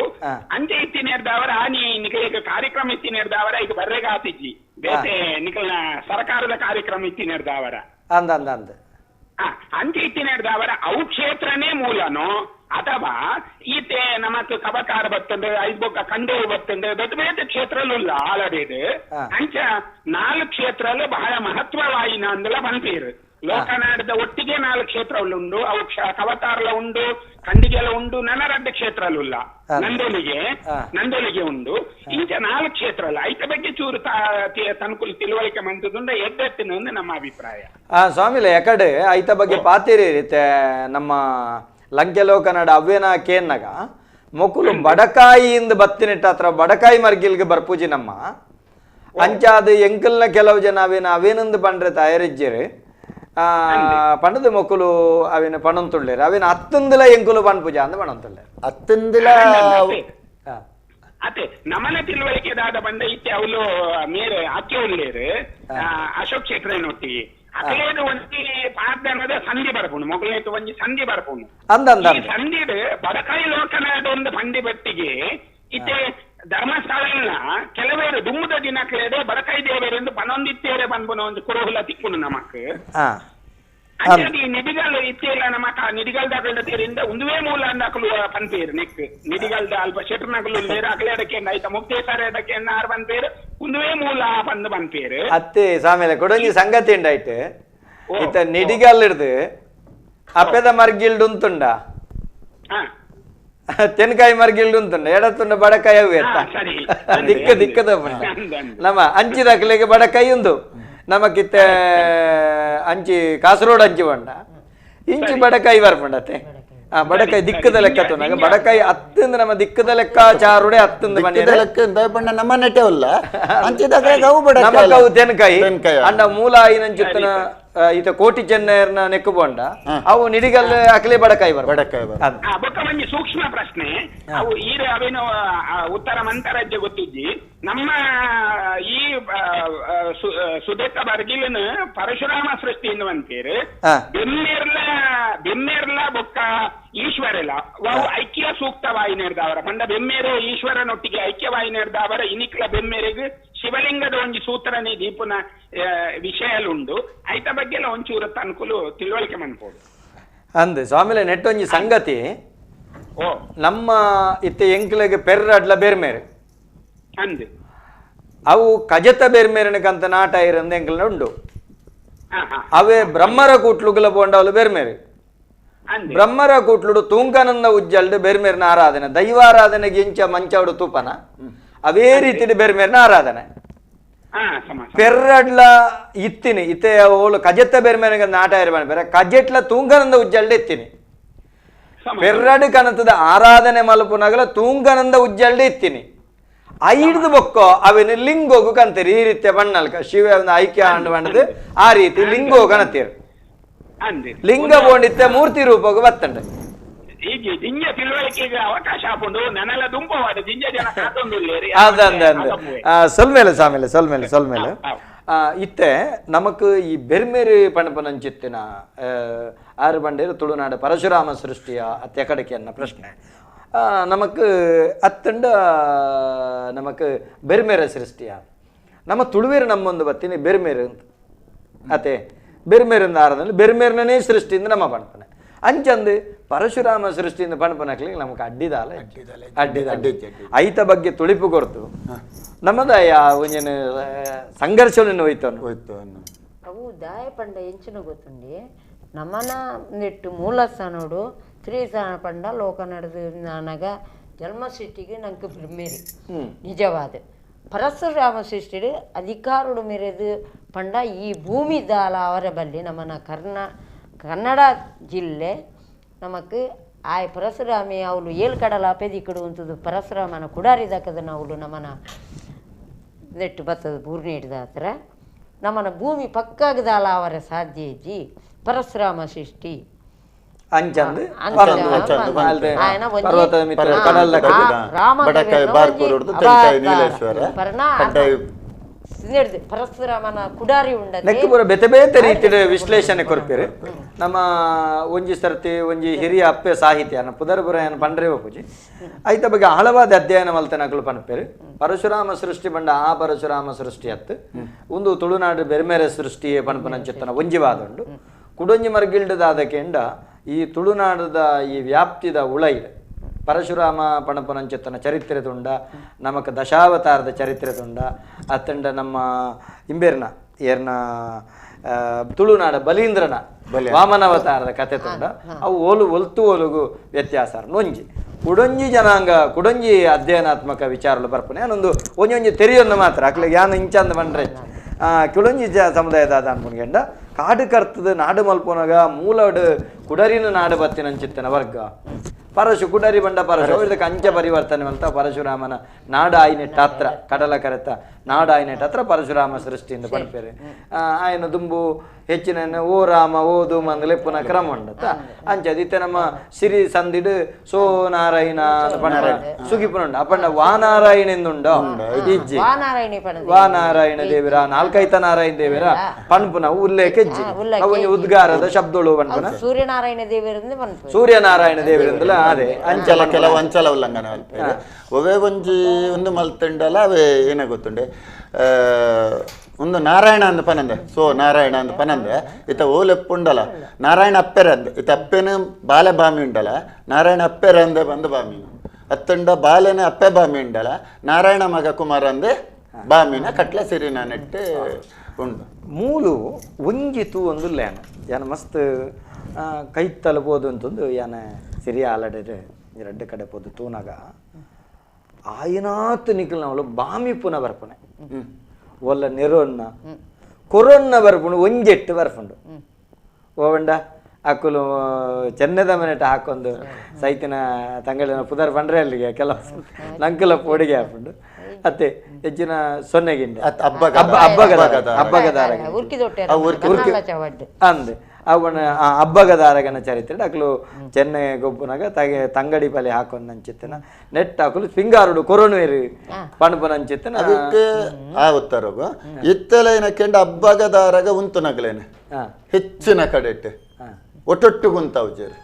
ಅಂಚೆ ಇತ್ತಿನೇರ್ದವರ ಆನಿ ನಿಕ್ಲೆಗ ಕಾರ್ಯಕ್ರಮ ಇತ್ತಿನೇರ್ದವರ ಈಗ ಬರ್ರೆಗ ಆತಿಜ್ಜಿ ಬೇತೆ ನಿಕಲ್ನ ಸರ್ಕಾರದ ಕಾರ್ಯಕ್ರಮ ಇತ್ತಿನರ್ದಾವರ ಅಂದ ಅಂದ ಅಂದ ಅಂಚ ಇತ್ತಿನರ್ದಾವರ ಅವು ಕ್ಷೇತ್ರನೇ ಮೂಲನೋ ಅಥವಾ ಈತೆ ನಮಕ್ ಕಬಕಾರ ಬತ್ತಂಡು ಐದ್ ಬೊಕ್ಕ ಕಂಡೇವು ಬತ್ತಂಡು ಬೇತೆ ಬೇತೆ ಕ್ಷೇತ್ರಲು ಆಲಡೇದು ಅಂಚ ನಾಲ್ಕು ಕ್ಷೇತ್ರಲು ಬಹಳ ಮಹತ್ವವಾಯಿನ ಅಂದಲ ಪನ್ಪೇರು. ಲೋಕನಾಡದ ಒಟ್ಟಿಗೆ ನಾಲ್ಕು ಕ್ಷೇತ್ರಗಳು ಉಂಡು, ಅವು ಕವತಾರ್ಲ ಉಂಡು, ಖಂಡಿಗೆಲ ಉಂಡು, ನನರಡ್ಡ ಕ್ಷೇತ್ರಲುಲ್ಲ, ನಂದೊಲಿಗೆ ನಂದೊಲಿಗೆ ಉಂಡು. ಇಂಚ ನಾಲ್ಕು ಕ್ಷೇತ್ರಲ್ಲ ಐತ ಬಗ್ಗೆ ಚೂರು ತನುಕುಲು ತಿಳುವಳಿಕೆ ಮಂತದುಂಡ ಎದ್ದೆತ್ತಿನ ನಮ್ಮ ಅಭಿಪ್ರಾಯ. ಸ್ವಾಮಿಲೆ ಎಕಡೆ ಐತ ಬಗ್ಗೆ ಪಾತಿರಿ ನಮ್ಮ ಲಂಕೆ ಲೋಕನಾಡ ಅವ್ವೇನ ಕೇನ್ನಗ ಮೊಕುಲು ಬಡಕಾಯಿಯಿಂದ ಬತ್ತಿನಿಟ್ಟ ಹತ್ರ ಬಡಕಾಯಿ ಮರ್ಗಿಲ್ಗೆ ಬರ್ಪೂಜಿ ನಮ್ಮ ಅಂಚಾದ ಎಂಕಲ್ನ ಕೆಲವು ಜನ ಅವೇನ ಅವೇನಂದು ಪಂಡ್ರೆ ತಯಾರಿಜ್ಜರು ಪಂಡದ ಮೊಕ್ಕಲು ಅವೇನ ಪಣಂತುಳ್ಳೇರು ಅವೇನ ಅತ್ತಂದಿಲ ಎಂಕುಲು ಪನ್ಪೂಜೆ ಅಂದ ಪಣಂತುಳ್ಳೇರು ಅತ್ತಂದಿಲ. ಅದೇ ನಮನ ತಿಳುವಳಿಕೆ ದಾದ ಬಂದ ಇತ್ತೆ ಅವಳು ಮೇರೆ ಅಕ್ಕೆ ಉಳ್ಳೇರು ಅಶೋಕ್ ಶೆಟ್ರೇನೊಟ್ಟಿಗೆ ಅಕಲೇದು ಒಂಜಿ ಪಾರ್ದನದ ಸಂಧಿ ಬರ್ಪುಂಡು, ಮೊಗಲನೇತು ಒಂಜಿ ಸಂಧಿ ಬರ್ಪುಂಡು. ಈ ಸಂಧಿಡ್ ಬಡಕಾಯಿ ಲೋಕನಾಡ ಒಂದು ಪಂಡಿ ಬಟ್ಟಿಗೆ ಇತ್ತೆ ಧರ್ಮಸ್ಥಳ ಕೆಲವೇರು ದುಮ್ಮದ ದಿನಕ್ಲೇಡೆ ಬಡಕಾಯಿ ದೇವರೆಂದು ಪನೊಂದಿತ್ತೇರೆ ಪನ್ಪುನ ಒಂದು ಕುರುಹುಲ ತಿಕ್ಕುಂಡು ನಮಕ್. ಅಂಚಾದ್ ಈ ನಿಡಿಗಲ್ ಇತ್ತೆಲ್ಲ ನಮಕ ನಿಡಿಗಲ್ದ ತೇರಿಂದ ಒಂದುವೇ ಮೂಲ ಅಂದಕಲು ಪನ್ಪೇರು ನೆಕ್ ನಿಡಿಗಲ್ದ ಅಲ್ಪ ಶೆಟ್ರನಕಲು ಬೇರೆ ಅಕಲೇಡಕ್ಕೆ ಆಯ್ತ ಮುಕ್ತೇಸರಡಕ್ಕೆ ಆರ್ ಪನ್ಪೇರು ಒಂದುವೇ ಮೂಲ ಪಂದು ಪನ್ಪೇರು. ಅತ್ತೆ ಸಾಮೇಲೆ ಕೊಡೊಂಜಿ ಸಂಗತಿ ಉಂಡಾಯ್ತು ಇತ್ತ ನಿಡಿಗಲ್ ಹಿಡ್ದು ಅಪ್ಪೆದ ಮರ್ಗಿಲ್ಡ್ ಉಂತುಂಡ ತೆನ್ಕಾಯಿ ಮರ್ಗಿಲ್ಡ್ ಉಂತುಂಡ ಎಡತುಂಡ ಬಡಕಾಯಿ ಅವು ಎತ್ತ ದಿಕ್ಕ ದಿಕ್ಕದ ನಮ್ಮ ಅಂಚಿದಕಲಿಗೆ ಬಡಕಾಯಿ ಉಂದು ನಮಕಿತ್ತ ಅಂಚಿ ಕಾಸರಗೋಡು ಅಂಚಿ ಬಂಡ ಇಂಚಿ ಬಡಕಾಯಿ ಬರ್ಪುಂಡತ್ತೆ. ಆ ಬಡಕಾಯಿ ದಿಕ್ಕದ ಲೆಕ್ಕ ತೋನಾಗ ಬಡಕಾಯಿ ಅತ್ತಿಂದ ನಮ್ಮ ದಿಕ್ಕದ ಲೆಕ್ಕ ಚಾರುಡೆ ಅತ್ತಿಂದ ಬಣ್ಣ ನಮ್ಮ ನೆಟ್ಟೆ ಅಲ್ಲ ನಮಕವು ತೆನ್ಕಾಯಿ ಅಂಡ ಮೂಲ ಐನಂಚುತ್ತನ ಈತ ಕೋಟಿ ಚೆನ್ನೈರ್ನ ನೆಕ್ಕು ಬೋಂಡ ಅವು ನಿಡಿಗಲ್ ಅಕಲೆ ಬಡಕಾಯಿ ಬರ ಬಡಕಾಯಿ ಬೊಕ್ಕ ಒಂಜಿ ಸೂಕ್ಷ್ಮ ಪ್ರಶ್ನೆ ಅವು ಈರ ಅವೇನೋ ಉತ್ತರ ಮಂತರಾಜ್ಯ ಗೊತ್ತಿದ್ದಿ ನಮ್ಮ ಈ ಸುದೇತ ಬರ್ಗಿಲನ್ ಪರಶುರಾಮ ಸೃಷ್ಟಿ ಅಂತೀರಿ ಬೆಮ್ಮೇರ್ಲ ಬೆಮ್ಮೇರ್ಲ ಬೊಕ್ಕ ಈಶ್ವರಲ ಅವು ಐಕ್ಯ ಸೂಕ್ತವಾಯಿನೇರ್ದವರ ಪಂಡ ಬೆಮ್ಮೇರು ಈಶ್ವರನೊಟ್ಟಿಗೆ ಐಕ್ಯವಾಯಿನೇರ್ದವರ ಇನಿಕ್ಲ ಬೆಮ್ಮೇರಿಗೆ ಶಿವಲಿಂಗದ ಒಂಜಿ ಸೂತ್ರನೇ ದೀಪನ ವಿಷಯಲುಂಡು ಐತ ಬಗ್ಗೆ ಎಲ್ಲ ಒಂಚೂರು ತನ್ಕುಲು ತಿಳುವಳಿಕೆ ಮನ್ಪೋಡು ಅಂದ್ ಸ್ವಾಮಿಲೆ ನೆಟ್ಟೊಂಜಿ ಸಂಗತಿ ನಮ್ಮ ಇತ್ತೆ ಎಂಕ್ಲೆಗೆ ಪೆರ್ರಡ್ಲ ಬೇರ್ಮೇರು ಅಂದ್ ಅವು ಕಜತ ಬೇರ್ಮೇರನಕಂತ ನಾಟ ಇರಂದ ಎಂಕ್ಲ ಉಂಡು ಅವೇ ಬ್ರಹ್ಮರ ಕೂಟ್ಲುಗುಲ ಬೋಂಡವಲು ಬೇರ್ಮೇರು ಬ್ರಹ್ಮರ ಕೂಟ್ಲುಡು ತೂಂಕನಂದ ಉಜ್ಜಲ್ಡು ಬೇರ್ಮೇರಿನ ಆರಾಧನೆ ದೈವಾರಾಧನೆಗೆ ಇಂಚ ಮಂಚವಡು ತೂಪನ ಅವೇ ರೀತಿ ಬೇರ್ಮೇರಿನ ಆರಾಧನೆ ಪೆರ್ರಡ್ಲ ಇತ್ತಿನಿ ಇತ್ತೆ ಓಳು ಕಜೆತ್ತ ಬೇರ್ಮೇರಿಗೆ ನಾಟ ಇರಬೇಡ ಬೇರೆ ಕಜೆಟ್ಲ ತೂಂಕನಂದ ಉಜ್ಜಲ್ಡು ಇತ್ತೀನಿ ಪೆರ್ರಡು ಕನತದ ಆರಾಧನೆ ಮಲಪುನಗಲ ತೂಂಕನಂದ ಉಜ್ಜಲ್ಡು ಇತ್ತೀನಿ ಐಡ್ದು ಬೊಕ್ಕೋ ಅವೇನು ಲಿಂಗೋಗು ಕಂತೀರಿ ಈ ರೀತಿಯ ಬಣ್ಣಲ್ಕ ಶಿವ ಐಕ್ಯ ಅಂಡು ಬಣ್ಣದು ಆ ರೀತಿ ಲಿಂಗೋ ಕಣತೀರಿ ಲಿಂಗ ಬೋಂಡಿತ್ತೆ ಮೂರ್ತಿ ರೂಪಕ್ಕೆ ಬತ್ತಂಡೆ ಈಗ ಜಿಂಜ ತಿಳುವಳಿಕೆಗೆ ಅವಕಾಶ ಹಾಕೊಂಡು ನನ್ನೆಲ್ಲ ದುಂಪವಾದ ಜಿಂಜ ಜನ ಕಾತೊಂದುಲ್ಲೇರಿ ಅದ ಅಂದ ಅಂದ ಸೊಲ್ಮೇಲೆ ಸಾಮೇಲೆ ಸೊಲ್ಮೇಲೆ ಸೊಲ್ಮೇಲೆ ಇತ್ತೆ ನಮಕ್ ಈ ಬೆರ್ಮೇರು ಪಣಪನಂಚಿತ್ತಿನ ಆರು ಬಂಡೇರು ತುಳುನಾಡು ಪರಶುರಾಮ ಸೃಷ್ಟಿಯ ಅತ್ಯಕಡಕೆ ಅನ್ನ ಪ್ರಶ್ನೆ ನಮಕ್ ಅತ್ತಂಡ ನಮಕ್ ಬೆರ್ಮೇರ ಸೃಷ್ಟಿಯ ನಮ್ಮ ತುಳುವೇರು ನಮ್ಮೊಂದು ಬತ್ತೀನಿ ಬೆರ್ಮೇರು ಅಂತ ಅತೆ ಬೆರ್ಮೇರಿಂದ ಆರದಲ್ಲಿ ಬೆರ್ಮೇರ್ನೇ ಸೃಷ್ಟಿಯಿಂದ ನಮ್ಮ ಪಣಪನೆ ಅಂಚಂದು ಪರಶುರಾಮ ಸೃಷ್ಟಿಯಿಂದ ಪಣಪನಕ್ಲಿಗೆ ನಮಕ್ ಅಡ್ಡಿದಾಲ ಅಡ್ಡಿದ ಐತ ಬಗ್ಗೆ ತುಳಿಪು ಕೊರ್ತು ನಮ್ಮದ ಒಂಜೇನು ಸಂಘರ್ಷವನ್ನು ಹೋಯ್ತು ಹೋಯ್ತು ಅವು ದಾಯ ಪಂಡ ಎಂಚಿನ ಗೊತ್ತುಂಡಿ ನಮ್ಮನ ನೆಟ್ಟು ಮೂಲಸ್ಥಾನೋಡು ತ್ರೀಸ್ಥಾನ ಪಂಡ ಲೋಕ ನಡೆದು ನಾನಗ ಜನ್ಮ ಸೃಷ್ಟಿಗೆ ನಂಗೆ ಮೇರಿ ನಿಜವಾದ ಪರಶುರಾಮ ಸೃಷ್ಟಿ ಅಧಿಕಾರುಡು ಮೇರೆದು ಪಂಡ ಈ ಭೂಮಿ ದಾಲ ಅವರ ಬಲ್ಲಿ ನಮ್ಮನ ಕನ್ನಡ ಜಿಲ್ಲೆ ನಮಕ್ ಆಯ್ ಪರಶುರಾಮಿ ಅವಳು ಏಳು ಕಡಲ ಅಪೆದಿಕ್ಕಡು ಅಂತದ್ದು ಪರಶುರಾಮನ ಕುಡಾರಿದಾಕದ ಅವಳು ನಮ್ಮನ ನೆಟ್ಟು ಬತ್ತದ ಬೂರ್ಣಿ ಹಿಡ್ದ ಹತ್ರ ನಮ್ಮನ ಭೂಮಿ ಪಕ್ಕಾಗದಾಲ ಅವರ ಸಾಧ್ಯ ಇಜ್ಜಿ ಪರಶುರಾಮ ಸೃಷ್ಟಿ ಅಂಚಂದು ಪರಶುರಾಮನ ಕುಡಾರಿ ಉಂಡ ನೆಕ್ಕು ಪೂರ ಬೇತೆ ಬೇತೆ ರೀತಿಯ ವಿಶ್ಲೇಷಣೆ ಕೊರ್ಪೇರು. ನಮ್ಮ ಒಂಜಿ ಸರ್ತಿ ಒಂಜಿ ಹಿರಿಯ ಅಪ್ಪೆ ಸಾಹಿತ್ಯ ಪುದರ್ ಪುರ ಏನು ಪಂಡ್ರೆ ಪೂಜಿ ಐತ ಬಗ್ಗೆ ಆಳವಾದ ಅಧ್ಯಯನ ಮಲ್ತನಕಲು ಪನ್ಪೇರು. ಪರಶುರಾಮ ಸೃಷ್ಟಿ ಬಂಡ ಆ ಪರಶುರಾಮ ಸೃಷ್ಟಿ ಅತ್ತು ಒಂದು ತುಳುನಾಡು ಬೆರ್ಮೇರೆ ಸೃಷ್ಟಿಯೇ ಪನ್ಪನಂಚಿತ್ತನ ಒಂಜಿ ವಾದ ಉಂಡು. ಕುಡೊಂಜಿ ಮರ್ಗಿಲ್ಡದಾದಕೆಂಡ ಈ ತುಳುನಾಡದ ಈ ವ್ಯಾಪ್ತಿದ ಉಳೈಡ್ ಪರಶುರಾಮ ಪಣಪನಂಚಿತ್ತನ ಚರಿತ್ರೆ ತುಂಡ, ನಮಕ್ ದಶಾವತಾರದ ಚರಿತ್ರೆ ತುಂಡ, ಅತ್ತಂಡ ನಮ್ಮ ಇಂಬೇರ್ನ ಏರ್ನ ತುಳುನಾಡ ಬಲೀಂದ್ರನ ವಾಮನಾವತಾರದ ಕತೆ ತುಂಡ, ಅವು ಓಲು ಒಲ್ತು ಓಲುಗು ವ್ಯತ್ಯಾಸ ನೊಂಜಿ ಕುಡೊಂಜಿ ಜನಾಂಗ ಕುಡೊಂಜಿ ಅಧ್ಯಯನಾತ್ಮಕ ವಿಚಾರಲು ಬರ್ಪನೆ ಅನ್ನೊಂದು ಒಂಜೊಂಜಿ ತೆರಿಯೊಂದು ಮಾತ್ರ ಅಕ್ಲೆ ಯಾನ್ ಇಂಚಂದ ಬಂಡ್ರೆ ಕುಡೊಂಜಿ ಸಮುದಾಯದ ಅನ್ಕೊಂಡ ಕಾಡು ಕರ್ತದ ನಾಡು ಮಲ್ಪೊನಗ ಮೂಲಡು ಕುಡರಿನ ನಾಡು ಬತ್ತಿನಂಚಿತ್ತನ ವರ್ಗ ಪರಶು ಕುಡರಿ ಬಂಡ ಪರಶು ಇದಕ್ಕೆ ಅಂಚ ಪರಿವರ್ತನೆ ಅಂತ ಪರಶುರಾಮನ ನಾಡು ಆಯ್ನೆಟ್ಟ ಹತ್ರ ಕಡಲ ಕರೆತ ನಾಡು ಆಯ್ನೆಟ್ಟ ಹತ್ರ ಪರಶುರಾಮ ಸೃಷ್ಟಿಯಿಂದ ಪಡ್ಪೇರೆ. ಆಯನ ದುಂಬು ಹೆಚ್ಚಿನ ಓ ರಾಮ ಓ ಧೂಮ ಅಂದಲೇ ಪುನಃ ಕ್ರಮ ಉಂಡತ್ತ ಅಂಚದಿತ್ತೆ ನಮ್ಮ ಸಿರಿ ಸಂದಿಡು ಸೋ ನಾರಾಯಣ ಸುಗಿಪುನುಂಡ ಅಪ್ಪಂಡ ವಾನಾರಾಯಣ ಎಂದುಂಡ ಇಜ್ಜಿ ವಾನಾರಾಯಣ ದೇವಿರ ನಾಲ್ಕೈತ ನಾರಾಯಣ ದೇವಿರ ಪನ್ಪುನ ಉಲ್ಲೇಖ ಇಜ್ಜಿ ಅವು ಉದ್ಗಾರದ ಶಬ್ದಗಳು ಪನ್ಪುನ ಸೂರ್ಯನಾರಾಯಣ ದೇವರಿಂದ ಸೂರ್ಯನಾರಾಯಣ ದೇವರಿಂದಲ ಅದೇ ಅಂಚಲ ಕೆಲವು ಅಂಚಲ ಉಲ್ಲಂಘನೆ ಮಲ್ಪೇರು. ಒವೇ ಒಂಜಿ ಒಂದು ಮಲ್ತುಂಡಲ ಅವೇ ಏನ ಗೊತ್ತುಂಡೆ ಒಂದು ನಾರಾಯಣ ಅಂದ ಪನಂದೆ ಸೋ ನಾರಾಯಣ ಅಂದ ಪನಂದೆ ಇತ ಓಲೆಪ್ಪುಂಡಲ ನಾರಾಯಣ ಅಪ್ಪೆರ ಅಂದೆ ಇತ ಅಪ್ಪೆನ ಬಾಲೆ ಬಾಮಿ ಉಂಡಲ ನಾರಾಯಣ ಅಪ್ಪೆರ ಅಂದೆ ಬಂದು ಬಾಮಿನ ಅತ್ತಂಡ ಬಾಲೆನ ಅಪ್ಪೆ ಬಾಮಿ ಉಂಡಲ ನಾರಾಯಣ ಮಗ ಕುಮಾರ ಅಂದೆ ಬಾಮಿನ ಕಟ್ಲೆ ಸಿರಿನ ನೆಟ್ಟು ಉಂಡು. ಮೂಲು ಒಂಜಿ ತೂ ಒಂದು ಲೇನ ಯಾನ ಮಸ್ತ್ ಕೈ ತಲುಪೋದು ಅಂತಂದು ಯಾನ ಸಿರಿಯ ಆಲಡೆ ರಡ್ಡು ಕಡೆ ಪೋದು ತೂನಾಗ ಆಯಿನಾತ್ ನಿಖಲ್ ನಾವಲು ಬಾಮಿ ಪುನ ಬರ್ಪುನೆ ಒಲ್ಲ ನೆರೊನ್ನ ಕೊರೊನ್ನ ಬರ್ಪುಂಡು ಒಂಜೆಟ್ಟು ಬರ್ಪುಂಡು ಓವಂಡ ಅಕ್ಕುಲು ಚೆನ್ನದ ಮನೆಟ ಹಾಕೊಂದು ಸೈತಿನ ತಂಗಳಿನ ಪುದರ್ ಬಂಡ್ರೆ ಅಲ್ಲಿಗೆ ಕೆಲವು ನಂಕಲ ಪೋಡಿಗೆ ಹಾಕೊಂಡು ಅತ್ತೆ ಹೆಚ್ಚಿನ ಸೊನ್ನೆಗಿಂಡ ಹಬ್ಬಗದಾರ ಅಂದೆ ಅವನ ಆ ಹಬ್ಬಗದಾರಗನ ಚರಿತ್ರೆ ಅಕ್ಲು ಚೆನ್ನೈ ಗೊಬ್ಬುನಾಗ ತಗೆ ತಂಗಡಿ ಪಲೆ ಹಾಕೊಂಡ್ ನಂಚಿತ್ತನ ನೆಟ್ ಹಾಕಲು ಪಿಂಗಾರುಡು ಕೊರೋನುವೇರು ಪಣಪು ನಂಚಿತ್ತನ ಅದಕ್ಕೆ ಆ ಉತ್ತರಗು ಇತ್ತಲೇನ ಕೆಂಡ ಹಬ್ಬಗದಾರಗ ಉಂತು ನಗಲೇನೆ ಹೆಚ್ಚಿನ ಕಡೆಟ್ ಒಟ್ಟೊಟ್ಟು ಗುಂತಾವು ಜೇರು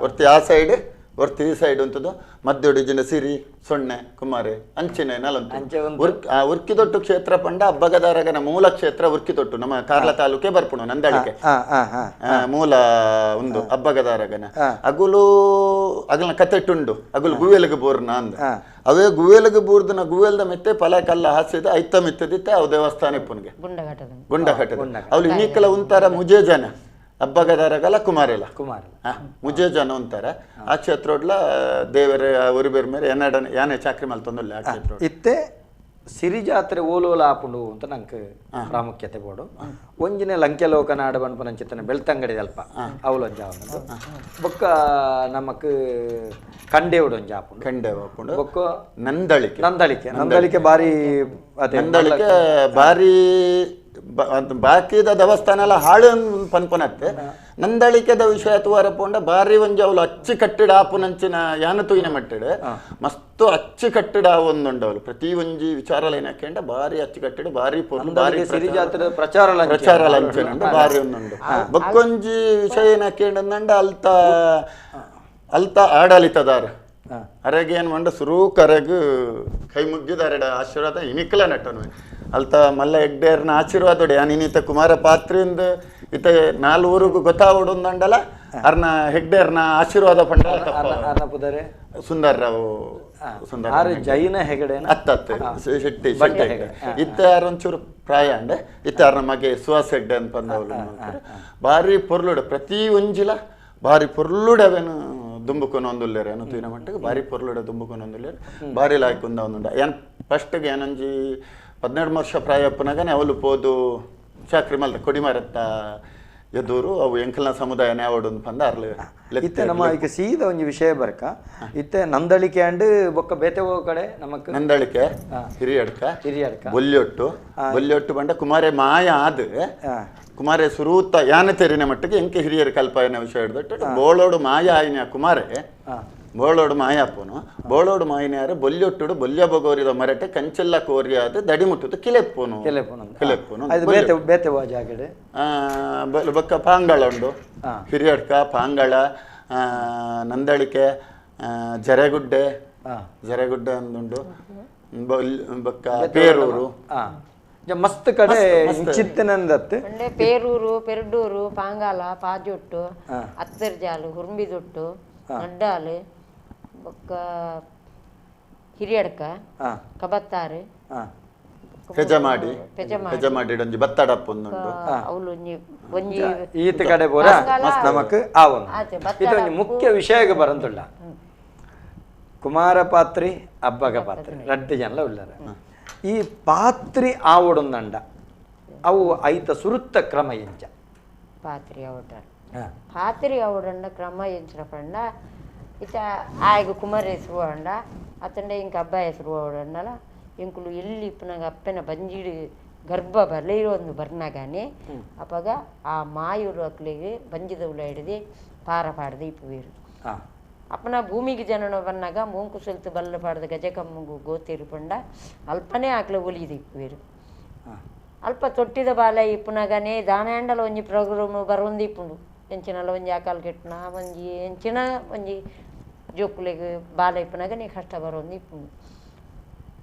ಒರ್ತಿ ಆ ಸೈಡ್ ಒರ್ತಿ ಈ ಸೈಡ್ ಉಂಟದು ಮಧ್ಯೊಡಿಜಿನ ಸಿರಿ ಸೊನ್ನೆ ಕುಮಾರೆ ಅಂಚಿನ ನಲಂತು ಉರ್ಕಿದೊಟ್ಟು ಕ್ಷೇತ್ರ ಪಂಡ ಹಬ್ಬಗದಾರಗನ ಮೂಲ ಕ್ಷೇತ್ರ ಉರ್ಕಿದೊಟ್ಟು ನಮ್ಮ ಕಾರ್ಲ ತಾಲೂಕೆ ಬರ್ಪುಣ ನಂದಳಿಕೆ ಮೂಲ ಒಂದು ಹಬ್ಬಗದಾರಗನ ಅಗುಲು ಅಗಲ್ನ ಕತೆಟ್ಟುಂಡು ಅಗುಲು ಗುವೆಲಗ ಬೋರ್ನ ಅಂದ ಅವೇ ಗುವೆಲಗ ಬೋರ್ದನ ಗುವೆಲ್ದ ಮೆತ್ತೆ ಪಲ ಕಲ್ಲ ಹಾಸಿದ ಐತ ಮೆತ್ತದಿತ್ತೆ ಅವು ದೇವಸ್ಥಾನ ಇಪ್ಪುನ್ಗೆ ಗುಂಡಘಟ್ಟದ ಅವಳು ಇನ್ನೀಕಲ ಉಂತಾರ ಮುಜೆ ಜನ ಹಬ್ಬಗದಾರಗಲ ಕುಮಾರೆಲ್ಲ ಕುಮಾರ ಮುಜೆ ಜನ ಅಂತಾರೆ ಆ ಕ್ಷೇತ್ರೋಡ್ಲ ದೇವರ ಉರಿಬೇರ್ ಮೇರೆ ಎನ್ನಡ ಯಾನೆ ಚಾಕ್ರಿ ಮಲ್ತೊಂದುಲ್ಲ ಆ ಕ್ಷೇತ್ರ ಇತ್ತೆ ಸಿರಿ ಜಾತ್ರೆ ಓಲೋಲ ಆಪುಂಡು ಅಂತ ನಂಗೆ ಪ್ರಾಮುಖ್ಯತೆ ಬೋಡು. ಒಂಜಿನ ಲಂಕೆ ಲೋಕನಾಡ ಬಣ್ಪನಂಚಿತ್ತನ ಬೆಳ್ತಂಗಡಿ ಅಲ್ಪ ಅವಲೊಂಜ ಆಪುಂಡು ಬೊಕ್ಕ ನಮಕ್ ಕಂಡೇವುಡು ಒಂಜಿ ಆಪುಂಡು ಕಂಡೇವು ಆಪುಂಡು ಬೊಕ್ಕ ನಂದಳಿಕೆ ನಂದಳಿಕೆ ನಂದಳಿಕೆ ಬಾರಿ ಅದೇ ನಂದಳಿಕೆ ಬಾರಿ ಬಾಕಿದ ದೇವಸ್ಥಾನ ಎಲ್ಲ ಹಾಳು ಪನ್ಪನತ್ತೆ ನಂದಳಿಕೆದ ವಿಷಯ ತೂವರ ಪೋಂಡ ಬಾರಿ ಒಂಜಿ ಅವಳು ಅಚ್ಚಿ ಕಟ್ಟಿಡ ಆಪುನಂಚಿನ ಯಾನ ತೂಯಿನ ಮಟ್ಟಿಡ ಮಸ್ತು ಅಚ್ಚಿ ಕಟ್ಟಿಡ ಒಂದುಂಡು ಅವಳು ಪ್ರತಿ ಒಂಜಿ ವಿಚಾರ ಏನಕ್ಕಂಡ ಬಾರಿ ಅಚ್ಚಿ ಕಟ್ಟಿಡ ಬಾರಿ ಪೊರ್ಲು ಬಾರಿ ಪ್ರಚಾರ ಪ್ರಚಾರ ಲಂಚನ ಉಂಡು ಬಾರಿ ಒಂದುಂಡು. ಬೊಕ್ಕೊಂಜಿ ವಿಷಯ ಏನಕ್ಕಂಡ ಅಲ್ತ ಅಲ್ತ ಆಡಳಿತದಾರ ಅರೆಗೆ ಏನು ಮಂಡ ಸುರೂಕ್ ಅರೆಗು ಕೈ ಮುಗ್ಗಿದ ಅರೆಡ ಆಶೀರ್ವಾದ ಇನಿಕಲ ನಟ್ಟನು ಅಲ್ತ ಮಲ್ಲ ಹೆಗ್ಡೇರ್ನ ಆಶೀರ್ವಾದ ಯಾನ್ ಇನ್ನಿತ ಕುಮಾರ ಪಾತ್ರಿಂದ ಇತ ನಾಲ್ವೂರಿಗೂ ಗೊತ್ತಾವಡುಂದಂಡಲ ಅರ್ನ ಹೆಗ್ಡೇರ್ನ ಆಶೀರ್ವಾದ ಪಂಡ ಸುಂದರ್ ರಾವ್ ಸುಂದರ ಜೈನ ಹೆಗಡೆ ಅತ್ತ ಶೆಟ್ಟಿ ಶೆಟ್ಟಿ ಇತ್ತ ಯಾರೊಂಚೂರು ಪ್ರಾಯ ಅಂಡೆ ಇತ್ತ ಯಾರ ಮಗೆ ಸುಹಾಸ್ ಹೆಗ್ಡೆ ಅಂತ ಬಂದವಳು ಬಾರಿ ಪೊರ್ಲುಡು ಪ್ರತಿ ಒಂಜಿಲ ಬಾರಿ ಪೊರ್ಲುಡವೇನು ದುಂಬುಕೊನೊಂದುಲ್ಲೇರು ಏನೋ ತೂಯಿನ ಮಟ್ಟಿಗೆ ಬಾರಿ ಪೊರ್ಲುಡ ದುಂಬುಕೊನೊಂದುಲ್ಲೇರು ಬಾರಿ ಲಾಯ್ಕುಂದ ಒಂದುಂಡ ಏನ್ ಫಸ್ಟ್ಗೆ ಏನೊಂಜಿ 12 ವರ್ಷ ಪ್ರಾಯಪ್ಪನಾಗನೆ ಅವಳು ಪೋದು ಚಾಕ್ರಿ ಮಲ್ತ ಕೊಡಿಮರತ್ತ ಎದುರು ಅವು ಎಂಕಲ್ನ ಸಮುದಾಯನೇ ಅವಡು ಪಂದ ಅರ್ಲು ಇತ್ತೆ ನಮ್ಮ ಈಗ ಸೀದ ಒಂಜಿ ವಿಷಯ ಬರ್ಕ ಇತ್ತೆ ನಂದಳಿಕೆ ಅಂಡ್ ಬೊಕ್ಕ ಬೇತೆ ಹೋಗೋ ಕಡೆ ನಮಕ್ ನಂದಳಿಕೆ ಹಿರಿಯಡ್ಕ ಹಿರಿಯಡ್ಕ ಬೊಲ್ಯೊಟ್ಟು ಬೊಲ್ಯೊಟ್ಟು ಬಂಡ ಕುಮಾರೆ ಮಾಯ ಆದ ಕುಮಾರೆ ಸುರೂತ ಯಾನ ತೆರಿನ ಮಟ್ಟಿಗೆ ಎಂಕೆ ಹಿರಿಯರ ಕಲ್ಪಾಯನ ವಿಷಯ ಹಿಡ್ದಟ್ಟು ಬೋಳೋಡು ಮಾಯ ಆಯಿನ ಕುಮಾರೆ ಬೋಳೋಡು ಮಾಯಾಪುನು ಬೋಳೋಡು ಮಾಯಿನಾರು ಬೊಲ್ಯೊಟ್ಟುಡು ಬೊಲ್ಯ ಬಗೋರಿದ ಮರಟೆ ಕಂಚೆಲ್ಲ ಕೋರಿಯಾದ ದಡಿಮುಟ್ಟುದು ಕಿಲೆಪ್ಪುನು ಕಿಲೆಪ್ಪುನು ಬೇತೆ ಬೇತೆ ಜಾಗಡೆ ಬೊಕ್ಕ ಪಾಂಗಳ ಉಂಡು ಹಿರಿಯಡ್ಕ ಪಾಂಗಳ ನಂದಳಿಕೆ ಜರೆಗುಡ್ಡೆ ಜರೆಗುಡ್ಡೆ ಅಂದುಂಡು ಬೊಕ್ಕ ಪೇರೂರು ಮಸ್ತ್ ಕಡೆ ಚಿತ್ತನಂದತ್ತು ಪೇರೂರು ಪೆರಡೂರು ಪಾಂಗಾಲ ಪಾಜೊಟ್ಟು ಅತ್ತರ್ಜಾಲು ಹುರ್ಂಬಿದೊಟ್ಟು ನಡ್ಡಾಲು ಬೊಕ್ಕ ಹಿರಿಯಡ್ಕ ಕಬತ್ತಾರು ಪೆಜಮಾಡಿ ಪೆಜಮಾಡಿ ಒಂಜಿ ಬತ್ತಡಪ್ಪ ಒಂದುಂಡು ಅವ್ಲು ಒಂಜಿ ಒಂಜಿ ಈತ ಕಡೆ ಬೋರ ನಮಕ್ ಆವೊಂದು ಇದು ಒಂಜಿ ಮುಖ್ಯ ವಿಷಯಕ್ಕೆ ಬರಂದುಳ್ಳ ಕುಮಾರ ಪಾತ್ರಿ ಅಬ್ಬಗ ಪಾತ್ರಿ ರಡ್ಡು ಜನಲ ಉಳ್ಳಾರ ಈ ಪಾತ್ರಿ ಆವೊಡೊಂದಂಡ ಅವು ಐತ ಸುರುತ್ತ ಕ್ರಮ ಎಂಚ ಪಾತ್ರಿ ಆವಡ ಪಾತ್ರಿ ಆವಡಂಡ ಕ್ರಮ ಎಂಚನ ಪಂಡ ಇತ್ತ ಆಯ್ಗ ಕುಮಾರ ಹೆಸರು ಅಂಡ ಅತಂಡ ಇಂಕ ಅಬ್ಬ ಹೆಸರು ಆವಡಂಡಲ ಎಂಕುಲು ಎಲ್ಲಿ ಇಪ್ಪನಾಗ ಅಪ್ಪನ ಬಂಜಿಡು ಗರ್ಭ ಬರಲಿರೋ ಒಂದು ಬರ್ನಾಗಾನೆ ಅಪ್ಪಾಗ ಆ ಮಾಯೂರು ಅಕ್ಲಿಗೆ ಬಂಜಿದ ಉಳ ಹಿಡಿದು ಪಾರ ಪಾಡ್ದು ಇಪ್ಪುವೀರು ಅಪ್ಪನ ಭೂಮಿಗೆ ಜನನ ಬನ್ನಾಗ ಮೂಂಕು ಸೆಲ್ತು ಬಲ್ಲ ಪಾಡ್ದು ಗಜಕಮ್ಮಗು ಗೋತಿರು ಪಂಡ ಅಲ್ಪನೇ ಆಕ್ಲ ಒಲಿದು ಇಪ್ಪುವೀರು ಅಲ್ಪ ತೊಟ್ಟಿದ ಬಾಲ ಇಪ್ಪುನಾಗನೇ ದಾನಾಂಡಲ ಒಂಜಿ ಪ್ರೋಗ್ರಾಮ್ ಬರೋಂದು ಇಪ್ಪುಂಡು ಎಂಚಿನಲ್ಲ ಒಂಜಿ ಆಕಾಲ್ ಕೆಟ್ಟನ ಒಂಜಿ ಎಂಚಿನ ಒಂಜಿ ಜೋಕುಲಿಗೆ ಬಾಲ ಇಪ್ಪುನಾಗನೇ ಕಷ್ಟ ಬರೋಂದು ಇಪ್ಪುಂಡು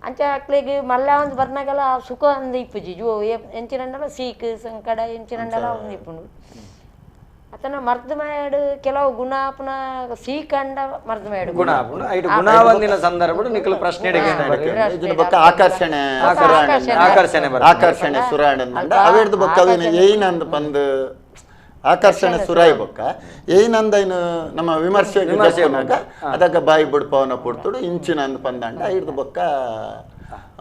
ಅಂಚ ಅಕ್ಲಿಗೆ ಮಲ್ಲ ಒಂದು ಬರ್ನಾಗಲ ಸುಖ ಅಂದು ಇಪ್ಪುಜಿ ಜೋ ಎಂಚಿನಂಡಲ ಸೀಕ್ ಸಂಕಡ ಎಂಚಿನಂಡಲ ಒಂದು ಇಪ್ಪುಂಡು ಅತನ ಮರ್ದ ಮಾಡು ಕೆಲವು ಗುಣ ಪುನ ಸೀಕಂಡ ಮರ್ದ ಮಾಡು ಗುಣ ಗುಣವಂದಿನ ಸಂದರ್ಭ ನಿಖಲ ಪ್ರಶ್ನೆ ಆಕರ್ಷಣೆ ಆಕರ್ಷಣೆ ಆಕರ್ಷಣೆ ಸುರಾಣ ಅವೆಡ್ದು ಬೊಕ್ಕ ಅವೇನು ಏನಂದ್ ಪಂದ್ ಆಕರ್ಷಣೆ ಸುರಾಯಿ ಬೊಕ್ಕ ಏನಂದ ಇನ್ನು ನಮ್ಮ ವಿಮರ್ಶೆ ಅದಕ್ಕ ಬಾಯಿ ಬುಡ್ಪವನ ಪುಡ್ತುಡು ಇಂಚಿನ ಅಂದ್ ಪಂದಂಡ ಐಡ್ದು ಬೊಕ್ಕ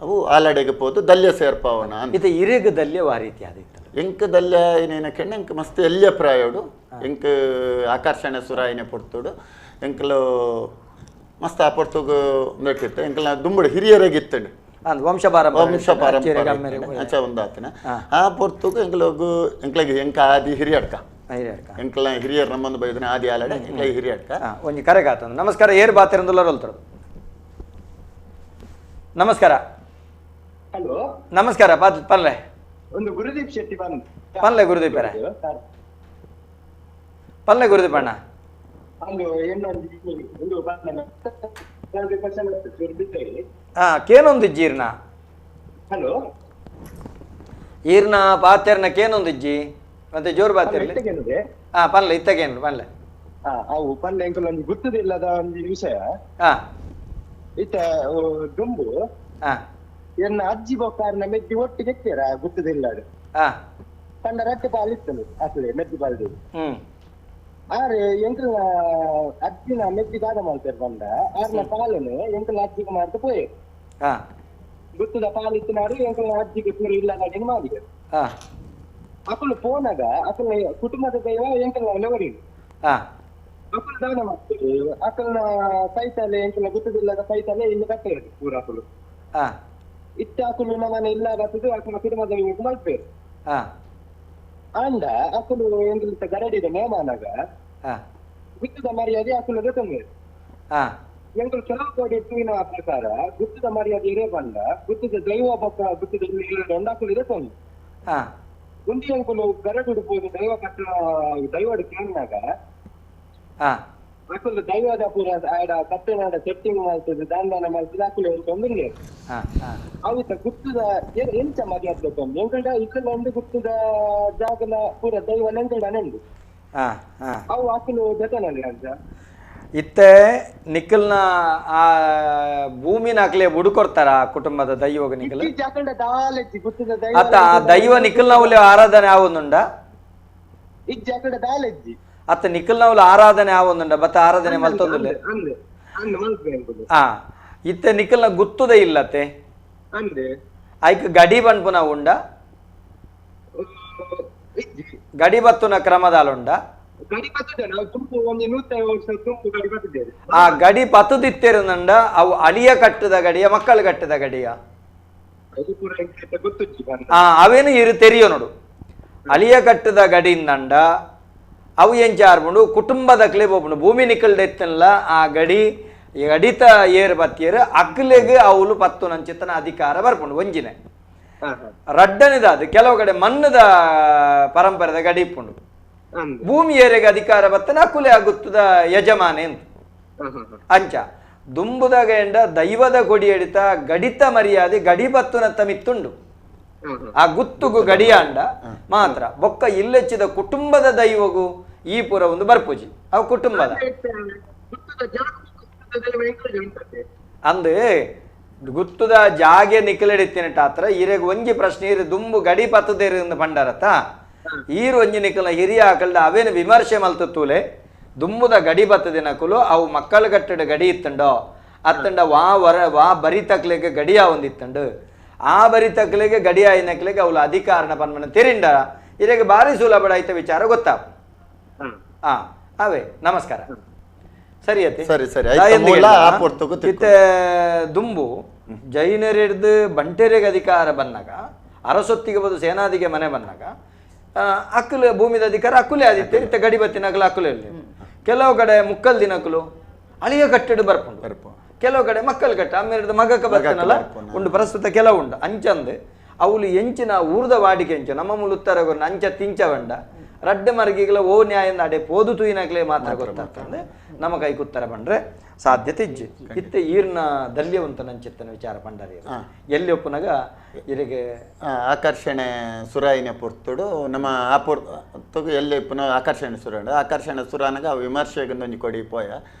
ಅವು ಆಲಡೆಗೆ ಪೋದು ದಲ್ಯ ಸೇರ್ಪವನ ಇದು ಇರಿಗ ದಲ್ಯ ಆ ರೀತಿ ಆದಿತ್ತು ಎಂಕ್ ದಲ್ಯ ಏನೇನ ಕೆಣ್ಣ ಎಂಕ್ ಮಸ್ತ್ ಎಲ್ಯ ಪ್ರಾಯೋಡು ಎಂಕ್ ಆಕರ್ಷಣೆ ಸುರಾಯಿನೆ ಪೊಡ್ತುಡು ಎಂಕ್ಲು ಮಸ್ತ್ ಆ ಪೊರ್ತುಗು ನೆಟ್ಟಿತ್ತು ಎಂಕ್ಲ ದುಂಬುಡು ಹಿರಿಯರಾಗಿತ್ತಂಡು ವಂಶ ವಂಶ ಪಾರಂಪರೆ ಅಂಚ ಒಂದಾತನ ಆ ಪೊರ್ತುಗು ಎಂಕ್ಲಗು ಎಂಕ್ಲಗೆ ಎಂಕ ಆದಿ ಹಿರಿಯಡ್ಕ ಎಂಕ್ಲ ಹಿರಿಯರ್ ನಮ್ಮೊಂದು ಬೈದನ ಆದಿ ಆಲಡೆ ಎಂಕ್ಲ ಹಿರಿಯಡ್ಕ ಒಂಜಿ ಕರೆಗಾತ ನಮಸ್ಕಾರ ಏರ್ ಬಾತಿರಂದುಲ್ಲ ರೋಲ್ತರು ನಮಸ್ಕಾರ ಹಲೋ ನಮಸ್ಕಾರ ಪಲ್ಲೆ ಒಂದು ಗುರುದೀಪ್ ಶೆಟ್ಟಿ ಬಂದ್ ಪಲ್ಲೆ ಗುರುದೀಪ್ ಪಲ್ಲೆ ಗುರುದೀಪ್ ಅಣ್ಣ ಹಾ ಕೇನೊಂದು ಇಜ್ಜಿ ಹಲೋ ಈರ್ನ ಪಾತೆರ್ನ ಕೇನೊಂದು ಇಜ್ಜಿ ಮತ್ತೆ ಜೋರು ಬಾತೆರ್ಲಿ ಹಾ ಪಲ್ಲೆ ಇತ್ತಗೇನು ಪಲ್ಲೆ ಅವು ಪಲ್ಲೆ ಎಂಕುಲು ಒಂಜಿ ಗೊತ್ತದಿಲ್ಲದ ಒಂಜಿ ವಿಷಯ ಹಾ ಇತ್ತ ದುಂಬು ಹಾ ಎನ್ನ ಅಜ್ಜಿ ಬೊಕ್ಕಾರ್ನ ಮೆದ್ದಿ ಒಟ್ಟಿಗೆ ಎತ್ತೀರ ಗೊತ್ತದಿಲ್ಲ ಅದು ಪಂಡ ರಟ್ಟೆ ಪಾಲು ಇತ್ತು ಅಸಲೆ ಮೆದ್ದಿ ಪಾಲ್ದು ಆರೆ ಎಂಕಲ್ನ ಅಜ್ಜಿನ ಮೆದ್ದಿ ದಾದ ಮಾಡ್ತಾರೆ ಪಂಡ ಆರ್ನ ಪಾಲನು ಎಂಕಲ್ನ ಅಜ್ಜಿಗೆ ಮಾಡ್ತಾ ಪೋಯೆ ಗುತ್ತದ ಪಾಲು ಇತ್ತಿನಾರು ಎಂಕಲ್ನ ಅಜ್ಜಿಗೆ ಪೂರ ಇಲ್ಲ ಗಾಡಿನ ಮಾಡಿದೆ ಅಕುಲು ಪೋನಾಗ ಅಕಲ್ನ ಕುಟುಂಬದ ದೈವ ಎಂಕಲ್ನ ನೆವರಿ ಅಕುಲು ದಾನ ಮಾಡ್ತಾರೆ ಅಕಲ್ನ ಕೈತಲೆ ಎಂಕಲ್ನ ಗುತ್ತದಿಲ್ಲದ ಕೈತಲೆ ಇಲ್ಲಿ ಕಟ್ಟೇರು ಪೂರ ಅಕುಲು ಇತ್ತ ಅಕುಲು ನಮ್ಮನೆ ಇಲ್ಲ ಬರ್ತದೆ ಅಕುಲ ಕುಟುಂಬದ ದೈವಕ್ಕೆ ಮಲ್ಪೇರು ಅಂಡ ಅಕುಲು ಎಂಕಲ್ತ ಗರಡಿದ ನೇಮಾನಾಗ ಗುತ್ತದ ಮರ್ಯಾದೆ ಅಕುಲು ತಂದೆ ಎಂಕುಲು ಕೆಲವು ಕೋಡಿ ತೂಯಿನ ಪ್ರಕಾರ ಗುತ್ತದ ಮರ್ಯಾದೆ ಇರೇ ಬಂದ ಗುತ್ತದ ದೈವ ಬೊಕ್ಕ ಗುತ್ತದ ಇಲ್ಲ ಅಕುಲು ಇದೆ ತಂದೆ ಒಂದು ಎಂಕುಲು ಗರಡು ಪೋದು ದೈವ ಕಟ್ಟ ದೈವಡು ಕೇಳಿನಾಗ ಅಕುಲು ದೈವದ ಪೂರ ಆಡ ಕಟ್ಟೆನಾಡ ಸೆಟ್ಟಿಂಗ್ ಮಾಡ್ತದೆ ದಾನ ದಾನ ಮಾಡ್ತದೆ ಅಕುಲು ತೊಂದರೆ ಅವಿತ ಗುತ್ತದ ಎಂಚ ಮರ್ಯಾದೆ ತಂದೆ ಎಂಕಲ್ಡ ಇಕ್ಕಲ್ಲ ಒಂದು ಗುತ್ತದ ಜಾಗನ ಪೂರ ದೈವ ನೆಂಕಲ್ಡ ನೆಂಡು ಅವು ಅಕುಲು ಜೊತೆನಲ್ಲಿ ಅಂತ ಇತ್ತೆ ನಿಖಲ್ನ ಆ ಭೂಮಿನ ಅಕ್ಲೆ ಬುಡುಕೊರ್ತಾರ ಕುಟುಂಬದ ದೈವಗ ನಿಖಲ್ ಅತ್ತ ಆ ದೈವ ನಿಖಲ್ನ ಅವಲೆ ಆರಾಧನೆ ಆವೊಂದುಂಡ ಅತ್ತ ನಿಖಲ್ನ ಅವಲ ಆರಾಧನೆ ಆವೊಂದುಂಡ ಬತ್ತ ಆರಾಧನೆ ಮಲ್ತೊಂದುಲ್ಲ ಹಾ ಇತ್ತೆ ನಿಖಲ್ನ ಗುತ್ತುದ ಇಲ್ಲತ್ತೆ ಐಕ್ ಗಡಿ ಬನ್ಪುನ ಉಂಡ ಗಡಿ ಬತ್ತುನ ಕ್ರಮದಾಲುಂಡ ಆ ಗಡಿ ಪತ್ತುದಿತ್ತಿರುನಂಡ ಅವು ಅಳಿಯ ಕಟ್ಟದ ಗಡಿಯ ಮಕ್ಕಳು ಕಟ್ಟದ ಗಡಿಯ ಆ ಅವೇನು ಇರು ತೆರಿಯೋ ನೋಡು ಅಳಿಯ ಕಟ್ಟದ ಗಡಿಯಿಂದಂಡ ಅವು ಎಂಚ ಆರ್ಪುಂಡು ಕುಟುಂಬದ ಅಕ್ಲೆ ಪೋಪುಂಡು ಭೂಮಿ ನಿಕಲ್ಡೆತ್ತನ್ಲ ಆ ಗಡಿ ಗಡಿತ ಏರು ಬತ್ತಿಯರು ಅಕ್ಲೆಗ್ ಅವಳು ಪತ್ತು ನಂಚಿತನ ಅಧಿಕಾರ ಬರ್ಪುಂಡು ಒಂಜಿನೆ. ರಡ್ಡನಿದ ಅದು ಕೆಲವು ಕಡೆ ಮಣ್ಣದ ಪರಂಪರೆದ ಗಡಿ ಇಪ್ಪುಂಡು ಭೂಮಿ ಏರೆಗೆ ಅಧಿಕಾರ ಬತ್ತನ ಅಕುಲೆ ಆಗುತ್ತದ ಯಜಮಾನೆ ಅಂತ. ಅಂಚ ದುಂಬುದಾಗ ಎಂಡ ದೈವದ ಕೊಡಿ ಎಡಿತ ಗಡಿತ ಮರ್ಯಾದೆ ಗಡಿ ಬತ್ತುನ ತಮಿತ್ತುಂಡು ಆ ಗುತ್ತುಗು ಗಡಿಯಾಂಡ ಮಾತ್ರ ಬೊಕ್ಕ ಇಲ್ಲೆಚ್ಚಿದ ಕುಟುಂಬದ ದೈವಗು ಈ ಪುರ ಒಂದು ಬರ್ಪೂಜಿ ಅವು ಕುಟುಂಬದ ಅಂದು ಗುತ್ತುದ ಜಾಗೆ ನಿಕಲೆಡಿತ್ತಿನಟ ಆತ್ರ ಈರೆಗ್ ಒಂಜಿ ಪ್ರಶ್ನೆ ಈರು ದುಂಬು ಗಡಿ ಪತ್ತದೇರು ಪಂಡರತ ಈರು ಒಂಜಿ ನಿಕಲ ಹಿರಿಯ ಆಕಲ್ಡ ಅವೇನು ವಿಮರ್ಶೆ ಮಲ್ತು ತೂಲೆ ದುಂಬುದ ಗಡಿ ಬತ್ತದಿನಕುಲು ಅವು ಮಕ್ಕಳ ಕಟ್ಟಡ ಗಡಿ ಇತ್ತಂಡೋ ಅತ್ತಂಡ ವಾ ವರ ವಾ ಬರಿ ತಕ್ಲೆಗೆ ಗಡಿಯ ಒಂದಿತ್ತಂಡು ಆ ಬರಿ ತಕ್ಲೆಗೆ ಗಡಿ ಆಯಿನಕ್ಲೆಗೆ ಅವಳು ಅಧಿಕಾರನ ಪನ್ಮನ ತೆರಿಂಡ ಇರೆಗೆ ಭಾರಿ ಸುಲಭ ಆಯ್ತ ವಿಚಾರ ಗೊತ್ತಾಗ. ಹಾ ಅವೇ ನಮಸ್ಕಾರ. ಸರಿ ಅತಿ ಸರಿ ಸರಿ. ಇತ್ತೆ ದುಂಬು ಜೈನರಿಡ್ದು ಬಂಟೆರೆಗೆ ಅಧಿಕಾರ ಬಂದಾಗ ಅರಸೊತ್ತಿಗೆ ಬದು ಸೇನಾದಿಗೆ ಮನೆ ಬಂದಾಗ ಅಕ್ಕಲು ಭೂಮಿದ ಅಧಿಕಾರ ಅಕ್ಕುಲೆ ಆದಿತ್ತೆ ಇತ್ತೆ ಗಡಿ ಬತ್ತಿನಕಲು ಅಕ್ಕುಲೆ ಇರಲಿ. ಕೆಲವು ಕಡೆ ಮುಕ್ಕಲ್ ದಿನಕಲು ಅಳಿಯ ಕಟ್ಟಡ ಬರ್ಪುಂಡು ಬರ್ಪು ಕೆಲವು ಕಡೆ ಮಕ್ಕಳ ಕಟ್ಟ ಆಮೇಲೆ ಮಗಕ್ಕೆ ಬರ್ತಾನಲ್ಲ ಉಂಡು ಪ್ರಸ್ತುತ ಕೆಲವು ಉಂಡು ಅಂಚಂದು ಅವಳು ಎಂಚಿನ ಊರ್ದ ವಾಡಿಕೆ ಎಂಚು ನಮ್ಮ ಮೂಲ ಉತ್ತರ ಅಂಚ ತಿಂಚ ಬಂಡ ರಡ್ಡೆ ಮರಗಿಗಳ ಓ ನ್ಯಾಯ ಅಡೆ ಪೋದು ತೂಯಿನಾಗ್ಲೇ ಮಾತ್ರ ಗೊತ್ತಾಗ್ತದೆ ನಮ್ಮ ಕೈ ಕುತ್ತರ ಬಂದ್ರೆ ಸಾಧ್ಯತೆ ಇಜ್ಜಿ. ಇತ್ತೆ ಈರ್ನ ದಲ್ಯವಂತ ನಂಚಿತ್ತನ ವಿಚಾರ ಪಂಡರಿ ಎಲ್ಲಿ ಒಪ್ಪನಾಗ ಇರಿಗೆ ಆಕರ್ಷಣೆ ಸುರಾಯಿನ ಪೊರ್ತುಡು ನಮ್ಮ ಆ ಪೊರ್ತುಗು ಎಲ್ಲಿ ಪುನಃ ಆಕರ್ಷಣೆ ಸುರ ಆಕರ್ಷಣೆ ಸುರಾನಾಗ ವಿಮರ್ಶೆಗೆ ಒಂಜಿ ಕೊಡಿ ಪೋಯ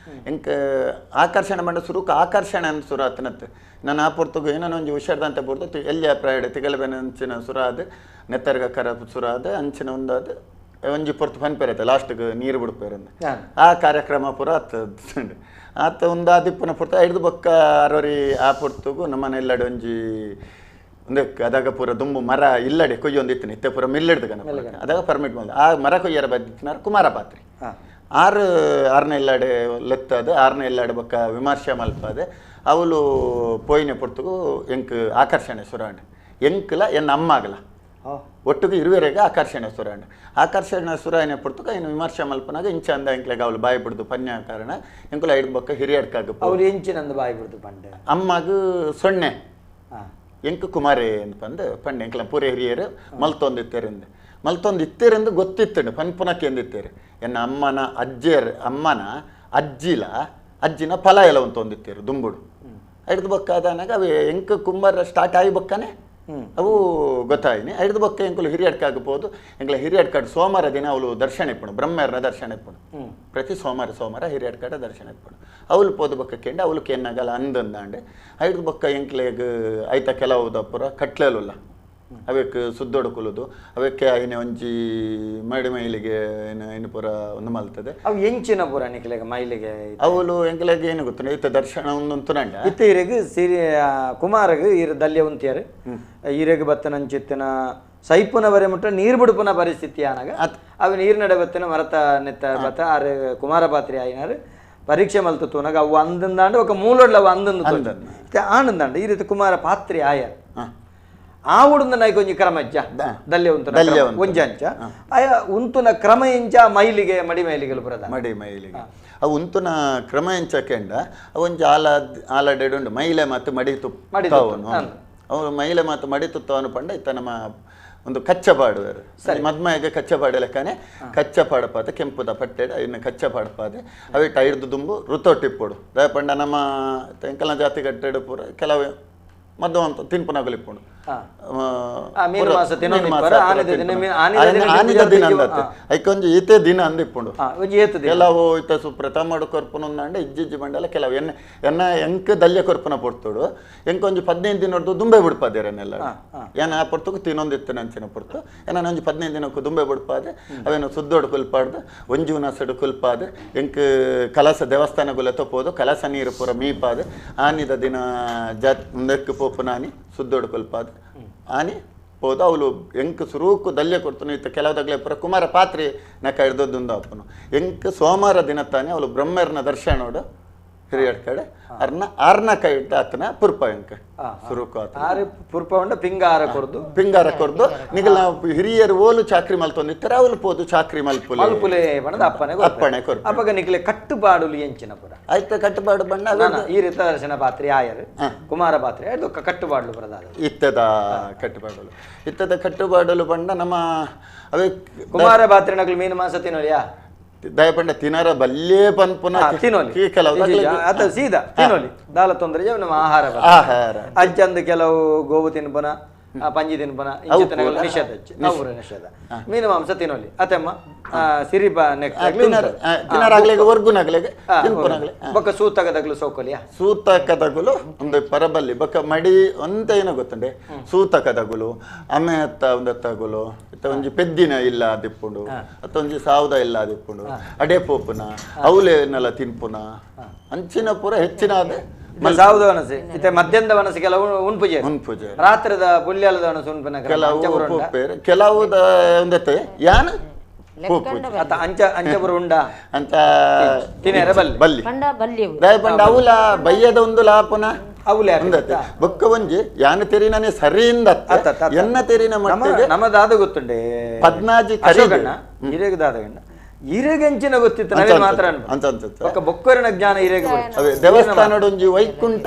ಎಂಕ್ ಆಕರ್ಷಣೆ ಮಂಡ ಸುರುಕು ಆಕರ್ಷಣೆ ಅನ್ ಸುರ ಆತನತ್ತು ನಾನು ಆ ಪೊರ್ತುಗು ಏನೋ ಒಂಜಿ ಹುಷಾರ್ದಂತ ಪೊರ್ತು ಎಲ್ಲಿ ಪ್ರಾಯಡ್ ತಿಗಲಬೆನ ಅಂಚಿನ ಸುರ ಅದು ನೆತ್ತರ್ಗ ಕರ ಸುರ ಅದು ಅಂಚಿನ ಒಂದಾದ ಒಂಜಿ ಪೊರ್ತು ಪನ್ಪೇರೈತೆ ಲಾಸ್ಟ್ಗೆ ನೀರು ಬಿಡ್ಪೇರಂದು ಆ ಕಾರ್ಯಕ್ರಮ ಪೂರ ಆತ ಆತ ಒಂದು ಆದಿಪ್ಪನ ಪೊರ್ತು ಐದು ಬೊಕ್ಕ ಅರವರಿ ಆ ಪೊರ್ತುಗು ನಮ್ಮನೆ ಇಲ್ಲಡೆ ಒಂಜಿ ಒಂದಕ್ಕೆ ಅದಾಗ ಪೂರ ದುಂಬು ಮರ ಇಲ್ಲಡೆ ಕೊಯ್ಯೊಂದು ಇತ್ತು ಇತ್ತೆ ಪೂರ ಮಿಲ್ಲಿಡ್ದು ಕಣ ಅದಾಗ ಪರ್ಮಿಟ್ ಬಂದು ಆ ಮರ ಕೊಯ್ಯರ ಬದ್ದಿತ್ತಿನಾರು ಕುಮಾರ ಪಾತ್ರಿ ಆರು ಆರನೇ ಇಲ್ಲಾಡೆ ಲೆತ್ತದ ಆರನೇ ಇಲ್ಲಾಡೆ ಬೊಕ್ಕ ವಿಮರ್ಶೆ ಮಲ್ಪದೆ ಅವಳು ಪೋಯಿನ ಪೊರ್ತುಗು ಎಂಕ್ ಆಕರ್ಷಣೆ ಸುರಾಂಡ್ ಎಂಕ್ಲ ಎನ್ನ ಅಮ್ಮಾಗಲ ಒಟ್ಟಿಗೆ ಇರುವೆರೆಗೆ ಆಕರ್ಷಣೆ ಸುರಾಂಡ್ ಆಕರ್ಷಣೆ ಸುರಾಯನ ಪೊರ್ತುಗ ಇನ್ನು ವಿಮರ್ಶೆ ಮಲ್ಪನಾಗ ಇಂಚ ಅಂದ ಎಂಕ್ಲೆಗ ಅವಳು ಬಾಯಿ ಬಿಡ್ದು ಪನ್ಯ ಕಾರಣ ಎಂಕುಲ ಐದು ಬೊಕ್ಕ ಹಿರಿಯಡ್ಕಾಗ ಅವ್ರು ಎಂಚಿನಂದು ಬಾಯಿ ಬಿಡ್ದು ಪಂಡೆ ಅಮ್ಮಗ ಸೊನ್ನೆ ಎಂಕು ಕುಮಾರಿ ಅಂತ ಬಂದು ಪಂಡೆ ಎಂಕ್ಲ ಪೂರೆ ಹಿರಿಯರು ಮಲ್ತೊಂದಿತ್ತೇರಿಂದ ಮಲ್ತೊಂದು ಇತ್ತೇರೆಂದು ಗೊತ್ತಿತ್ತಂಡು ಪನ್ಪುನಕ್ಕೆ ಎಂದಿತ್ತೇರು ಎನ್ನ ಅಮ್ಮನ ಅಜ್ಜಿಯರ್ ಅಮ್ಮನ ಅಜ್ಜಿಲ ಅಜ್ಜಿನ ಫಲ ಎಲ್ಲ ಒಂದು ತೊಂದಿತ್ತೇರು ದುಂಬುಡು ಐದು ಬೊಕ್ಕ ಅದಾನಾಗ ಅವು ಎಂಕು ಕುಂಬಾರ ಸ್ಟಾರ್ಟ್ ಆಗಿ ಬೊಕ್ಕನೆ ಅವು ಗೊತ್ತಾಯಿನಿ ಐದು ಬೊಕ್ಕ ಎಂಕುಲು ಹಿರಿಯಡ್ಕಾಗಬಹುದು ಎಂಕ್ಲ ಹಿರಿಯಡ್ಕಾಡು ಸೋಮವಾರ ದಿನ ಅವಳು ದರ್ಶನ ಇಪ್ಪಣು ಬ್ರಹ್ಮರ್ನ ದರ್ಶನ ಇಪ್ಪಣು ಪ್ರತಿ ಸೋಮವಾರ ಸೋಮವಾರ ಹಿರಿಯಡ್ಕಾಡ ದರ್ಶನ ಇಪ್ಪಣು ಅವಳು ಪೋದು ಬೊಕ್ಕ ಕೆಂಡು ಅವಳು ಕೆನ್ನಾಗಲ್ಲ ಅಂದಂದಾಂಡೆ ಐದು ಬೊಕ್ಕ ಎಂಕ್ಲೆಗ್ ಐತ ಕೆಲವು ದಪ್ಪುರ ಕಟ್ಲಲ್ಲ ಅವಕ್ಕೆ ಸುದ್ದೊಡು ಕುಲುದು ಅವಕ್ಕೆ ಐನೆ ಒಂಜಿ ಮಡಿ ಮೈಲಿಗೆ ಏನು ಏನು ಪೂರ ಒಂದು ಮಲ್ತದೆ ಅವು ಎಂಚಿನ ಪೂರ ನಿಕ್ಲೆಗ ಮೈಲಿಗೆ ಅವಳು ಎಂಕ್ಲೆಗ್ ಏನು ಗೊತ್ತು ಇತ್ತ ದರ್ಶನ ಒಂದೊಂದು ನಂಡ ಇತ್ತ ಈರೆಗ್ ಸಿರಿ ಕುಮಾರಗ್ ಈರ ದಲ್ಯ ಉಂತಿಯಾರು ಈರೆಗ್ ಬತ್ತನಂಚಿತ್ತಿನ ಸೈಪುನ ಬರೆ ಮುಟ್ಟ ನೀರು ಬಿಡುಪುನ ಪರಿಸ್ಥಿತಿ ಆನಾಗ ಅವು ನೀರು ನಡೆ ಬತ್ತಿನ ಮರತ ನೆತ್ತ ಬತ್ತ ಆರು ಕುಮಾರ ಪಾತ್ರಿ ಆಯಿನಾರು ಪರೀಕ್ಷೆ ಮಲ್ತು ತೂನಾಗ ಅವು ಅಂದಂದಾಂಡ ఒక ಮೂಲೊಡ್ಲ ಅವು ಅಂದಂದು ಆನಂದಾಂಡ ಈ ರೀತಿ ಕುಮಾರ ಪಾತ್ರಿ ಆಯ ಆ ಉಡುಂದ ನಾಯ್ಕ ಒಂಜಿ ಕ್ರಮ ಇಜ್ಜ ದಲ್ಯ ಉಂತು ಒಂಜಿ ಅಂಚ ಆಯ ಉಂತುನ ಕ್ರಮ ಇಂಚ ಮೈಲಿಗೆ ಮಡಿ ಮೈಲಿಗೆ ಬರದ ಮಡಿ ಮೈಲಿಗೆ ಅವು ಉಂತುನ ಕ್ರಮ ಎಂಚ ಕೆಂಡ ಒಂಜಿ ಆಲ ಆಲಡೆಡುಂಡು ಮೈಲೆ ಮತ್ತು ಮಡಿ ತುತ್ತವನು ಅವನು ಮೈಲೆ ಮತ್ತು ಮಡಿ ತುತ್ತವನು ಪಂಡ ಇತ್ತ ನಮ್ಮ ಒಂದು ಕಚ್ಚಪಾಡುವರು ಮದ್ಮಯಗೆ ಕಚ್ಚಪಾಡು ಲೆಕ್ಕನೆ ಕಚ್ಚಪಾಡಪಾದ ಕೆಂಪುದ ಪಟ್ಟೆಡ ಇನ್ನು ಕಚ್ಚಪಾಡಪಾದೆ ಅವೆ ಟೈರ್ದು ದುಂಬು ಋತೊಟ್ಟಿಪ್ಪೊಡು ದಯಪಂಡ ನಮ್ಮ ತೆಂಕಲ್ನ ಜಾತಿ ಕಟ್ಟೆಡು ಪೂರ ಕೆಲವು ಮದ್ದು ಅಂತ ತಿನ್ಪುನಗಲಿಪ್ಪುಂಡು ಆನಿದ ದಿನ ಅಂದತ್ತೆ ಐಕೊಂಜಿ ಈತೆ ದಿನ ಅಂದಿಪ್ಪುಂಡು ಕೆಲವು ಇತ್ತ ಸುಪ್ರತ ಮಾಡು ಕೊರ್ಪುನ ಅಂಡ ಇಜ್ಜಿಜ್ಜಿ ಬಂಡಲ ಕೆಲವು ಎನ್ನ ಎನ್ನ ಎಂಕ್ ದಲ್ಯ ಕೊರ್ಪುನ ಪೊರ್ತುಡು ಎಂಕೊಂಜಿ 15 ದಿನದ್ದು ದುಂಬೆ ಬಿಡ್ಪಾದೇರನ್ನೆಲ್ಲ ಏನ ಆ ಪೊರ್ತುಗು ತಿನ್ನೊಂದಿತ್ತು ನಂಚಿನ ಪೊರ್ತು ಏನ ಒಂಜಿ 15 ದಿನಕ್ಕೂ ದುಂಬೆ ಬಿಡ್ಪಾದೆ ಅವೇನು ಸುದ್ದೋಡು ಕುಲ್ಪಾಡ್ದು ಒಂಜಿ ಉನಸಡು ಕುಲ್ಪಾದೆ ಎಂಕ್ ಕಲಸ ದೇವಸ್ಥಾನಗುಲ ತಪ್ಪೋದು ಕಲಸ ನೀರು ಪೂರ ಮೀಪಾದೆ ಆನಿದ ದಿನ ಜಾತ್ ಮುಂದಕ್ಕೆ ಪೋಪುನಾನಿ ಸುದ್ದೋಡು ಕುಲ್ಪಾದೆ ಆನಿ ಪೋದು ಅವಳು ಎಂಕ್ ಸುರೂಕು ದಲ್ಯ ಕೊಡ್ತಾನೆ ಇತ್ತ ಕೆಲವುದಾಗಲೇ ಪುರ ಕುಮಾರ ಪಾತ್ರಿ ನಕ ಹಿಡ್ದೊಂದು ಅಪ್ಪನು ಎಂಕ್ ಸೋಮವಾರ ದಿನ ತಾನೆ ಅವಳು ಬ್ರಹ್ಮರ್ನ ದರ್ಶನೋಡು ಹಿರಿಯಡ್ಕಡೆ ಅರ್ನ ಆರ್ನ ಕೈ ಇಟ್ಟ ಆತನ ಪುರ್ಪ ಎಂಕ ಸುರುಕು ಆತನ ಆರು ಪುರ್ಪ ಉಂಡ ಪಿಂಗಾರ ಕೊರ್ದು ಪಿಂಗಾರ ಕೊರ್ದು ನಿಗಲ ಹಿರಿಯರು ಓಲು ಚಾಕ್ರಿ ಮಲ್ತೊಂದಿತ್ತಾರೆ ಅವಲು ಪೋದು ಚಾಕ್ರಿ ಮಲ್ಪುಲೆ ಮಲ್ಪುಲೆ ಬಣ್ಣದ ಅಪ್ಪನೆ ಅಪ್ಪಣೆ ಕೊರ್ಪೆ. ಅಪ್ಪಗ ನಿಕ್ಲೆ ಕಟ್ಟುಪಾಡುಲು ಎಂಚಿನ ಪುರ ಆಯ್ತ ಕಟ್ಟುಪಾಡು ಬಣ್ಣ ಈ ರೀತ ದರ್ಶನ ಪಾತ್ರಿ ಆಯರು ಕುಮಾರ ಪಾತ್ರಿ ಅದು ಕಟ್ಟುಪಾಡಲು ಬರದಾದ ಇತ್ತದ ಕಟ್ಟುಪಾಡಲು ಇತ್ತದ ಕಟ್ಟುಪಾಡಲು ಬಣ್ಣ ನಮ್ಮ ಅವೇ ಕುಮಾರ ಪಾತ್ರಿ ನಕಲು ಮೀನು ಮಾಂಸ ತಿನ್ನೋಲಿಯಾ ದಯಪಂಡ ತಿನರ ಬಲ್ಯೇ ಪನ್ಪುನ ತಿನ್ನೋಲಿ ಕೆಲವು ಅತ ಸೀದಾ ತಿನ್ನೋಲಿ ದಾಲ ತೊಂದರೆ ನಮ್ಮ ಆಹಾರ ಆಹಾರ ಅಜ್ಜಂದು ಕೆಲವು ಗೋವು ತಿನ್ಪನ ಪಂಜಿ ತಿನ್ಪನ ಇಂಚಿತನಗಳು ನಿಷೇಧ ಅವು ನಿಷೇಧ ಮೀನು ಮಾಂಸ ತಿನ್ನೋಲಿ ಅತೆಮ್ಮ ಸಿರಿಪ ತಿನ್ನರಾಗ್ಲಿಗೆ ಒರ್ಗುನಾಗ್ಲಿಗೆ ತಿನ್ಪುನಾಗ್ಲಿ ಬೊಕ್ಕ ಸೂತಕದಗ್ಲು ಸೋಕೊಲಿಯಾ ಸೂತಕದಗುಲು ಒಂದು ಪರಬಲ್ಲಿ ಬೊಕ್ಕ ಮಡಿ ಅಂತ ಏನೋ ಗೊತ್ತುಂಡೆ ಸೂತಕದಗುಲು ಅಮೆ ಅತ್ತ ಒಂದತ್ತಗುಲು ಇತ್ತ ಒಂಜಿ ಪೆದ್ದಿನ ಇಲ್ಲ ದಿಪ್ಪುಂಡು ಅತ್ತ ಒಂಜಿ ಸಾವುದ ಇಲ್ಲ ದಿಪ್ಪುಂಡು ಅಡೆ ಪೋಪುನ ಅವಲೇನೆಲ್ಲ ತಿನ್ಪುನ ಅಂಚಿನ ಪೂರ ಹೆಚ್ಚಿನ ಅದೇ ಸಾವುದ ವನಸೆ ಇತ್ತೆ ಮಧ್ಯಂದ ವನಸೆ ಕೆಲವು ಉಣ್ಪುಜೆ ಉಣ್ಪುಜೆ ರಾತ್ರದ ಪುಲ್ಯಾಲದ ವನಸೆ ಉಣ್ಪುನ ಕೆಲವು ಕೆಲವು ಒಂದತ್ತೆ ಯಾನ್ ಅತ್ತ ಅಂಚ ಅಂಚಪುರ ಉಂಡ ಅಂತ ತಿನ್ನೆರ ಬಲ್ಲಿ ಬಲ್ಲಿ ಪಂಡ ಬಲ್ಲಿ ದಯಪಂಡ ಅವಲ ಬಯ್ಯದ ಒಂದು ಲಾಪುನ ಅವಲೆ ಒಂದತ್ತೆ ಬೊಕ್ಕ ಒಂಜಿ ಯಾನ ತೆರಿನನೆ ಸರಿಯಿಂದ ಎನ್ನ ತೆರಿನ ಮಟ್ಟಿಗೆ ನಮ್ಮದಾದ ಗೊತ್ತುಂಡೆ ಪದ್ನಾಜಿ ಅಶೋಕಣ್ಣ ಹಿರೇಗ ದಾದಗಣ್ಣ ಹಿರೇಗಂಚಿನ ಗೊತ್ತಿತ್ತು ನಾವೇ ಮಾತ್ರ ಅಂತ ಬೊಕ್ಕ ಬೊಕ್ಕರಿನ ಜ್ಞಾನ ಹಿರೇಗ ದೇವಸ್ಥಾನಡ್ ಒಂಜಿ ವೈಕುಂಠ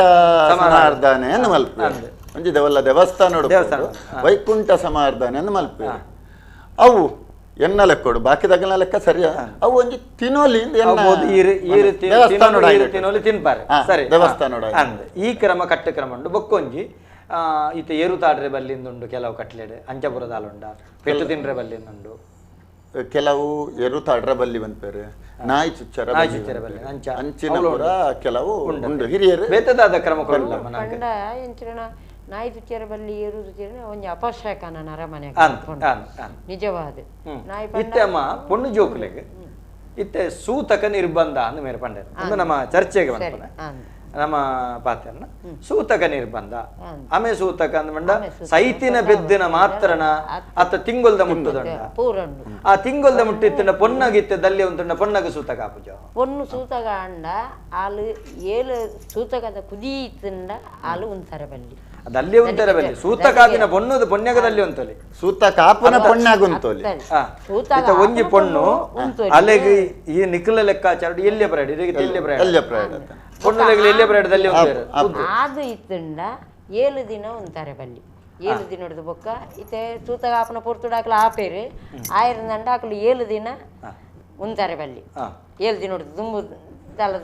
ಸಮಾರ್ಧಾನೆ ಅನ್ನು ಮಲ್ಪೆ ಒಂಜಿ ದೇವಲ್ಲ ದೇವಸ್ಥಾನಡ್ ವೈಕುಂಠ ಸಮಾರ್ಧಾನೆ ಅನ್ನು ಮಲ್ಪೆ ಅವು ಎನ್ನ ಲೆಕ್ಕೋಡು ಬಾಕಿದಾಗಲ ಲೆಕ್ಕ ಸರಿಯಾ ಅವು ಒಂಜಿ ತಿನೋಲಿ ತಿನೋಲಿ ತಿನ್ಪಾರೆ ಸರಿ ದೇವಸ್ಥಾನ ಅಂದ್ ಈ ಕ್ರಮ ಕಟ್ಟು ಕ್ರಮ ಉಂಡು ಬೊಕ್ಕೊಂಜಿ ಈತ ಏರುತಾಡ್ರೆ ಬಲ್ಲಿಂದುಂಡು ಕೆಲವು ಕಟ್ಲೆಡ್ ಅಂಚಪುರದಾಲುಂಡ ಪೆಟ್ಟು ತಿನ್ರೆ ಬಲ್ಲಿಂದುಂಡು ಕೆಲವು ಎರುತಾಡ್ರ ಬಲ್ಲಿ ಬಂದ್ಪೇರು ನಾಯಿ ಚುಚ್ಚರ ಚುಚ್ಚರ ಬಲ್ಲಿ ಅಂಚ ಅಂಚಿನ ಪುರ ಕೆಲವು ಉಂಡು ಹಿರಿಯರು ಬೇತದಾದ ಕ್ರಮ ಕೊಡಲ್ಲ ಪಂಡ ಎಂಚಿನ ನಾಯಿ ತುಚ್ಚಿಯರ ಬಲ್ಲಿ ಏರು ತುಚ್ಚಿಯರ ಒಂಜಿ ಅಪಶಕನ ಅರಮನೆ ನಿಜವಾದ ನಾಯಿ ಇತ್ತೆ ಅಮ್ಮ ಪೊಣ್ಣು ಜೋಕುಲೆಗ್ ಇತ್ತೆ ಸೂತಕ ನಿರ್ಬಂಧ ಅಂದ ಮೇರೆ ಪಂಡೆ ಒಂದು ನಮ್ಮ ಚರ್ಚೆಗೆ ಬಂದ ನಮ್ಮ ಪಾತ್ರನ ಸೂತಕ ನಿರ್ಬಂಧ ಆಮೆ ಸೂತಕ ಅಂದ ಸೈತಿನ ಬೆದ್ದಿನ ಮಾತ್ರನ ಅತ್ತ ತಿಂಗೊಲ್ದ ಮುಟ್ಟುದಂಡ ಆ ತಿಂಗೊಲ್ದ ಮುಟ್ಟಿತ್ತಂಡ ಪೊನ್ನಗಿತ್ತೆ ದಲ್ಯ ಉಂಟುಂಡ ಪೊನ್ನಗ ಸೂತಕ ಆಪುಜ ಪೊನ್ನು ಸೂತಕ ಅಂಡ ಆಲು ಏಳು ಸೂತಕದ ಕುದಿ ಇತ್ತಂಡ ಆಲು ಉಂತರ ಬಲ್ಲಿ ದಲ್ಯ ಉಂತರ ಬಲ್ಲಿ ಸೂತಕಾದಿನ ಪೊಣ್ಣದು ಪೊನ್ಯಗದಲ್ಲಿ ಉಂತಲಿ ಸೂತಕ ಆಪನ ಪೊನ್ನಾಗುಂತೋಲಿ ಒಂಜಿ ಪೊಣ್ಣು ಅಲೆಗೆ ಈ ನಿಖಲ ಲೆಕ್ಕಾಚಾರ ಎಲ್ಲಿಯ ಪ್ರಯಾಣ ಎಲ್ಲಿಯ ಪ್ರಯಾಣ ಎಲ್ಲಿಯ ಪ್ರಯಾಣ ಪೊಣ್ಣುಲೆಗಳು ಎಲ್ಲಿಯ ಪ್ರಯಾಣದಲ್ಲಿ ಅದು ಇತ್ತಂಡ 7 ದಿನ ಉಂತಾರೆ ಬಲ್ಲಿ 7 ದಿನದ ಬೊಕ್ಕ ಇತ್ತೆ ಸೂತಕ ಆಪನ ಪೊರ್ತುಡಾಕ್ಲ ಆಪೇರು ಆಯಿರಂದಂಡ ಆಕಲು 7 ದಿನ ಉಂತಾರೆ ಬಲ್ಲಿ 7 ದಿನ ದುಂಬು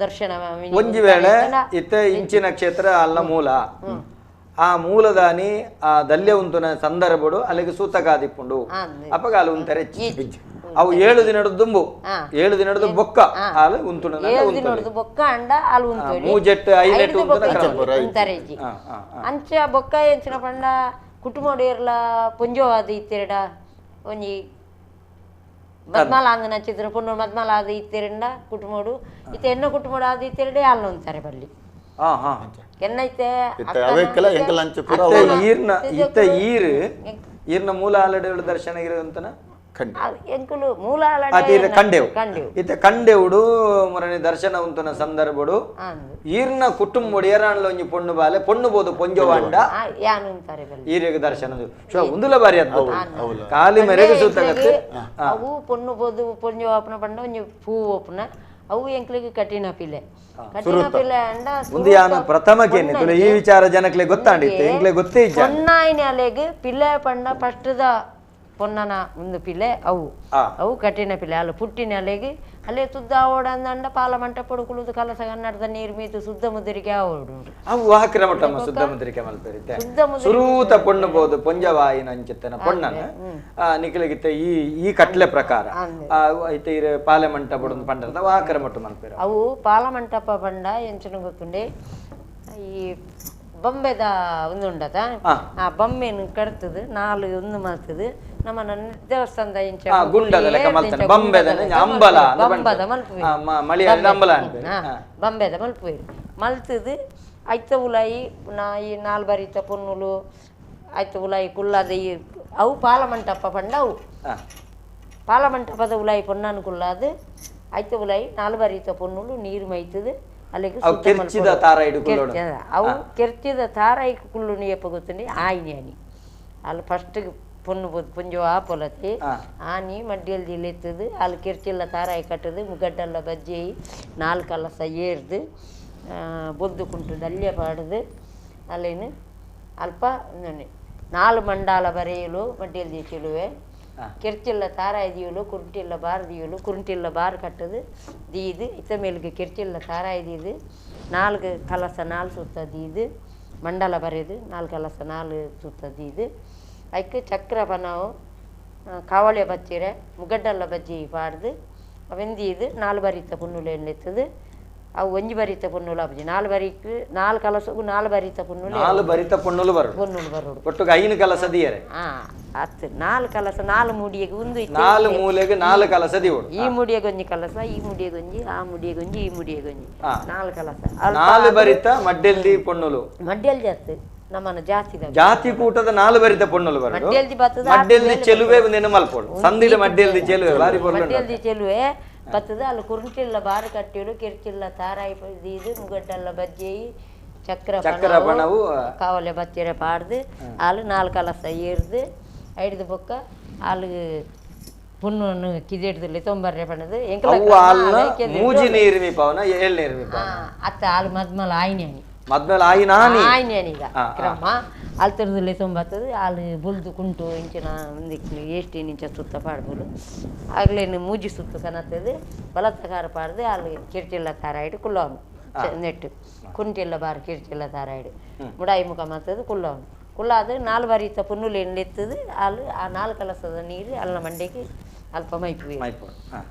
ದರ್ಶನ ಒಂಜಿ ವೇಳೆ ಇತ್ತೆ ಇಂಚಿನ ಕ್ಷೇತ್ರ ಅಲ್ಲ ಮೂಲ ಆ ಮೂಲದಾನಿ ಆ ದಲ್ಯ ಉಂತುನ ಸಂದರ್ಭಡು ಅಲ್ಲಿಗೆ ಸೂತಕಾದಿಪ್ಪುಂಡು ಅಪ್ಪಗ ಅಲ್ಲಿ ಉಂತಾರೆ ಅವು 7 ದಿನದ ದುಂಬು 7 ದಿನದ ಬೊಕ್ಕ ಆಲು ಉಂತುನ 7 ದಿನದ ಬೊಕ್ಕ ಅಂಡ ಆಲು ಉಂತೋಲಿ ಮೂಜೆಟ್ಟು ಐನೆಟ್ಟು ಉಂತಾರೆ ಅಂಚ ಬೊಕ್ಕ ಎಂಚಿನ ಪಂಡ ಕುಟುಂಬ ಪೊಂಜೋವಾದ ಇತ್ತೆರಡ ಒಂಜಿ ಮದ್ಮಾಲ ಅಂದ ನಚ್ಚಿದ್ರ ಪೊಣ್ಣು ಮದ್ಮಾಲ ಆದ ಇತ್ತೆರಂಡ ಕುಟುಂಬಡು ಇತ್ತೆ ಎನ್ನ ಕುಟುಂಬಡು ಆದ ಇತ್ತೆರಡೆ ಆಲು ಉಂತಾರೆ ಬಲ್ಲಿ ಈರ್ನ ಮೂಲ ಆಲಡೆಗಳು ದರ್ಶನ ಇರುವಂತನ ಕಂಡೇವು ಇತ್ತೆ ಕಂಡೇವುಡು ಮೊರನಿ ದರ್ಶನ ಉಂತನ ಸಂದರ್ಭಡು ಈರ್ನ ಕುಟುಂಬ ಏರಾಣ್ಲ ಒಂಜಿ ಪೊಣ್ಣು ಬಾಲೆ ಪೊಣ್ಣು ಬೋದು ಪೊಂಜೋವಾಂಡ ಈರೆಗ್ ದರ್ಶನ ಉಂದುಲ ಬಾರಿ ಅದ್ಭುತ ಖಾಲಿ ಮೆರೆಗೆ ಸೂತಕತ್ತೆ ಅವು ಪೊಣ್ಣು ಬೋದು ಪೊಂಜೋ ಆಪನ ಪಂಡ ಒಂಜಿ ಪೂ ಓಪುನ ಅವು ಎಂಕ್ಲಿಗೆ ಕಠಿಣ ಪಿಲೆ ಕಠಿಣ ಪಿಲೆ ಅಂಡ ಒಂದು ಯಾನ ಪ್ರಥಮ ಕೇನೆ ಈ ವಿಚಾರ ಜನಕ್ಲೆ ಗೊತ್ತಾಂಡಿತ್ತು ಎಂಕ್ಲೆ ಗೊತ್ತೇ ಇಜ್ಜ ಪೊನ್ನಾಯಿನ ಅಲೆಗ್ ಪಿಲೆ ಪಂಡ ಫಸ್ಟ್ದ ಪೊನ್ನನ ಒಂದು ಪಿಲೆ ಅವು ಅವು ಕಠಿಣ ಪಿಲೆ ಅಲ್ಲ ಪುಟ್ಟಿನ ಅಲೆಗೆ ಅಲ್ಲೇ ತುದ್ದ ಆವಡ ಅಂದಂಡ ಪಾಲ ಮಂಟ ಪೊಡುಕುಳುದು ಕಲಸ ಕನ್ನಡದ ನೀರು ಮೀತು ಶುದ್ಧ ಮುದ್ರಿಕೆ ಆವಡು ಅವು ವಾಕ್ರಮಟಮ್ಮ ಶುದ್ಧ ಮುದ್ರಿಕೆ ಮಲ್ಪೆರಿತೆ ಸುರೂತ ಪೊಣ್ಣು ಬೋದು ಪೊಂಜವಾಯಿನ ಅಂಚಿತ್ತನ ಪೊಣ್ಣನ ನಿಖಲಗಿತ್ತ ಈ ಈ ಕಟ್ಲೆ ಪ್ರಕಾರ ಐತೆ ಪಾಲೆ ಮಂಟಪ ಪೊಡೊಂದು ಪಂಡದ ವಾಕ್ರಮಟ ಮಲ್ಪೆರ ಅವು ಪಾಲ ಮಂಟಪ ಪಂಡ ಎಂಚಿನ ಗೊತ್ತುಂಡೆ ಈ ಬೊಂಬೆದ ಒಂದು ಉಂಡತ ಆ ಬೊಂಬೆನು ಕಡ್ತದು ನಾಲು ಒಂದು ಮಾಡ್ತದೆ ನಮ್ಮ ದೇವಸ್ಥಾನದ ಇಂಚ ಗುಂಡದ ಲೆಕ್ಕ ಮಲ್ತಾನೆ ಬೊಂಬೆದ ಅಂಬಲ ಬಂಬದ ಮಲ್ಪುವೆ ಬಂಬೆದ ಮಲ್ಪುವೆ ಮಲ್ತದು ಐತ ಉಲಾಯಿ ನಾಯಿ ನಾಲ್ ಬರಿತ ಪೊನ್ನುಲು ಐತ ಉಲಾಯಿ ಕುಲ್ಲಾದ ಈ ಅವು ಪಾಲಮಂಟಪ ಪಂಡ ಅವು ಪಾಲಮಂಟಪದ ಉಲಾಯಿ ಪೊನ್ನನು ಕುಲ್ಲಾದು ಐತ ಉಲಾಯಿ ನಾಲ್ ಬರಿತ ಪೊನ್ನುಲು ನೀರು ಮೈತದು ಅಲ್ಲಿಗೆ ಕೆರ್ಚಿದ ತಾರಾಯಿಡು ಕುಲ್ಲೋಡು ಅವು ಕೆರ್ಚಿದ ತಾರಾಯಿ ಕುಳ್ಳುನಿ ಎಪ್ಪ ಗೊತ್ತುಂಡಿ ಆಯಿನಿ ಆನಿ ಅಲ್ಲಿ ಫಸ್ಟ್ ಪೊಣ್ಣು ಪುಂಜೋ ಆ ಪೊಲತಿ ಆನಿ ಮಡ್ಡಿಯಲ್ಲಿ ಜಿಲ್ಲೆತ್ತದು ಅಲ್ಲಿ ಕೆರ್ಚಿಲ್ಲ ತಾರಾಯಿ ಕಟ್ಟದು ಮುಗಡ್ಡೆಲ್ಲ ಬಜ್ಜಿ ನಾಲ್ಕಲ್ಲ ಸ ಏರ್ದು ಬೊದ್ದು ಕುಂಟು ದಲ್ಯ ಪಾಡುದು ಅಲ್ಲೇನು ಅಲ್ಪ ನಾಲು ಮಂಡಾಲ ಬರೆಯಲು ಮಡ್ಡಿಯಲ್ಲಿ ಚೆಲುವೆ ಕೆರ್ಚಿಲ್ಲ ತಾರಾಯಿ ದೀಯಲು ಕುರುಂಟಿಲ್ಲ ಬಾರ್ ದೀಯಲು ಕುರುಂಟಿಲ್ಲ ಬಾರ್ ಕಟ್ಟದು ದೀದು ಇತ್ತ ಮೇಲ್ಗೆ ಕೆರ್ಚಿಲ್ಲ ತಾರಾಯಿ ದೀದು ನಾಲ್ಕು ಕಲಸ ನಾಲ್ ಸುತ್ತ ದೀದು ಮಂಡಲ ಬರೆದು ನಾಲ್ಕು ಕಲಸ ನಾಲ್ ಸುತ್ತ ದೀದು ಅದಕ್ಕೆ ಚಕ್ರ ಬನಾವು ಕಾವಳಿಯ ಬಚ್ಚಿರೆ ಮುಗಡ್ಡಲ್ಲ ಬಜ್ಜಿ ಪಾಡ್ದು ಅವೆಂದೀದು ನಾಲ್ ಬರಿತ ಪುನ್ನುಲೆ ಎಣ್ಣೆತ್ತದು ಅವು ಒಂಜಿ ಬರಿತ ಪುನ್ನುಲು ಅಬ್ಜಿ ನಾಲ್ ಬರಿಕ್ ನಾಲ್ ಕಲಸಗು ನಾಲ್ ಬರಿತ ಪುನ್ನುಲು ನಾಲ್ ಬರಿತ ಪುನ್ನುಲು ಬರು ಪುನ್ನುಲು ಬರೋಡು ಒಟ್ಟುಗೆ ಐನು ಕಲಸ ದಿಯರೆ ಅತ್ತು ನಾಲ್ ಕಲಸ ನಾಲ್ ಮೂಡಿಗೆ ಒಂದು ನಾಲ್ ಮೂಲೆಗೆ ನಾಲ್ ಕಲಸ ದಿವಡು ಈ ಮುಡಿಯ ಗೊಂಜಿ ಕಲಸ ಈ ಮುಡಿಯ ಗೊಂಜಿ ಆ ಮುಡಿಯ ಗೊಂಜಿ ಈ ಮುಡಿಯ ಗೊಂಜಿ ನಾಲ್ ಕಲಸ ನಾಲ್ ಬರಿತ ಮಡ್ಡೆಲ್ದಿ ಪೊನ್ನುಲು ಮಡ್ಡೆಲ್ದಿ ಅತ್ತು ನಮ್ಮನ ಜಾತಿ ಜಾತಿ ಕೂಟದ ನಾಲ್ ಬರಿತ ಪೊನ್ನುಲು ಬರೋಡು ಮಡ್ಡೆಲ್ದಿ ಚೆಲುವೆ ಒಂದೇನು ಮಲ್ಪೋಡು ಸಂದಿದ ಮಡ್ಡೆಲ್ದಿ ಚೆಲುವೆ ಬಾರಿ ಮಡ್ಡೆಲ್ದಿ ಚೆಲುವೆ ಬತ್ತದ ಅಲ್ಲಿ ಕುರುಂಟಿಲ್ಲ ಬಾರು ಕಟ್ಟಿಲು ಕಿರ್ಚಿಲ್ಲ ತಾರಾಯಿ ಇದು ಮುಗಡ್ಡೆಲ್ಲ ಬಜ್ಜಿ ಚಕ್ರ ಚಕ್ರ ಬಣವು ಕಾವಲೆ ಬಚ್ಚಿರೆ ಪಾಡ್ದು ಅಲ್ಲಿ ನಾಲ್ಕು ಕಲಸ ಏರ್ದು ಐಡ್ದು ಬೊಕ್ಕ ಅಲ್ಲಿ ಪುಣ್ಣನ್ನು ಕಿದೆಡ್ದಲ್ಲಿ ತೊಂಬರ್ರೆ ಪಣ್ಣದು ಮೂಜಿ ನೀರು ಮೀಪವನ ಏಳ್ ನೀರು ಮೀಪವನ ಅತ್ತ ಹಾಲು ಮದ್ಮಲ ಆಯ್ನಿ ಮದ್ಮೇಲೆ ಆಯಿನಾನಿ ಆಯ್ನಿ ಈಗ ಕ್ರಮ ಅಲ್ತರದಲ್ಲೇ ತೊಂಬತ್ತದು ಅಲ್ಲಿ ಬುಲ್ದು ಕುಂಟು ಇಂಚಿನ ಒಂದಿಕ್ಕು ಏಷ್ಟಿನ ಇಂಚ ಸುತ್ತ ಪಾಡ್ಬೋದು ಆಗ್ಲೇನು ಮೂಜಿ ಸುತ್ತ ಕನತ್ತದು ಬಲತ್ತಕಾರ ಪಾಡ್ದು ಅಲ್ಲಿ ಕಿರ್ಚಿಲ್ಲ ತಾರಾಯಿಡು ಕುಲ್ಲವನು ನೆಟ್ಟು ಕುಂಟಿಲ್ಲ ಬಾರು ಕಿರ್ಚಿಲ್ಲ ತಾರಾಯಿಡು ಮುಡಾಯಿ ಮುಖ ಮಾತದು ಕುಲ್ಲವನು ಕುಲ್ಲಾದ ನಾಲ್ ಬಾರಿ ಇತ್ತ ಪುನ್ನುಲು ಎಣ್ಣೆತ್ತದು ಅಲ್ಲಿ ಆ ನಾಲ್ಕು ಕಲಸದ ನೀರು ಅಲ್ಲ ಮಂಡೆಗೆ ಅಲ್ಪ ಮೈಪು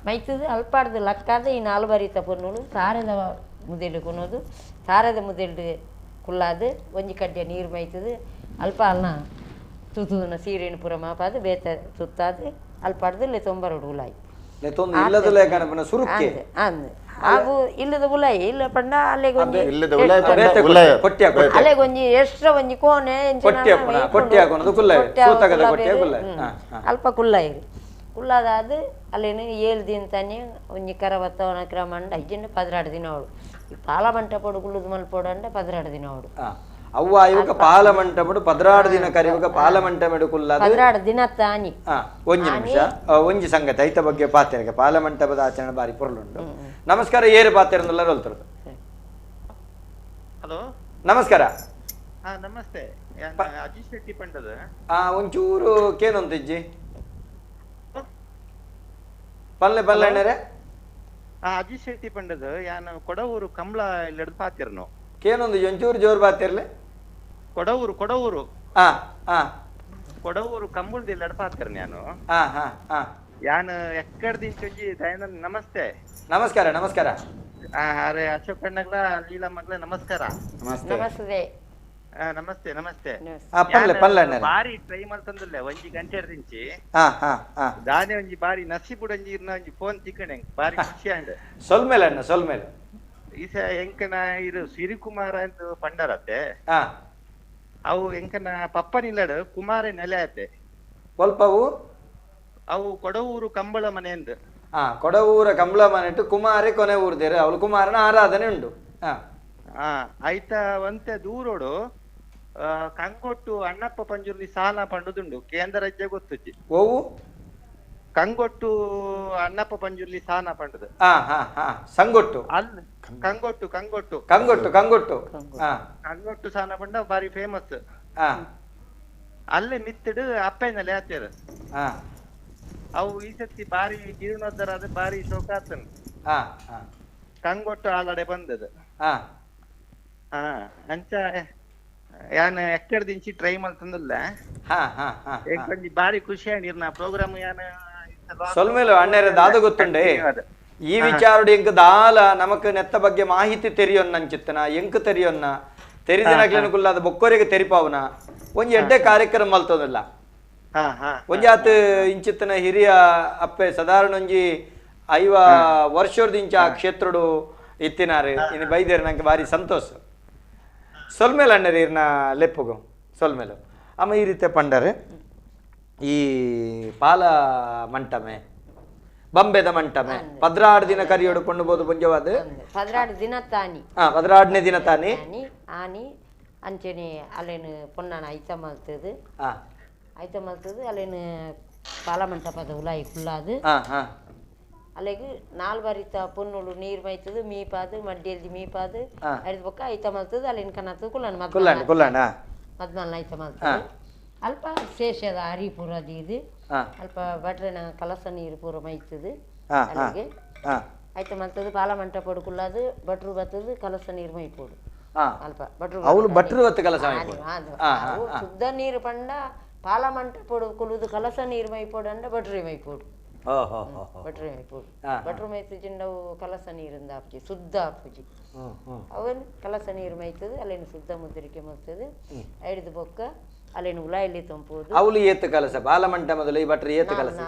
ಮೈತದು ಅಲ್ಪಾಡ್ದು ಲಕ್ಕಾದ ಈ ನಾಲ್ ಬಾರಿ ಇತ್ತ ಪುನ್ನುಲು ತಾರದ ಮುದೆಲು ಕೊನೋದು ತಾರದ ಮುದೆಲು ಕುಲ್ಲಾದು ಒಂಜಿ ಕಡ್ಡೆ ನೀರು ಮೈತದು ಅಲ್ಪ ಅಲ್ನ ತುತುನ ಸೀರೆನ ಪೂರ ಮಾಪಾದು ಬೇತ ಸುತ್ತಾದು ಅಲ್ಪಾಡ್ದು ಇಲ್ಲಿ ತೊಂಬರೋಡು ಉಲಾಯಿ ಅಂದ್ ಅವು ಇಲ್ಲದ ಉಲಾಯಿ ಇಲ್ಲ ಪಂಡ ಅಲ್ಲಿಗೆ ಒಂಜಿ ಅಲ್ಲಿಗೆ ಒಂಜಿ ಎಕ್ಸ್ಟ್ರಾ ಒಂಜಿ ಕೋಣೆ ಅಲ್ಪ ಕುಲ್ಲಾಯಿ ಕುಲ್ಲಾದಾದು ಅಲ್ಲೇನು ಏಳು ದಿನ ತಾನೆ ಒಂಜಿ ಕರವತ್ತವನ ಕ್ರಮ ಅಂಡ ಇಜ್ಜಿಂಡ 12 ದಿನ ಅವಳು ಈ ಪಾಲ ಮಂಟಪಡು ಕುಲ್ಲುದು ಮಲ್ಪೋಡು ಅಂಡ 12 ದಿನ ಅವಳು ಅವ್ವ ಇವಾಗ ಪಾಲ ಮಂಟಪಡು 12 ದಿನ ಕರಿವಾಗ ಪಾಲ ಮಂಟಪಡು ಕುಲ್ಲಾದ 12 ದಿನ ತಾನಿ ಒಂಜಿ ನಿಮಿಷ ಒಂಜಿ ಸಂಗತಿ ಐತ ಬಗ್ಗೆ ಪಾತೆರಗೆ ಪಾಲ ಮಂಟಪದ ಆಚರಣೆ ಬಾರಿ ಪೊರ್ಲುಂಡು. ನಮಸ್ಕಾರ ಏರು ಪಾತೆರಂದಲ್ಲ ರೋಲ್ತರದು. ಹಲೋ ನಮಸ್ಕಾರ. ನಮಸ್ತೆ ಅಜಿತ್ ಶೆಟ್ಟಿ ಪಂಡದ ಒಂಚೂರು ಕೇನೊಂತಿಜ್ಜಿ ಪಲ್ಲೆ ಪಲ್ಲೆ ಅಣ್ಣರೇ ಅಜಿತ್ ಶೆಟ್ಟಿ ಪಂಡದ ಯಾನ್ ಕೊಡವೂರು ಕಮಲ ಇಲ್ಲಿ ಪಾತಿರ್ನು ಕೇನೊಂದು ಒಂಚೂರು ಜೋರು ಬಾತಿರ್ಲೆ ಕೊಡವೂರು ಕೊಡವೂರು ಕೊಡವೂರು ಕಂಬುಳ್ದಿ ಇಲ್ಲಿ ಪಾತಿರ್ ನಾನು ಯಾನ್ ಎಕ್ಕಡ್ದಿಂಚಿ ದಯಾನಂದ್ ನಮಸ್ತೆ. ನಮಸ್ಕಾರ ನಮಸ್ಕಾರ. ಅರೆ ಅಶೋಕ್ ಅಣ್ಣಗ್ಲ ಲೀಲಾ ಮಗ್ಲ ನಮಸ್ಕಾರ. ನಮಸ್ತೆ ನಮಸ್ತೆ ನಮಸ್ತೆ. ಬಾರಿ ಟ್ರೈ ಮಾಡ್ತಂದಿಲ್ಲ ಒಂಜಿ ಗಂಟೆ ದಿಂಚಿ ದಾನೆ ಒಂಜಿ ಬಾರಿ ನಸಿಬುಡಂಜಿ ಇರ್ನ ಒಂಜಿ ಫೋನ್ ತಿಕ್ಕಣೆ ಬಾರಿ ಖುಷಿ ಆಂಡ್ ಸೊಲ್ಮೇಲೆ ಅಣ್ಣ ಸೊಲ್ಮೇಲೆ ಈಸ ಎಂಕನ ಇರು ಸಿರಿಕುಮಾರ ಅಂತ ಪಂಡರತ್ತೆ ಅವು ಎಂಕನ ಪಪ್ಪನಿಲ್ಲಡು ಕುಮಾರ ನೆಲೆ ಆತೆ ಅವು ಅವು ಕೊಡವೂರು ಕಂಬಳ ಮನೆಯಿಂದ ಕೊಡವೂರ ಕಂಬಳ ಮನೆ ಕುಮಾರೆ ಕೊನೆ ಊರ್ದೇರು ಅವಳು ಕುಮಾರನ ಆರಾಧನೆ ಉಂಟು. ಆಯ್ತಾ ಒಂತೆ ದೂರೋಡು ಕಂಗೊಟ್ಟು ಅಣ್ಣಪ್ಪ ಪಂಜುರ್ಲಿ ಸಾಲ ಪಂಡುದುಂಡು ಕೇಂದ್ರ ರಾಜ್ಯ ಗೊತ್ತುಜ್ಜಿ ಓವು ಕಂಗೊಟ್ಟು ಅಣ್ಣಪ್ಪ ಪಂಜುರ್ಲಿ ಸಾನ ಪಂಡುದು ಸಂಗೊಟ್ಟು ಅಲ್ಲಿ ಕಂಗೊಟ್ಟು ಕಂಗೊಟ್ಟು ಕಂಗೊಟ್ಟು ಕಂಗೊಟ್ಟು ಕಂಗೊಟ್ಟು ಸಾನ ಪಂಡ ಬಾರಿ ಫೇಮಸ್ ಅಲ್ಲೇ ಮಿತ್ತಡು ಅಪ್ಪೆನಲ್ಲಿ ಆತೇರು ಅವು ಈ ಸತಿ ಬಾರಿ ಜೀರ್ಣೋದ್ಧಾರ ಆದ ಬಾರಿ ಶೋಕ ಆತನ ಕಂಗೊಟ್ಟು ಆಲಡೆ ಬಂದದು. ಅಂಚ ಯಾನ್ ಎಕ್ಕಡ ದಿಂಚಿ ಟ್ರೈ ಮಲ್ತಂದಿಲ್ಲ ಒಂಜಿ ಬಾರಿ ಖುಷಿ ಆಂಡ್ ಪ್ರೋಗ್ರಾಮ್ ಯಾನ್ ಸೊಲ್ಮೇಲು ಅಣ್ಣರ ದಾದ ಗೊತ್ತುಂಡೆ ಈ ವಿಚಾರಡು ಎಂಕ್ ದಾಲ ನಮಕ್ ನೆತ್ತ ಬಗ್ಗೆ ಮಾಹಿತಿ ತೆರಿಯೊನ್ನ ಅಂಚಿತ್ತನ ಎಂಕ್ ತೆರಿಯೊನ್ನ ತೆರಿದಿನಕ್ಲೇನು ಕುಲ್ಲಾದ ಬೊಕ್ಕೊರಿಗೆ ತೆರಿಪಾವನ ಒಂಜಿ ಎಡ್ಡೆ ಕಾರ್ಯಕ್ರಮ ಮಲ್ತೋದಿಲ್ಲ ಒಂಜಿ ಆತ ಇಂಚಿತ್ತನ ಹಿರಿಯ ಅಪ್ಪೆ ಸಾಧಾರಣ ಒಂಜಿ 50 ವರ್ಷದಿಂದ ಆ ಕ್ಷೇತ್ರಡು ಇತ್ತಿನಾರು ಇನ್ನು ಬೈದೇರು ನಂಗೆ ಭಾರಿ ಸಂತೋಷ. ಸೊಲ್ಮೇಲೆ ಅಣ್ಣರು ಇರ್ನ ಲೆಪ್ಪುಗು ಸೊಲ್ಮೇಲು ಅಮ್ಮ ಈ ರೀತಿ ಪಂಡರೆ ಈ ಪಾಲ ಮಂಟಮೆ ಬಂಬೆದ ಮಂಟಮೆ 16 ದಿನ ಕರಿಯೋಡು ಕೊಂಡು ಪುಂಜವಾದ 16 ದಿನ ತಾನಿ 16ನೇ ದಿನ ತಾನಿ ಆನಿ ಅಂಚೆನೆ ಅಲ್ಲೇನು ಪೊನ್ನನ ಐತ ಮಲ್ತದು ಐತ ಮಲ್ತದು ಅಲ್ಲೇನು ಪಾಲಮಂಟಪದ ಉಲಾಯಿ ಕುಲ್ಲಾದು ಅಲ್ಲಿಗೆ 4 ಬಾರಿತ ಪೊನ್ನುಲು ನೀರು ಮೈತದು ಮೀಪಾದು ಮಡ್ಡಿಯಲ್ಲಿ ಮೀಪಾದು ಐದು ಬೊಕ್ಕ ಐತ ಮಲ್ತದು ಅಲ್ಲೇನು ಕನ್ನತ್ತದು ಕುಲ್ಲಾಣ ಕುಲ್ಲಾಣ ಕುಲ್ಲಾಣ ಮದ್ಮಲ್ನ ಐತ ಮಲ್ತದು ಅಲ್ಪ ಶೇಷದ ಅರಿ ಪೂರ ದೀದು ಅಲ್ಪ ಬಟ್ರೆನ ಕಲಸ ನೀರು ಪೂರ ಮೈತದು ಅಲ್ಲಿಗೆ ಐತ ಮಲ್ತದು ಪಾಲಮಂಟಪಡು ಕುಲ್ಲಾದು ಬಟ್ರು ಬತ್ತದು ಕಲಸ ನೀರು ಮೈಪೋಡು ಅಲ್ಪ ಬಟ್ರು ಅವಳು ಬಟ್ರು ಬತ್ತು ಕಲಸ ಶುದ್ಧ ನೀರು ಪಂಡ ಪಾಲಮಂಟಪಡು ಕುಲುದು ಕಲಸ ನೀರು ಮೈಪೋಡು ಅಂಡ ಬಟ್ರಿ ಮೈಪೋಡು ಬಟ್ರು ಮೈಪೋಡು ಬಟ್ರು ಮೈತು ಜಿಂಡವು ಕಲಸ ನೀರಿಂದ ಆಪುಜಿ ಶುದ್ಧ ಆಪುಜಿ ಅವನು ಕಲಸ ನೀರು ಮೈತದು ಅಲ್ಲೇನು ಶುದ್ಧ ಮುದ್ರಿಕೆ ಮಲ್ತದು ಐದು ಬೊಕ್ಕ ಅಲ್ಲೇನು ಉಲಾಯಲ್ಲಿ ತಂಪುದು ಅವಳು ಏತು ಕಲಸ ಬಾಲಮಂಟ ಮೊದಲು ಈ ಬಟ್ರಿ ಏತು ಕಲಸ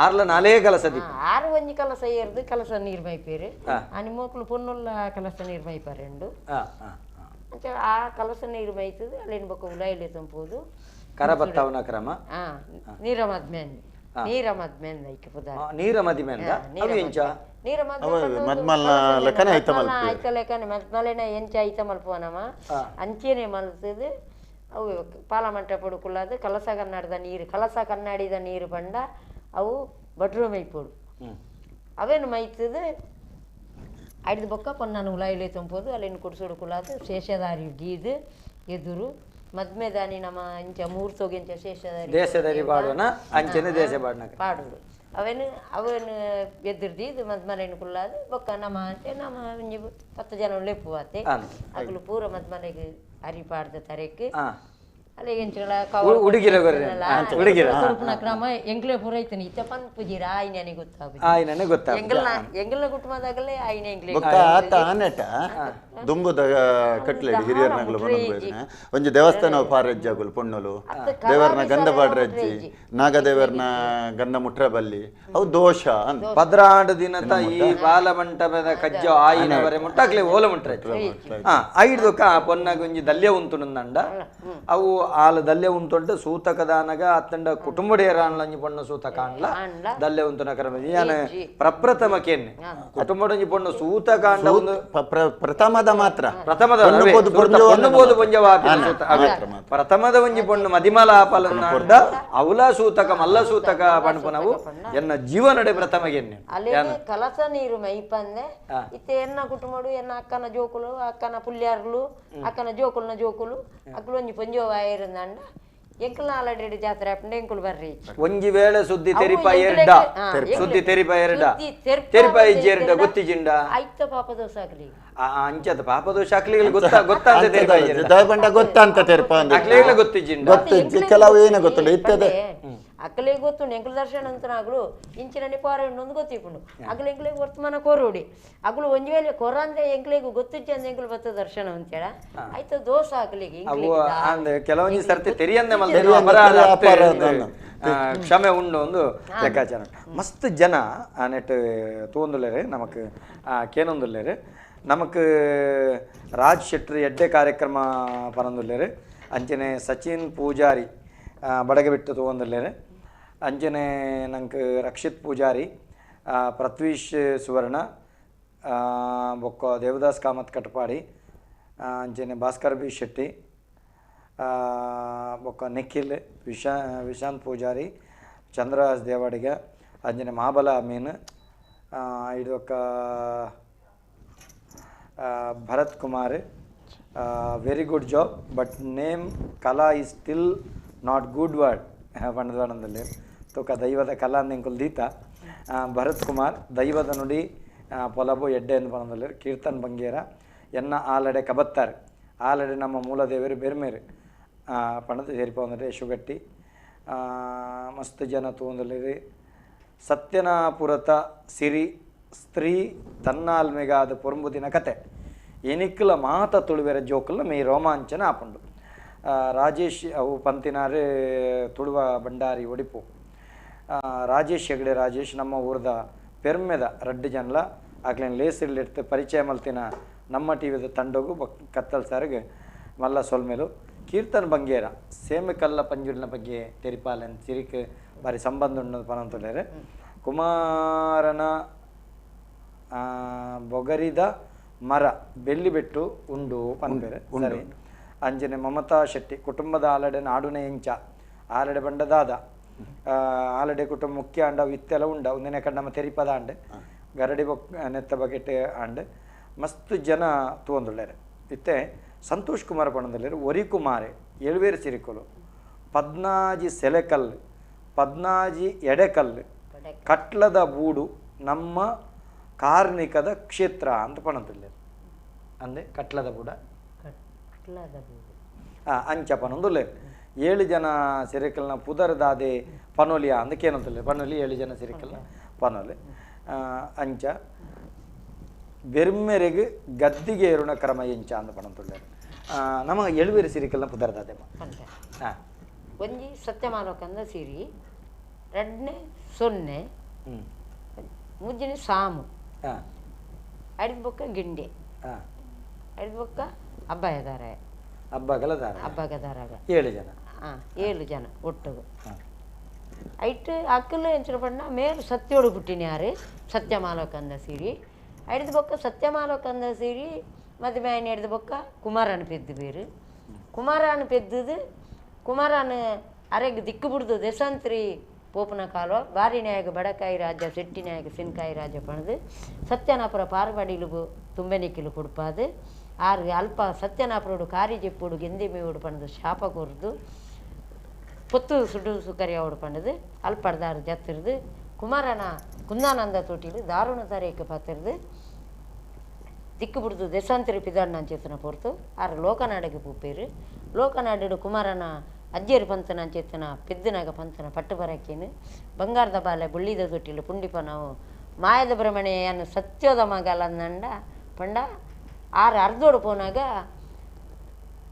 ಆರ್ಲ ನಾಲೇ ಕಲಸ ಆರು ಒಂಜಿ ಕಲಸ ಏರ್ದು ಕಲಸ ನೀರು ಮೈಪೇರು అని ಮೋಕುಲು ಪೊನ್ನುಲ್ಲ ಕಲಸ ನೀರು ಮೈಪಾರೆಂಡು ಆ ಕಲಸ ನೀರು ಮೈತದು ಅಲ್ಲೇನು ಬೊಕ್ಕ ಉಲಾಯಲ್ಲಿ ತಂಪುದು ಕರಬತ್ತವನ ಕ್ರಮ ನೀರ ಮದ್ಮೇನ್ ನೀರ ಮದ್ಮೇನ್ ಐಕೆ ಪುದಾರ್ ನೀರ ಮದಿಮೇನ್ ಅವು ಎಂಚ ನೀರ ಮದ್ಮಲ್ನ ಲೆಕ್ಕನೆ ಐತ ಮಲ್ಪ ಐತ ಲೆಕ್ಕನೆ ಮದ್ಮಲೆನ ಎಂಚ ಐತ ಮಲ್ಪುವನಮ ಅಂಚೆನೆ ಮಲ್ತದು ಅವು ಪಾಲಮಂಟಪಡು ಕುಲ್ಲಾದು ಕಲಸ ಕನ್ನಡದ ನೀರು ಕಲಸ ಕನ್ನಡಿದ ನೀರು ಪಂಡ ಅವು ಬಟ್ರು ಮೈಪೋಡು ಅವೇನು ಮೈತದು ಐದು ಬೊಕ್ಕ ಪೊನ್ನನ ಉಲಾಯಿಲೆ ತಂಪೋದು ಅಲ್ಲೇನು ಕುಡ್ಸೋಡು ಕುಲ್ಲಾದು ಶೇಷದಾರಿ ಗೀದು ಎದುರು ಮದ್ಮೆದಾನಿ ನಮ್ಮ ಇಂಚ ಮೂರ್ತೋಗಿ ಇಂಚ ಶೇಷದಾರಿ ದೇಶದಾರಿ ಪಾಡೋಣ ಅಂಚನೆ ದೇಶ ಪಾಡೋಣ ಪಾಡೋದು ಅವೇನು ಅವೇನು ಎದುರ್ದಿ ಇದು ಮದ್ಮಲೆನು ಕುಲ್ಲಾದು ಬೊಕ್ಕ ನಮ್ಮ ಅಂಚೆ ನಮ್ಮ ಒಂಜಿ 10 ಜನ ಲೆಪ್ಪು ಆತೆ ಅಗಲು ಪೂರ ಮದ್ಮಲೆಗೆ ಅರಿ ಪಾಡ್ದ ತರೆಕ್ ಅಲ್ಲ ಎಂಚಲ ಉಡುಗಿರ ಉಡುಗಿರ ಕೊಡುಪುನ ಕ್ರಮ ಎಂಗ್ಲೇ ಪೂರ ಐತನಿ ಇತ್ತ ಪನ್ಪುಜಿರ ಆಯ್ನನೆ ಗೊತ್ತಾಗುದು ಆಯ್ನನೆ ಗೊತ್ತಾಗುದು ಎಂಗಲ್ನ ಎಂಗಲ್ನ ಕುಟುಂಬದಾಗಲೇ ಆಯ್ನ ಎಂಗ್ಲೇ ಬೊಕ್ಕ ಆತ ಆನೆಟ ದುಂಬುದ ಕಟ್ಲೆಡಿ ಹಿರಿಯರ್ನಗಲು ಬಂದು ಒಂಜಿ ದೇವಸ್ಥಾನ ಪಾರಜ್ಜಾಗುಲು ಪೊಣ್ಣುಲು ದೇವರನ ಗಂಧ ಪಾಡ್ರಜ್ಜಿ ನಾಗದೇವರನ ಗಂಧ ಮುಟ್ರಬಲ್ಲಿ ಅವು ದೋಷ 16 ದಿನದ ಈ ಬಾಲಮಂಟಪದ ಕಜ್ಜ ಆಯಿನವರೆ ಮುಟ್ಟಾಗ್ಲೇ ಓಲ ಮುಟ್ರೆ ಐದು ಪೊನ್ನಗೊಂಜಿ ದಲ್ಯ ಉಂಟು ನಂದ ಅವು ಆಲ ದಲ್ಯ ಉಂಟುಂಟು ಸೂತಕದಾನಗ ಅತ್ತಂಡ ಕುಟುಂಬಡಿಯರಾನ್ಲಂಜಿ ಪೊಣ್ಣು ಸೂತಕ ಅನ್ಲ ದಲ್ಯ ಉಂಟುನ ಕ್ರಮ ಯಾನೆ ಪ್ರಪ್ರಥಮ ಕೇನ್ನೆ ಕುಟುಂಬಡಂಜಿ ಪೊಣ್ಣು ಸೂತಕ ಅಂಡ ಒಂದು ಪ್ರಥಮದ ಮಾತ್ರ ಪ್ರಥಮದ ಪೊಣ್ಣು ಪೊಂಜವಾಪಿನ ಸೂತ ಪ್ರಥಮದ ಒಂಜಿ ಪೊಣ್ಣು ಮದಿಮಲ ಆಪಲನ್ನಾಂಡ ಅವಲ ಸೂತಕ ಮಲ್ಲ ಸೂತಕ ಪಣಪನವು ಎನ್ನ ಜೀವನಡೆ ಪ್ರಥಮಗೆನ್ನೆ ಅಲ್ಲೇ ಕಲಸ ನೀರು ಮೈಪಂದೆ ಇತ್ತೆ ಎನ್ನ ಕುಟುಂಬಡು ಎನ್ನ ಅಕ್ಕನ ಜೋಕುಲು ಅಕ್ಕನ ಪುಲ್ಯಾರ್ಲು ಅಕ್ಕನ ಜೋಕುಲ್ನ ಜೋಕುಲು ಅಕ್ಕಲು ಒಂಜಿ ಪೊಂಜೋವಾಯಿರಂದ ಎಂಕಲ್ ನಾಲಡಿ ಜಾತ್ರೆ ಆಪುಂಡು ಎಂಕುಲು ಬರ್ರಿ ಒಂಜಿ ವೇಳೆ ಸುದ್ದಿ ತೆರಿಪ ಎರಡ ಸುದ್ದಿ ತೆರಿಪ ಎರಡ ತೆರಿಪ ಇಜ್ಜೆರಡ ಗೊತ್ತಿಜಿಂಡ ಐತ ಪಾಪ ದೋಷ ಆಗ್ಲಿ ಅಂಚದ ಪಾಪ ದೋಷ ಆಗ್ಲಿ ಗೊತ್ತಾ ಗೊತ್ತಾಂತ ತೆರಿಪ ದಯಪಂಡ ಗೊತ್ತಂತ ತೆರಿಪ ಅಕ್ಲೇಗ್ಲ ಗೊತ್ತಿಜಿಂಡ ಗೊತ್ತಿಜ್ಜಿ ಕೆಲವು ಏನು ಗೊತ್ತುಂಡು ಇತ್ತದ ಅಕ್ಕಲಿಗೆ ಗೊತ್ತುಂಡು ಎಂಕುಲು ದರ್ಶನ ಅಂತನಾಗ್ಲು ಇಂಚಿನ ಪಾರ ಉಂಡು ಗೊತ್ತಿಪ್ಪುಂಡು ಅಗಲು ಎಂಕ್ಲೆಗ್ ವರ್ತಮಾನ ಕೊರೋಡಿ ಅಗಲು ಒಂಜಿ ವೇಳೆ ಕೊರಂದೆ ಎಂಕ್ಲೆಗ್ ಗೊತ್ತಿಜ್ಜಿ ಅಂದ ಎಂಕುಲು ಬತ್ತ ದರ್ಶನ ಅಂತೇಳ ಆಯ್ತು ದೋಷ ಆಗ್ಲಿಗೆ ಕೆಲವೊಂಜಿ ಸರ್ತಿ ತೆರಿಯಂದೆ ಕ್ಷಮೆ ಉಂಡು ಒಂದು ಲೆಕ್ಕಾಚಾರ ಮಸ್ತ್ ಜನ ಆ ನೆಟ್ ತೂಂದುಲ್ಲೇರು ನಮಕ್ ಕೇನೊಂದುಲ್ಲೇರು ನಮಕ್ ರಾಜ್ ಶೆಟ್ರು ಎಡ್ಡೆ ಕಾರ್ಯಕ್ರಮ ಪನೊಂದುಲ್ಲೇರು ಅಂಚನೆ ಸಚಿನ್ ಪೂಜಾರಿ ಬಡಗಬಿಟ್ಟು ತೂವೊಂದುಲ್ಲೇರು ಅಂಚನೆ ನಂಗೆ ರಕ್ಷಿತ್ ಪೂಜಾರಿ ಪೃಥ್ವೀಶ್ ಸುವರ್ಣ ಬೊಕ್ಕ ದೇವದಾಸ್ ಕಾಮತ್ ಕಟಪಾಡಿ ಅಂಚನೆ ಭಾಸ್ಕರ್ ಬಿ ಶೆಟ್ಟಿ ಬೊಕ್ಕ ನಿಖಿಲ್ ವಿಶಾಂತ್ ಪೂಜಾರಿ ಚಂದ್ರಹಾಸ್ ದೇವಾಡಿಗ ಅಂಜನೆ Mahabala Amin ಇದೊಕ್ಕ Bharat Kumar very good job but name Kala is still not good word ಪಂಡದಲ್ಲಿ ತೂಕ ದೈವದ ಕಲಾ ಅಂದೆಂಕುಲು ದೀತ ಭರತ್ ಕುಮಾರ್ ದೈವದ ನುಡಿ ಪೊಲಬು ಎಡ್ಡೆ ಎಂದು ಪನೊಂದುಲ್ಲೆರ್ ಕೀರ್ತನ್ ಬಂಗೇರ ಎನ್ನ ಆಲಡೆ ಕಬತ್ತಾರೆ ಆಲಡೆ ನಮ್ಮ ಮೂಲದೇವರು ಬೆರ್ಮೇರು ಪಣದ ಸೇರಿಪೊಂದುಲ್ಲೆರ್ ಯಶುಗಟ್ಟಿ ಮಸ್ತ್ ಜನ ತೂವೊಂದುಲ್ಲೆರ್ ಸತ್ಯನಾಪುರತ ಸಿರಿ ಸ್ತ್ರೀ ತನ್ನಾಲ್ಮೆಗಾದ ಪೊರುಂಬುದಿನ ಕತೆ ಎನಿಕ್ಲ ಮಾತ ತುಳುವೆರ ಜೋಕುಲ್ನ ಮೇ ರೋಮಾಂಚನ ಆಪುಂಡು ರಾಜೇಶ್ ಅವು ಪಂತಿನಾರು ತುಳುವ ಭಂಡಾರಿ ಒಡಿಪು ರಾಜೇಶ್ ಹೆಗಡೆ ರಾಜೇಶ್ ನಮ್ಮ ಊರದ ಪೆರ್ಮೆದ ರಡ್ಡು ಜನಲ ಅಕ್ಲೆನ್ ಲೇಸಿರ್ಲಿಡ್ತು ಪರಿಚಯ ಮಲ್ತಿನ ನಮ್ಮ ಟಿ ವಿದ ತಂಡಗು ಕತ್ತಲ್ ಸಾರಿಗೆ ಮಲ್ಲ ಸೊಲ್ಮೇಲು ಕೀರ್ತನ್ ಬಂಗೇರ ಸೇಮೆಕಲ್ಲ ಪಂಜುರ್ನ ಬಗ್ಗೆ ತೆರಿಪಾಲನ್ ಸಿರಿಕ್ ಬಾರಿ ಸಂಬಂಧ ಉಂಡು ಪನಂತುಲ್ಲೆರ್. ಕುಮಾರನ ಬೊಗರಿದ ಮರ ಬೆಳ್ಳಿ ಬೆಟ್ಟು ಉಂಡು ಪನ್ಪೆರ್ ಸರಿ. ಅಂಜನೆ ಮಮತಾ ಶೆಟ್ಟಿ ಕುಟುಂಬದ ಆಲಡೆ ನಾಡುನ ಎಂಚ ಆಲಡೆ ಬಂಡದಾದ ಆಲಡೆ ಕುಟುಂಬ ಮುಖ್ಯ ಅಂಡ ಇತ್ತೆಲ್ಲ ಉಂಡ ಒಂದಿನ ಕಣ್ಣಮ್ಮ ತೆರಿಪದ ಅಂಡ್ ಗರಡಿ ಬೊಕ್ ನೆತ್ತ ಬಗೆಟ್ ಅಂಡ್ ಮಸ್ತ್ ಜನ ತೂವೊಂದುಲ್ಲೆರ್. ಇತ್ತೆ ಸಂತೋಷ್ ಕುಮಾರ್ ಪಣೊಂದುಲ್ಲೆರ್ ಒರಿ ಕುಮಾರೆ ಏಳ್ವೇರು ಸಿರಿಕುಲು 14 ಸೆಲೆಕಲ್ಲು 14 ಎಡೆಕಲ್ಲು ಕಟ್ಲದ ಬೂಡು ನಮ್ಮ ಕಾರ್ಣಿಕದ ಕ್ಷೇತ್ರ ಅಂತ ಪಣೊಂದುಲ್ಲೆರ್. ಅಂದೆ ಕಟ್ಲದ ಬೂಡ ಅಂಚ ಪನೊಂದುಲ್ಲೆರ್. 7 ಜನ ಸಿರಿಕಲ್ನ ಪುದರ್ದಾದೆ ಪನೊಲಿಯ ಅಂದ ಕೇನೊಂದುಲ್ಲೆರ್. ಪನೊಲಿ 7 ಜನ ಸಿರಿಕಲ್ನ ಪನೊಲಿ ಅಂಚ ಬೆರ್ಮೆರೆಗ್ ಗದ್ದಿಗೆ ಏರುನ ಕ್ರಮ ಎಂಚ ಅಂದ ಪನೊಂದುಲ್ಲೆರ್. ನಮ್ಮ ಏಳುವೇರು ಸಿರಿಕಲ್ನ ಪುದರ್ದಾದೆ ಒಂಜಿ ಸತ್ಯಮಾಲೋಕಂದ ಸಿರಿ, 2ನೇ 0, 3ನೇ ಸಾಮು, 5 ಬೊಕ್ಕ ಗಿಂಡೆ, 5 ಬೊಕ್ಕ ಅಬ್ಬಯದಾರ ಅಬ್ಬಗದಾರಾಗ 7 ಜನ 7 ಜನ ಒಟ್ಟುಗು. ಐಟ್ ಅಕ್ಕಲು ಎಂಚಿನ ಪಂಡ ಮೇರು ಸತ್ಯೋಡು ಪುಟ್ಟಿನ ಯಾರು ಸತ್ಯಮಾಲೋಕಂದ ಸಿರಿ. 5 ಬೊಕ್ಕ ಸತ್ಯಮಾಲೋಕಂದ ಸಿರಿ ಮದುವೆ ಆಯ್ನ 5 ಬೊಕ್ಕ ಕುಮಾರನ ಪೆದ್ದು ಬೇರು. ಕುಮಾರನ ಪೆದ್ದದು ಕುಮಾರನ ಅರೆಗ್ ದಿಕ್ಕು ಬಿಡ್ದು ದೆಸಂತ್ರಿ ಪೋಪನ ಕಾಲೋ ಬಾರಿ ನಾಯಕ ಬಡಕಾಯಿ ರಾಜ ಸೆಟ್ಟಿ ನಾಯಕ ಸಿನ್ಕಾಯಿ ರಾಜ ಪಣದು ಸತ್ಯನಾಪುರ ಪಾರ್ವಾಡಿಲು ತುಂಬೆನಿಕ್ಕಿಲು ಕೊಡ್ಪಾದು ಆರು ಅಲ್ಪ ಸತ್ಯನಾಪುರೋಡು ಕಾರಿ ಜೆಪ್ಪುಡು ಗೆಂದಿ ಮೇವುಡು ಪಣದು ಶಾಪ ಕೊರ್ದು ಪೊತ್ತು ಸುಡು ಸುಕರಿಯಾವುಡು ಪಣದು ಅಲ್ಪಡ್ದಾರು ಜತ್ತಿರ್ದು ಕುಮಾರನ ಕುಂದಾನಂದ ತೋಟಿಲು ದಾರುಣ ತರೇಕ ಪತ್ತಿರ್ದು ದಿಕ್ಕು ಬಿಡ್ದು ದೆಸಾಂತರಿ ಪಿದಾಡ್ನ ಚೇತನ ಪೊರ್ತು ಆರು ಲೋಕನಾಡಿಗೆ ಪೂಪೇರು. ಲೋಕನಾಡು ಕುಮಾರನ ಅಜ್ಜೇರು ಪಂತನ ಚೇತನ ಪೆದ್ದನಾಗ ಪಂತನ ಪಟ್ಟು ಬರಕ್ಕೇನು ಬಂಗಾರದ ಬಾಲೆ ಬುಳ್ಳಿದ ತೊಟ್ಟಿಲು ಪುಂಡಿಪ ನಾವು ಮಾಯದ ಭ್ರಮಣೆಯನ್ನು ಸತ್ಯೋದ ಮಗಲಂದಂಡ ಪಂಡ ಆರು ಅರ್ಧೋಡು ಪೋನಾಗ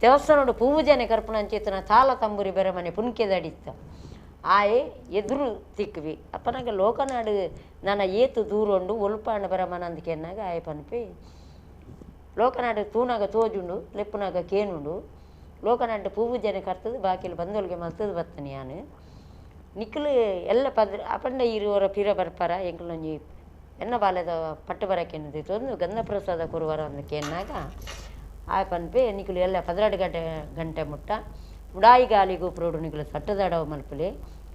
ದೇವಸ್ಥಾನೋಡು ಪೂಜನೆ ಕರ್ಪಣ ಚೇತನ ತಾಲ ತಂಬುರಿ ಬೆರಮನೆ ಪುನ್ಕೆದಡಿತ್ತ ಆಯೆ ಎದುರು ತಿಕ್ವಿ ಅಪ್ಪನಾಗ ಲೋಕನಾಡು ನನ್ನ ಏತು ದೂರ ಉಂಡು ಒಲ್ಪಾಂಡ ಬರಮನ ಅಂದಕೆನ್ನಾಗ ಆಯೆ ಪನ್ಪಿ ಲೋಕನಾಡು ತೂನಾಗ ತೋಜುಂಡು ಲೆಪ್ಪುನಾಗ ಕೇನುಂಡು ಲೋಕನಾಡು ಪೂಜನೆ ಕರ್ತದು ಬಾಕಿಲು ಬಂದೊಳಗೆ ಮಲ್ತದು ಬತ್ತನೆ ಯಾನು ನಿಕ್ಕಲು ಎಲ್ಲ ಪದ್ರ ಅಪಂಡ ಇರುವರ ಪಿರ ಬರ್ಪಾರ ಎಂಕಲೊಂಜಿ ಎನ್ನ ಬಾಲ್ಯದ ಪಟ್ಟು ಬರಕ್ಕೆ ಒಂದು ಗಂಧಪ್ರಸಾದ ಕೊರುವರ ಅಂದಕೆನ್ನಾಗ ಆ ಪನ್ಪೆ ನಿಕ್ಕಲು ಎಲ್ಲ 12 ಗಂಟೆ ಮುಟ್ಟ ಉಡಾಯಿ ಗಾಲಿ ಗೋಪುರೋಡು ನಿಕ್ಕಲು ತಟ್ಟದಾಡವ ಮಲ್ಪಲೆ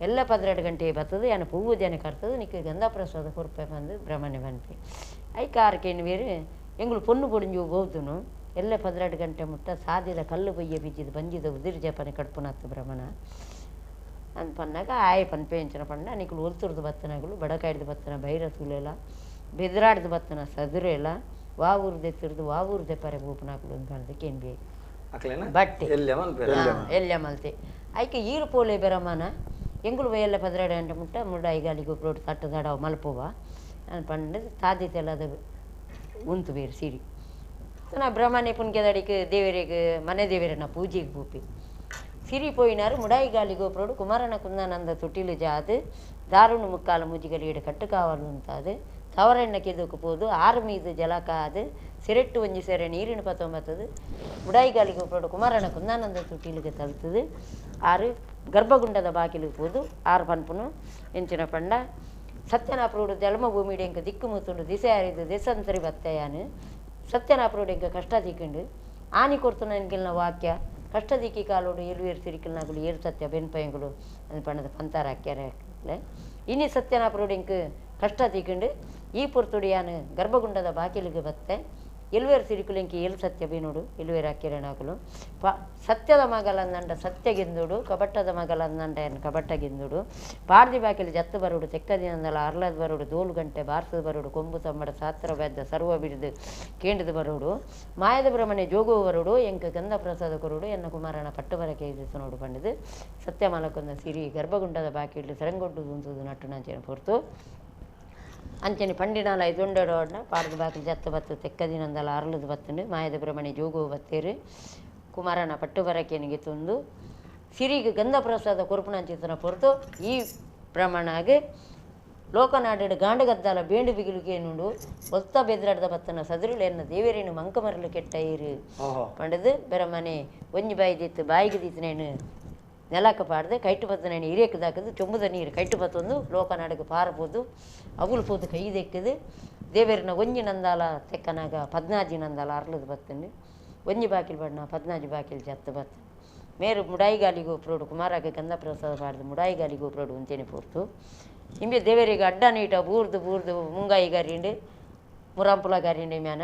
ಎಲ್ಲ 12 ಗಂಟೆ ಬರ್ತದೆ ಯಾನು ಪೂಜನೆ ಕರ್ತದು ನಿಕ್ಕ ಗಂಧಪ್ರಸಾದ ಕೊರ್ಪೆ ಬಂದು ಬ್ರಹ್ಮಣೆ ಪನ್ಪೆ ಐಕಾರ್ಕೇನು ಬೇರೆ ಎಂಗಳು ಪೊನ್ನು ಪೊಡಿಂಜು ಬೋದುನು ಎಲ್ಲ 12 ಗಂಟೆ ಮುಟ್ಟ ಸಾಧ್ಯದ ಕಲ್ಲು ಬೊಯ್ಯ ಬಿಜ್ಜಿದ ಬಂಜಿದ ಉದಿರು ಜಪನೆ ಕಡ್ಪುನತ್ತು ಬ್ರಹ್ಮಣ ಅಂತ ಪನ್ನಾಗ ಆಯ್ ಪನ್ಪೆ ಎಂಚಿನ ಪಂಡ ನಿಕ್ಕಲು ಒಲ್ತುರ್ದು ಬತ್ತನಗಳು ಬಡಕಾಯ್ದು ಬತ್ತನ ಬೈರ ತುಲೆಲ ಬೆದರಾಡ್ದು ಬತ್ತನ ಸದುರೆಲ ವಾವೂರು ದೆತ್ತಿರ್ದು ವಾವೂರು ದೆಪ್ಪರೆ ಬೋಪನಾಕುಲು ಅಂತ ಕೇನ್ಬಿ ಬಟ್ಟೆ ಎಲ್ಲ ಮಲ್ತೆ ಐಕೆ ಈರು ಪೋಲೆ ಬೆರಮನ ಎಂಗುಲು ಎಲ್ಲ 12 ಗಂಟೆ ಮುಟ್ಟ ಮುಡಾಯಿ ಗಾಲಿ ಗೊಬ್ಬರೋಡು ತಟ್ಟದಾಡವ ಮಲ್ಪುವ ಅಂತ ಪಂಡ ಸಾಧ್ಯತೆ ಅದು ಉಂತು ಬೇರೆ ಸಿರಿ ನಾ ಬ್ರಹ್ಮನೆ ಪುನ್ಕೆದಡಿಗೆ ದೇವರಿಗೆ ಮನೆ ದೇವರನ್ನ ಪೂಜೆಗೆ ಪೂಪಿ ಸಿರಿ ಪೋಯಿನಾರು ಮುಡಾಯಿ ಗಾಲಿ ಗೋಪುರೋಡು ಕುಮಾರನ ಕುಂದಾನಂದ ತೊಟ್ಟಿಲು ಜಾದು ದಾರುಣು ಮುಕ್ಕಾಲ ಮುಜಿಗಲಿಯಡು ಕಟ್ಟು ಕಾವಲು ಅಂತಾದು ತವರೆಣ್ಣ ಕೆದಕ್ಕೆ ಪೋದು ಆರು ಮೀದು ಜಲಕಾದು ಸಿರೆಟ್ಟು ಒಂಜಿ ಸೆರೆ ನೀರಿನ ಪತ್ತೊಂಬತ್ತದು ಮುಡಾಯಿ ಗಾಲಿ ಗೋಪುರೋಡು ಕುಮಾರನ ಕುಂದಾನಂದ ತೊಟ್ಟಿಲಿಗೆ ತಲುತದು ಆರು ಗರ್ಭಗುಂಡದ ಬಾಕಿಲಿಗೆ ಪೋದು ಆರು ಪನ್ಪುನು ಎಂಚಿನ ಪಂಡ ಸತ್ಯನಾಪುರೋಡು ಜನ್ಮಭೂಮಿಡು ಎಂಕ ದಿಕ್ಕು ಮುತ್ತುಂಡು ದಿಸೆ ಹರಿದು ದೆಸಂತರಿ ಬತ್ತಯಾನು ಸತ್ಯನಾಪುರೋಡು ಎಂಕ ಕಷ್ಟ ದಿಕ್ಕಿಂಡು ಆನಿ ಕೊಡ್ತು ನನಗೆಲ್ಲ ವಾಕ್ಯ ಕಷ್ಟ ದಿಕ್ಕಿ ಕಾಲೋಡು ಏಳುವೇರು ಸಿರಿಕಲ್ನಾಗುಲು ಏರು ಸತ್ಯ ಬೆನ್ಪಯಂಗಳು ಅಂತ ಪಣ್ಣದ ಪಂತಾರ ಹಾಕ್ಯಾರೆ ಇನಿ ಸತ್ಯನಾಪುರೋಡು ಎಂಕ ಕಷ್ಟ ದಿಕ್ಕಿಂಡು ಈ ಪೊರ್ತುಡು ಯಾನು ಗರ್ಭಗುಂಡದ ಬಾಕಿಲಿಗೆ ಬತ್ತೆ ಎಲ್ವೇರು ಸಿರಿಕುಲು ಎಂಕ ಏಳು ಸತ್ಯ ಬೇನೋಡು ಎಲ್ವೇರು ಹಾಕ್ಯಾರನಾಗುಲು ಪ ಸತ್ಯದ ಮಗಲಂದಂಡ ಸತ್ಯ ಗೆಂದುಡು ಕಬಟ್ಟದ ಮಗಲಂದಂಡ ಏನು ಕಬಟ್ಟ ಗೆಂದುಡು ಪಾರ್ದಿ ಬಾಕಿಲು ಜತ್ತು ಬರೋಡು ತೆಕ್ಕದಿನಂದಲ ಅರ್ಲದ ಬರೋಡು ದೋಲು ಗಂಟೆ ಬಾರ್ಸದ ಬರೋಡು ಕೊಂಬು ತಮ್ಮಡ ಸಾತ್ರ ಬೆದ್ದ ಸರ್ವ ಬಿಡಿದು ಕೇಂದ್ರದ ಬರೋಡು ಮಾಯದ ಬ್ರಹ್ಮಣೆ ಜೋಗು ಬರೋಡು ಎಂಕ ಗಂಧ ಪ್ರಸಾದ ಕೊರೋಡು ಎನ್ನ ಕುಮಾರನ ಪಟ್ಟು ಬರಕೆ ನೋಡು ಪಂಡದು ಸತ್ಯಮಾಲಕ್ಕೊಂದ ಸಿರಿ ಗರ್ಭಗುಂಡದ ಬಾಕಿಲು ಸರಂಗೊಡ್ಡು ಉಂತುದು ನಟ್ಟು ನಂಚೇನು ಪೊರ್ತು ಅಂಚನೆ ಪಂಡಿನಾಲ ಐದೊಂಡೆಡೋಡ ಪಾಡ್ದು ಬಾಕಿಲು ಜತ್ತ ಬತ್ತು ತೆಕ್ಕದಿನಂದಲ ಅರ್ಲದ ಬತ್ತುಂಡು ಮಾಯದ ಬ್ರಹ್ಮಣೆ ಜೋಗು ಬತ್ತೇರು ಕುಮಾರನ ಪಟ್ಟು ಬರಕೇನಿಗೆ ತುಂದು ಸಿರಿಗೆ ಗಂಧ ಪ್ರಸಾದ ಕೊರ್ಪುನಂಚಿತನ ಪೊರ್ತು ಈ ಪ್ರಮಾಣಾಗೆ ಲೋಕನಾಡು ಗಾಂಡಗದ್ದಾಲ ಬೇಂಡು ಬಿಗಿಲುಕೇನುಂಡು ಒತ್ತ ಬೆದ್ರಾಡ್ದ ಬತ್ತನ ಸದುರುಳು ಎನ್ನ ದೇವರೇನು ಮಂಕಮರಲು ಕೆಟ್ಟ ಇರು ಪಂಡದು ಬೆರಮನೆ ಒಂಜಿ ಬಾಯಿ ದಿತ್ತು ಬಾಯಿಗೆ ದಿತ್ತನೇನು ನೆಲಕ್ಕೆ ಪಾಡ್ದು ಕೈಟು ಬತ್ತನ ಹಿರಿಯಕ್ಕೆ ದಾಕದು ಚೊಂಬುದ ನೀರು ಕೈಟು ಬತ್ತೊಂದು ಲೋಕನಾಡಿಗೆ ಪಾರಪೋದು ಅವುಲು ಪೋದು ಕೈ ದೆಕ್ಕದು ದೇವೇರಿನ ಒಂಜಿ ನಂದಾಲ ತೆಕ್ಕನಾಗ 14 ನಂದಾಲ ಅರ್ಲದು ಬತ್ತಂಡು ಒಂಜಿ ಬಾಕಿಲ್ ಬಣ್ಣ 14 ಬಾಕಿಲ್ ಜತ್ತು ಬತ್ತು ಮೇರು ಮುಡಾಯಿಗಾಲಿ ಗೋಪುರೋಡು ಕುಮಾರಾಗ ಗಂಧ ಪ್ರಸಾದ ಪಾಡ್ದು ಮುಡಾಯಿಗಾಲಿ ಗೋಪುರೋಡು ఉంటేనే ಪೋರ್ತು ಇಂಬೆ ದೇವರಿಗೆ ಅಡ್ಡ ನೀಟ ಬೂರ್ದು ಬೂರ್ದು ಮುಂಗಾಯಿ ಗರಿಂಡು ಮುರಾಂಪುಲ ಗರಿಂಡೆ ಮ್ಯಾನ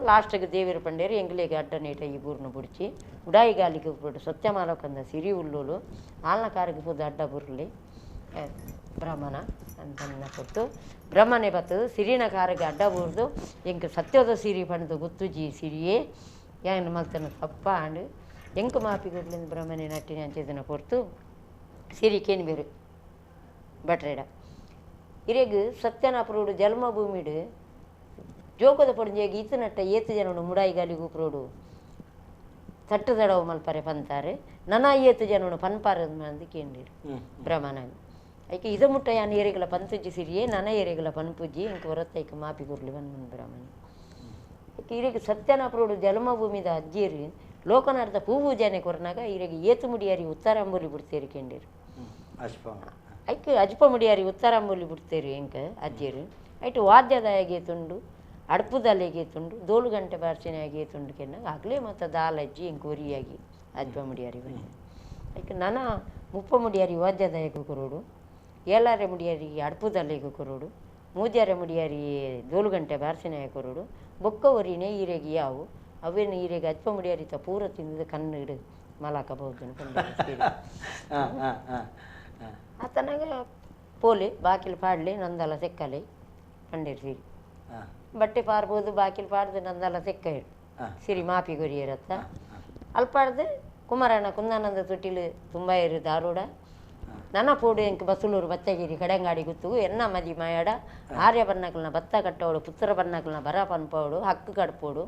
ಲಾಸ್ಟಿಗೆ ದೇವರು ಪಂಡೇರು ಎಂಗ್ಲಿಗೆ ಅಡ್ಡ ನೀಟ ಈ ಬೂರ್ನ ಬುಡಿಚಿ ಉಡಾಯಿಗಾಲಿ ಗೋಪುರೋಡು ಸತ್ಯಮಾಲಕಂದ ಸಿರಿ ಉಲ್ಲೋಲು ಆಲ್ನ ಕಾರಿಗೆ ಪೋದು ಅಡ್ಡ ಬುರ್ಲಿ ಬ್ರಹ್ಮನ ಅಂತ ಕೊಟ್ಟು ಬ್ರಹ್ಮನೇ ಬತ್ತದು ಸಿರಿನ ಕಾರಿಗೆ ಅಡ್ಡ ಬೂರ್ದು ಎಂಕ್ ಸತ್ಯದ ಸಿರಿ ಪಂಡದು ಗೊತ್ತುಜಿ ಸಿರಿಯೇ ಏನು ಮಲ್ತನ ತಪ್ಪ ಅಂಡು ಎಂಕ್ ಮಾಪಿ ಗುಡ್ಲಿಂದ ಬ್ರಹ್ಮನೇ ನಟ್ಟಿನ ಅಂಚಿದನ ಕೊರ್ತು ಸಿರಿ ಕೇನ್ ಬೇರು ಬಟ್ರೇಡ ಇರೆಗ್ ಸತ್ಯನಾಪುರೋಡು ಜನ್ಮಭೂಮಿಡು ಜೋಕದ ಪೊಡಿಂಜೆಗ್ ಈತ ನಟ್ಟ ಏತು ಜನನು ಮುಡಾಯಿಗಾಲಿ ಗೂಪ್ರೋಡು ತಟ್ಟು ದಡವು ಮಲ್ಪರೆ ಪಂತಾರೆ ನನ ಏತು ಜನನು ಪನ್ಪಾರ ಮಂದಿ ಕೇಂದಿರು ಬ್ರಹ್ಮನಾಗ ಐಕೆ ಇದ ಮುಟ್ಟ ಯಾನ್ ಏರಿಗಳ ಪಂತುಜ್ಜಿ ಸಿರಿಯೇ ನನ ಏರಿಗಳ ಪನ್ಪುಜ್ಜಿ ಇಂಕ ಹೊರತೈಕ ಮಾಪಿ ಗುರ್ಲಿ ಬಂದ ಬ್ರಾಹ್ಮಣ ಐಕೆ ಇರೆಗ್ ಸತ್ಯನಾಪುರೋಡು ಜನ್ಮಭೂಮಿದ ಅಜ್ಜಿಯರು ಲೋಕನಾರ್ದ ಪೂಜಾನೆ ಕೊರ್ನಾಗ ಇರೆಗ್ ಏತು ಮುಡಿಯಾರಿ ಉತ್ತರಾಂಬುಲಿ ಬಿಡ್ತೇರಿ ಕೇಂದಿರು ಐಕೆ ಅಜ್ಪ ಮುಡಿಯಾರಿ ಉತ್ತರಾಂಬುಲಿ ಬಿಡ್ತೇರಿ ಎಂಕ ಅಜ್ಜಿಯರು ಐಟು ವಾದ್ಯದಾಯಗೆ ತುಂಡು ಅಡ್ಪುದಲೆಗೆ ತುಂಡು ದೋಲು ಗಂಟೆ ಬಾರ್ಸಿನಾಗೆ ತುಂಡು ಕೆನ್ನಾಗ ಆಗಲೇ ಮತ್ತು ದಾಲಜ್ಜಿ ಇಂಕ ಒರಿಯಾಗಿ ಅಜ್ಪ ಮುಡಿಯಾರಿ ಬನ್ನಿ ಐಕೆ ನನ ಮುಪ್ಪ ಮುಡಿಯಾರಿ ವಾದ್ಯದಾಯಕ ಕೊರೋಡು ಏಲಾರೆ ಮುಡಿಯಾರಿ ಅಡ್ಪುದಲೆಗೆ ಕೊರೋಡು ಮೂಜಾರೆ ಮುಡಿಯಾರಿ ದೋಲು ಗಂಟೆ ಬಾರ್ಸಿನಾಯ ಕೊರೋಡು ಬೊಕ್ಕ ಒರಿನೇ ಈರೆಗೆ ಯಾವು ಅವೇನು ಈರೆಗೆ ಅಜ್ಪ ಮುಡಿಯಾರಿ ತ ಪೂರ ತಿಂದದ ಕಣ್ಣು ಮಲಾಕಬಹುದು ಆತನಾಗ ಪೋಲಿ ಬಾಕಿಲ್ ಪಾಡಲಿ ನಂದಲ ಸೆಕ್ಕಲಿ ಪಂಡೇರು ಸಿರಿ ಬಟ್ಟೆ ಪಾರ್ಬೋದು ಬಾಕಿಲ್ ಪಾಡ್ದು ನಂದಲ ಸೆಕ್ಕ ಸಿರಿ ಮಾಪಿ ಕೊರಿಯರತ್ತ ಅಲ್ಪಾಡ್ದು ಕುಮಾರಣ್ಣ ಕುಂದಾನಂದ ತೊಟ್ಟಿಲು ತುಂಬ ಇರು ದಾರುಡ ನನ್ನ ಪೋಡು ಎಂಕ್ ಬಸಲೂರು ಬತ್ತಗಿರಿ ಕಡೆಂಗಾಡಿ ಗುತ್ತು ಎನ್ನ ಮದಿ ಮಾಯಾಡ ಆರ್ಯ ಬನ್ನಕಲ್ನ ಬತ್ತ ಕಟ್ಟವಳು ಪುತ್ರ ಬನ್ನಕಲ್ನ ಬರ ಪನ್ಪವಳು ಹಕ್ಕು ಕಡ್ಪೋಡು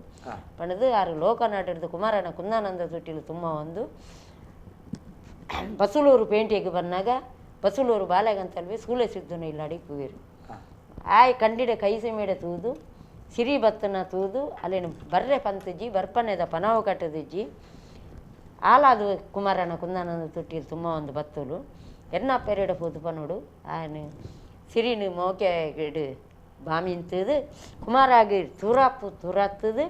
ಪಣದು ಆರು ಲೋಕನಾಡಿರ್ದು ಕುಮಾರಣ್ಣ ಕುಂದಾನಂದ ತೊಟ್ಟಿಲು ತುಂಬ ಒಂದು ಬಸಲೂರು ಪೇಂಟೆಗೆ ಬಂದಾಗ ಬಸಲೂರು ಬಾಲೆಗಂತಲ್ವೇ ಸೂಲೆ ಸಿದ್ಧನು ಇಲ್ಲ ಅಡಿಗೆ ಪೂವೇರು ಆಯ್ ಕಂಡಿಡ ಕೈಸೆ ಮೇಡ ತೂದು ಸಿರಿ ಬತ್ತನ ತೂದು ಅಲ್ಲೇನು ಬರ್ರೆ ಪಂತಜ್ಜಿ ಬರ್ಪನೆದ ಪನಾವು ಕಟ್ಟದಿಜ್ಜಿ ಆಲಾದು ಕುಮಾರಣ್ಣ ಕುಂದಾನಂದ ತೊಟ್ಟಿಲು ತುಂಬ ಒಂದು ಬತ್ತಲು ಎನ್ನ ಪೆರಡ ಪೋದು ಪನೋಡು ಆಯನ ಸಿರಿನು ಮೋಕೆ ಬಾಮಿಂತದು ಕುಮಾರಾಗಿ ತುರಾಪು ತುರಾತ್ತದು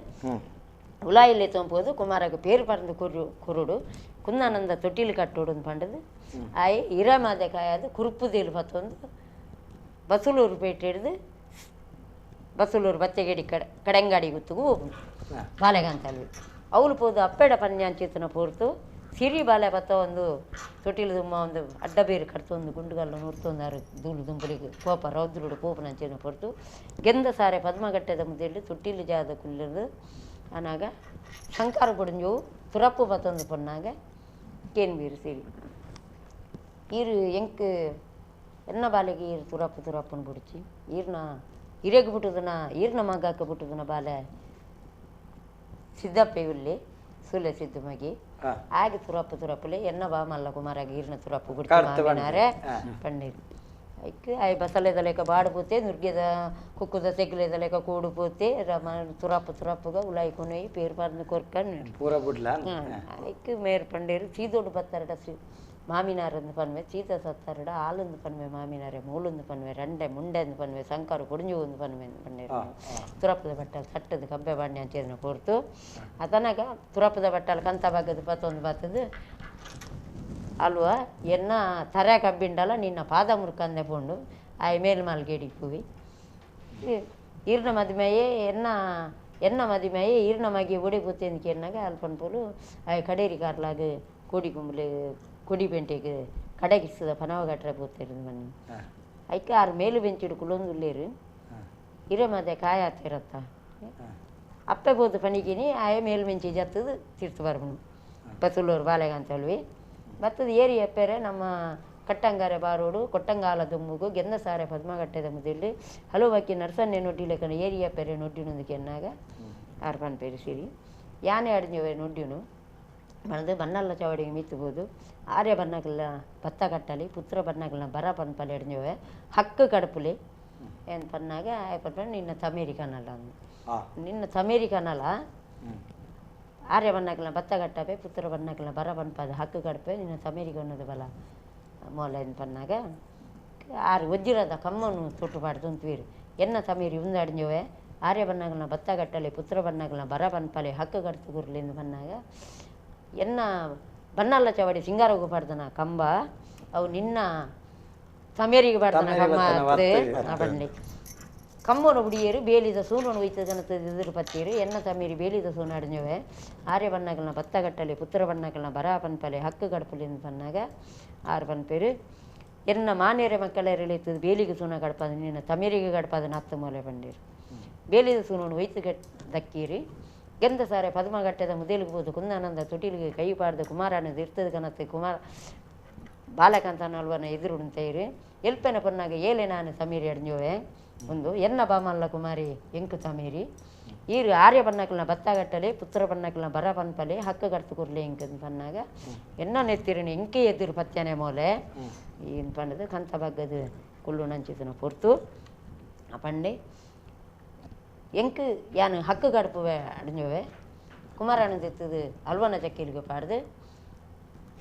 ಉಲಾಯಿಲೆ ತೊಂಬೋದು ಕುಮಾರಾಗ ಪೇರು ಪರಂದು ಕುರು ಕುರುಡು ಕುಂದಾನಂದ ತೊಟ್ಟಿಲು ಕಟ್ಟೋಡು ಪಂಡದು ಆಯ್ ಇರಮಾದೆ ಕಾಯದು ಕುರುಪುದೇಲು ಪತ್ತೊಂದು ಬಸಲೂರು ಪೇಟೆ ಹಿಡ್ದು ಬಸಲೂರು ಬತ್ತೆಗೇಡಿ ಕಡೆಂಗಾಡಿ ಗುತ್ತಿಗೂ ಬಾಲೆಗಂತಲ್ವಿ ಅವಳು ಪೋದು ಅಪ್ಪೆಡ ಪಂಚಾಂಚಿತನ ಪೂರ್ತು ಸಿರಿ ಬಾಲೆ ಬತ್ತ ಒಂದು ತೊಟ್ಟಿಲು ದುಮ್ಮ ಒಂದು ಅಡ್ಡ ಬೇರು ಕಡ್ತೊಂದು ಗುಂಡುಗಲ್ಲ ನುರ್ತೊಂದು ಆರು ಧೂಳು ದುಂಬಲಿಗೆ ಕೋಪ ರೌದ್ರುಡು ಕೋಪನಂಚಿನ ಪೊರ್ತು ಗೆಂದ ಸಾರೆ ಪದ್ಮಗಟ್ಟೆದ ಮುದ್ದೆಲ್ಲಿ ತೊಟ್ಟಿಲು ಜಾದ ಕುಲ್ಲದು ಅನಾಗ ಶಂಕಾರ ಕೊಡಿಂಜವು ತುರಪ್ಪು ಬತ್ತೊಂದು ಪೊನ್ನಾಗ ಕೇನ್ ಬೀರು ಸಿರಿ ಈರು ಎಂಕ್ ಎನ್ನ ಬಾಲೆಗೆ ಈರು ತುರಪ್ಪು ತುರಪ್ಪನ ಬಿಡ್ಚಿ ಈರ್ನ ಇರೆಗ್ ಬಿಟ್ಟದನ ಈರ್ನ ಮಗಾಕ ಬಿಟ್ಟದನ ಬಾಲೆ ಸಿದ್ದಪ್ಪೆ ಉಲ್ಲಿ ಸುಲೆ ಸಿದ್ದು ಮಗಿ ಆಗಿ ತುರಪ್ಪು ತುರಪ್ಪಲೆ ಎನ್ನ ಬಾ ಮಲ್ಲ ಕುಮಾರಾಗಿ ಈರ್ನ ತುರಪ್ಪು ಬಿಡ್ತಾರೆ ಪಣ್ಣೀರು ಐಕ್ ಆಯ್ ಬಸಲೆದ ಲೇಕ ಬಾಡು ಪೋತೆ ನುರ್ಗೆದ ಕುಕ್ಕುದ ತೆಗ್ಲೆದ ಲೇಕ ಕೂಡು ಪೋತೆ ರಮ ತುರಪ್ಪು ತುರಪ್ಪುಗ ಉಲಾಯಿ ಕೊನೊಯ್ ಪೇರು ಪರ್ದು ಕೊರ್ಕನ್ ಪೂರ ಬುಡ್ಲ ಐಕ್ ಮೇರ್ ಪಂಡೇರು ಸೀದೋಡು ಬತ್ತಾರಡ ಸಿ ಮಾಮಿನಾರಂದು ಪನ್ವೆ ಸೀತ ಸತ್ತಾರಡ ಆಲಂದು ಪನ್ವೆ ಮಾಮಿನಾರೆ ಮೂಲೊಂದು ಪನ್ವೆ ರಂಡೆ ಮುಂಡೆಂದು ಪನ್ವೆ ಸಂಕಾರು ಕೊಡಿಂಜು ಒಂದು ಪನ್ವೆ ಪಂಡೇರು ತುರಪ್ಪದ ಬಟ್ಟಲು ತಟ್ಟದ ಕಬ್ಬೆ ಬಾಂಡೆ ಅಂಚೆದನ್ನ ಕೊರ್ತು ಅತನಾಗ ತುರಪ್ಪದ ಬಟ್ಟಲು ಕಂತ ಬಾಗದ ಪತ್ತೊಂದು ಬತ್ತದು ಅಲ್ವಾ ಎನ್ನ ತರೆ ಕಬ್ಬಿಂಡಲ್ಲ ನಿನ್ನ ಪಾದ ಮುರ್ಕಂದೆ ಪೋಂಡು ಆಯ್ ಮೇಲ್ ಮಾಲ್ಗೇಡಿ ಪೂವಿ ಈರ್ನ ಮದುಮೆಯೇ ಎನ್ನ ಎನ್ನ ಮದುಮೆಯೇ ಈರ್ನ ಮಗಿ ಒಡಿ ಪೂತೇಂದು ಕೇಳಿನಾಗ ಅಲ್ಪನ್ ಪೋಲು ಆಯ್ ಕಡೇರಿ ಕಾರ್ಲಾಗ ಕೋಡಿ ಕುಂಬ್ಲೆ ಕೊಡಿ ಪೇಂಟೆಗೆ ಕಡೆಗಿಸ್ತದ ಪನವ ಗಟ್ರೆ ಪೂತಿರೋದು ಮನೆ ಐಕೆ ಆರು ಮೇಲು ಬೆಂಚಿಡು ಕುಲೊಂದುಲ್ಲೇರು ಹಿರೇ ಮದೆ ಕಾಯ ಆತಿರತ್ತ ಅಪ್ಪೆ ಬೋದು ಪಣಿಗಿನಿ ಆಯ ಮೇಲು ಬೆಂಚಿ ಜತ್ತದು ತೀರ್ತು ಬರ್ಬನು ಬಸಲೂರು ಬಾಲೆಗಂತಲ್ವಿ ಬತ್ತದ ಏರಿ ಅಪ್ಪೆರೆ ನಮ್ಮ ಕಟ್ಟಂಗಾರೆ ಬಾರೋಡು ಕೊಟ್ಟಂಗಾಲ ದುಮ್ಮುಗು ಗೆಂದ ಸಾರೆ ಪದ್ಮಗಟ್ಟೆದ ಮುದಿಲ್ಲಿ ಹಲೋ ಬಾಕಿ ನರ್ಸನ್ನೆ ನೊಡ್ಡಿಲೆಕನ ಏರಿ ಅಪ್ಪೆರೆ ನೊಡ್ಡಿನೊಂದು ಕೆನ್ನಾಗ ಆರು ಪನ್ಪೇರು ಸಿರಿ ಯಾನೆ ಅಡಿಂಜವೆ ನೊಡ್ಡಿನು ಮಣದು ಬನ್ನಲ್ಲ ಚವಡಿಗೆ ಮಿತ್ತಬೋದು ಆರ್ಯ ಬನ್ನಕಲ್ಲ ಭತ್ತ ಕಟ್ಟಲಿ ಪುತ್ರ ಬನ್ನಕಲ್ನ ಬರ ಪನ್ಪಲೆ ಅಡಿಂಜವೆ ಹಕ್ಕು ಕಡಪುಲಿ ಏನು ಪನ್ನಾಗ ಆಯ್ ಪನ್ಪ ನಿನ್ನ ತಮೇರಿಕನಲ್ಲ ಅಂದು ನಿನ್ನ ತಮೇರಿಕನಲ್ಲ ಆರ್ಯ ಬಣ್ಣಕಲ್ನ ಬತ್ತ ಗಟ್ಟಪೆ ಪುತ್ರ ಬಣ್ಣಕಲ್ನ ಬರ ಬನ್ಪಾದ ಹಕ್ಕು ಗಡಪೆ ನಿನ್ನ ತಮೇರಿಗೆ ಅನ್ನೋದು ಬಲ ಮೊಲ ಪನ್ನಾಗ ಆರು ಒಜ್ಜಿರದ ಕಮ್ಮನು ತೊಟ್ಟು ಪಾಡ್ದು ಅಂತೀರಿ ಎನ್ನ ತಮೇರಿ ಉಂದಾಡಿಂಜೋವೆ ಆರ್ಯ ಬಣ್ಣಗಳನ್ನ ಬತ್ತ ಗಟ್ಟಲೆ ಪುತ್ರ ಬಣ್ಣಗಳನ್ನ ಬರ ಬನ್ಪಲೆ ಹಕ್ಕು ಗಡ್ತು ಗುರ್ಲಿಂದ ಬನ್ನಾಗ ಎನ್ನ ಬನ್ನಲ್ಲ ಚವಡಿ ಸಿಂಗಾರಗು ಪಾಡ್ದನ ಕಂಬ ಅವು ನಿನ್ನ ತಮೇರಿಗೆ ಪಾಡ್ದನ ಕಂಬ ಬಣ್ಣಿ ಕಮ್ಮನು ಬುಡಿಯರು ಬೇಲಿದ ಸೂನನು ಒಯ್ತ ಜನತ ಎದುರು ಪತ್ತೀರು ಎನ್ನ ತಮೀರಿ ಬೇಲಿದ ಸೂನ ಅಡಿഞ്ഞವೆ ಆರ್ಯ ಬಣ್ಣಗಳನ್ನ ಬತ್ತ ಗಟ್ಟಲೆ ಪುತ್ರ ಬಣ್ಣಗಳನ್ನ ಬರ ಪನ್ಪಲೆ ಹಕ್ಕು ಗಡಪಲಿಂದ ಬನ್ನಾಗ ಆರು ಪನ್ಪೇರು ಎನ್ನ ಮಾನೇರೆ ಮಕ್ಕಳೆರಳಿತದ ಬೇಲಿಗೆ ಸೂನ ಗಡಪಾದ ನಿನ್ನ ತಮೇರಿಗೆ ಗಡಪಾದ ನತ್ತು ಮೂಲೆ ಬಂಡೀರು ಬೇಲಿದ ಸೂನನು ಒಯ್ತು ಗಟ್ ದಕ್ಕೀರಿ ಗೆಂದ ಸಾರೆ ಪದ್ಮಗಟ್ಟದ ಮುದೇಲಿಗೆ ಬೋದು ಕುಂದಾನಂದ ತುಟಿಲಿಗೆ ಕೈ ಪಾಡ್ದ ಕುಮಾರನ ಇರ್ತದ ಕನತ್ತೆ ಕುಮಾರ ಬಾಲಕಂತ ನಲ್ವನ ಎದುರು ಉಂಟೈರಿ ಎಲ್ಪೆನ ಪೊನ್ನಾಗ ಏಲೆ ನಾನು ಸಮೀರಿ ಅಡ್ഞ്ഞೋವೆ ಒಂದು ಎನ್ನ ಬಾಮಲ್ಲ ಕುಮಾರಿ ಎಂಕು ತಮೀರಿ ಈರು ಆರ್ಯ ಬಣ್ಣಕಲ್ನ ಬತ್ತಗಟ್ಟಲೆ ಪುತ್ರ ಬಣ್ಣಕಲ್ನ ಬರ ಪನ್ಪಲೆ ಹಕ್ಕು ಗಡ್ತು ಕುರ್ಲೆ ಎಂಕ ಪನ್ನಾಗ ಎನ್ನ ನೆತ್ತಿರಿನ ಎಂಕೆ ಎದುರು ಪತ್ಯನೆ ಮೋಲೆ ಏನು ಪಂಡದು ಕಂತ ಬಗ್ಗದು ಕುಳ್ಳು ನಂಚಿತನ ಪೊರ್ತು ಆ ಪಂಡೆ ಎಂಕು ಯಾನು ಹಕ್ಕು ಗಡಪುವೆ ಅಡಿഞ്ഞೋವೆ ಕುಮಾರನ ತೆತ್ತದು ಅಲ್ವನ ಚಕ್ಕಿಲಿಗೆ ಪಾಡ್ದು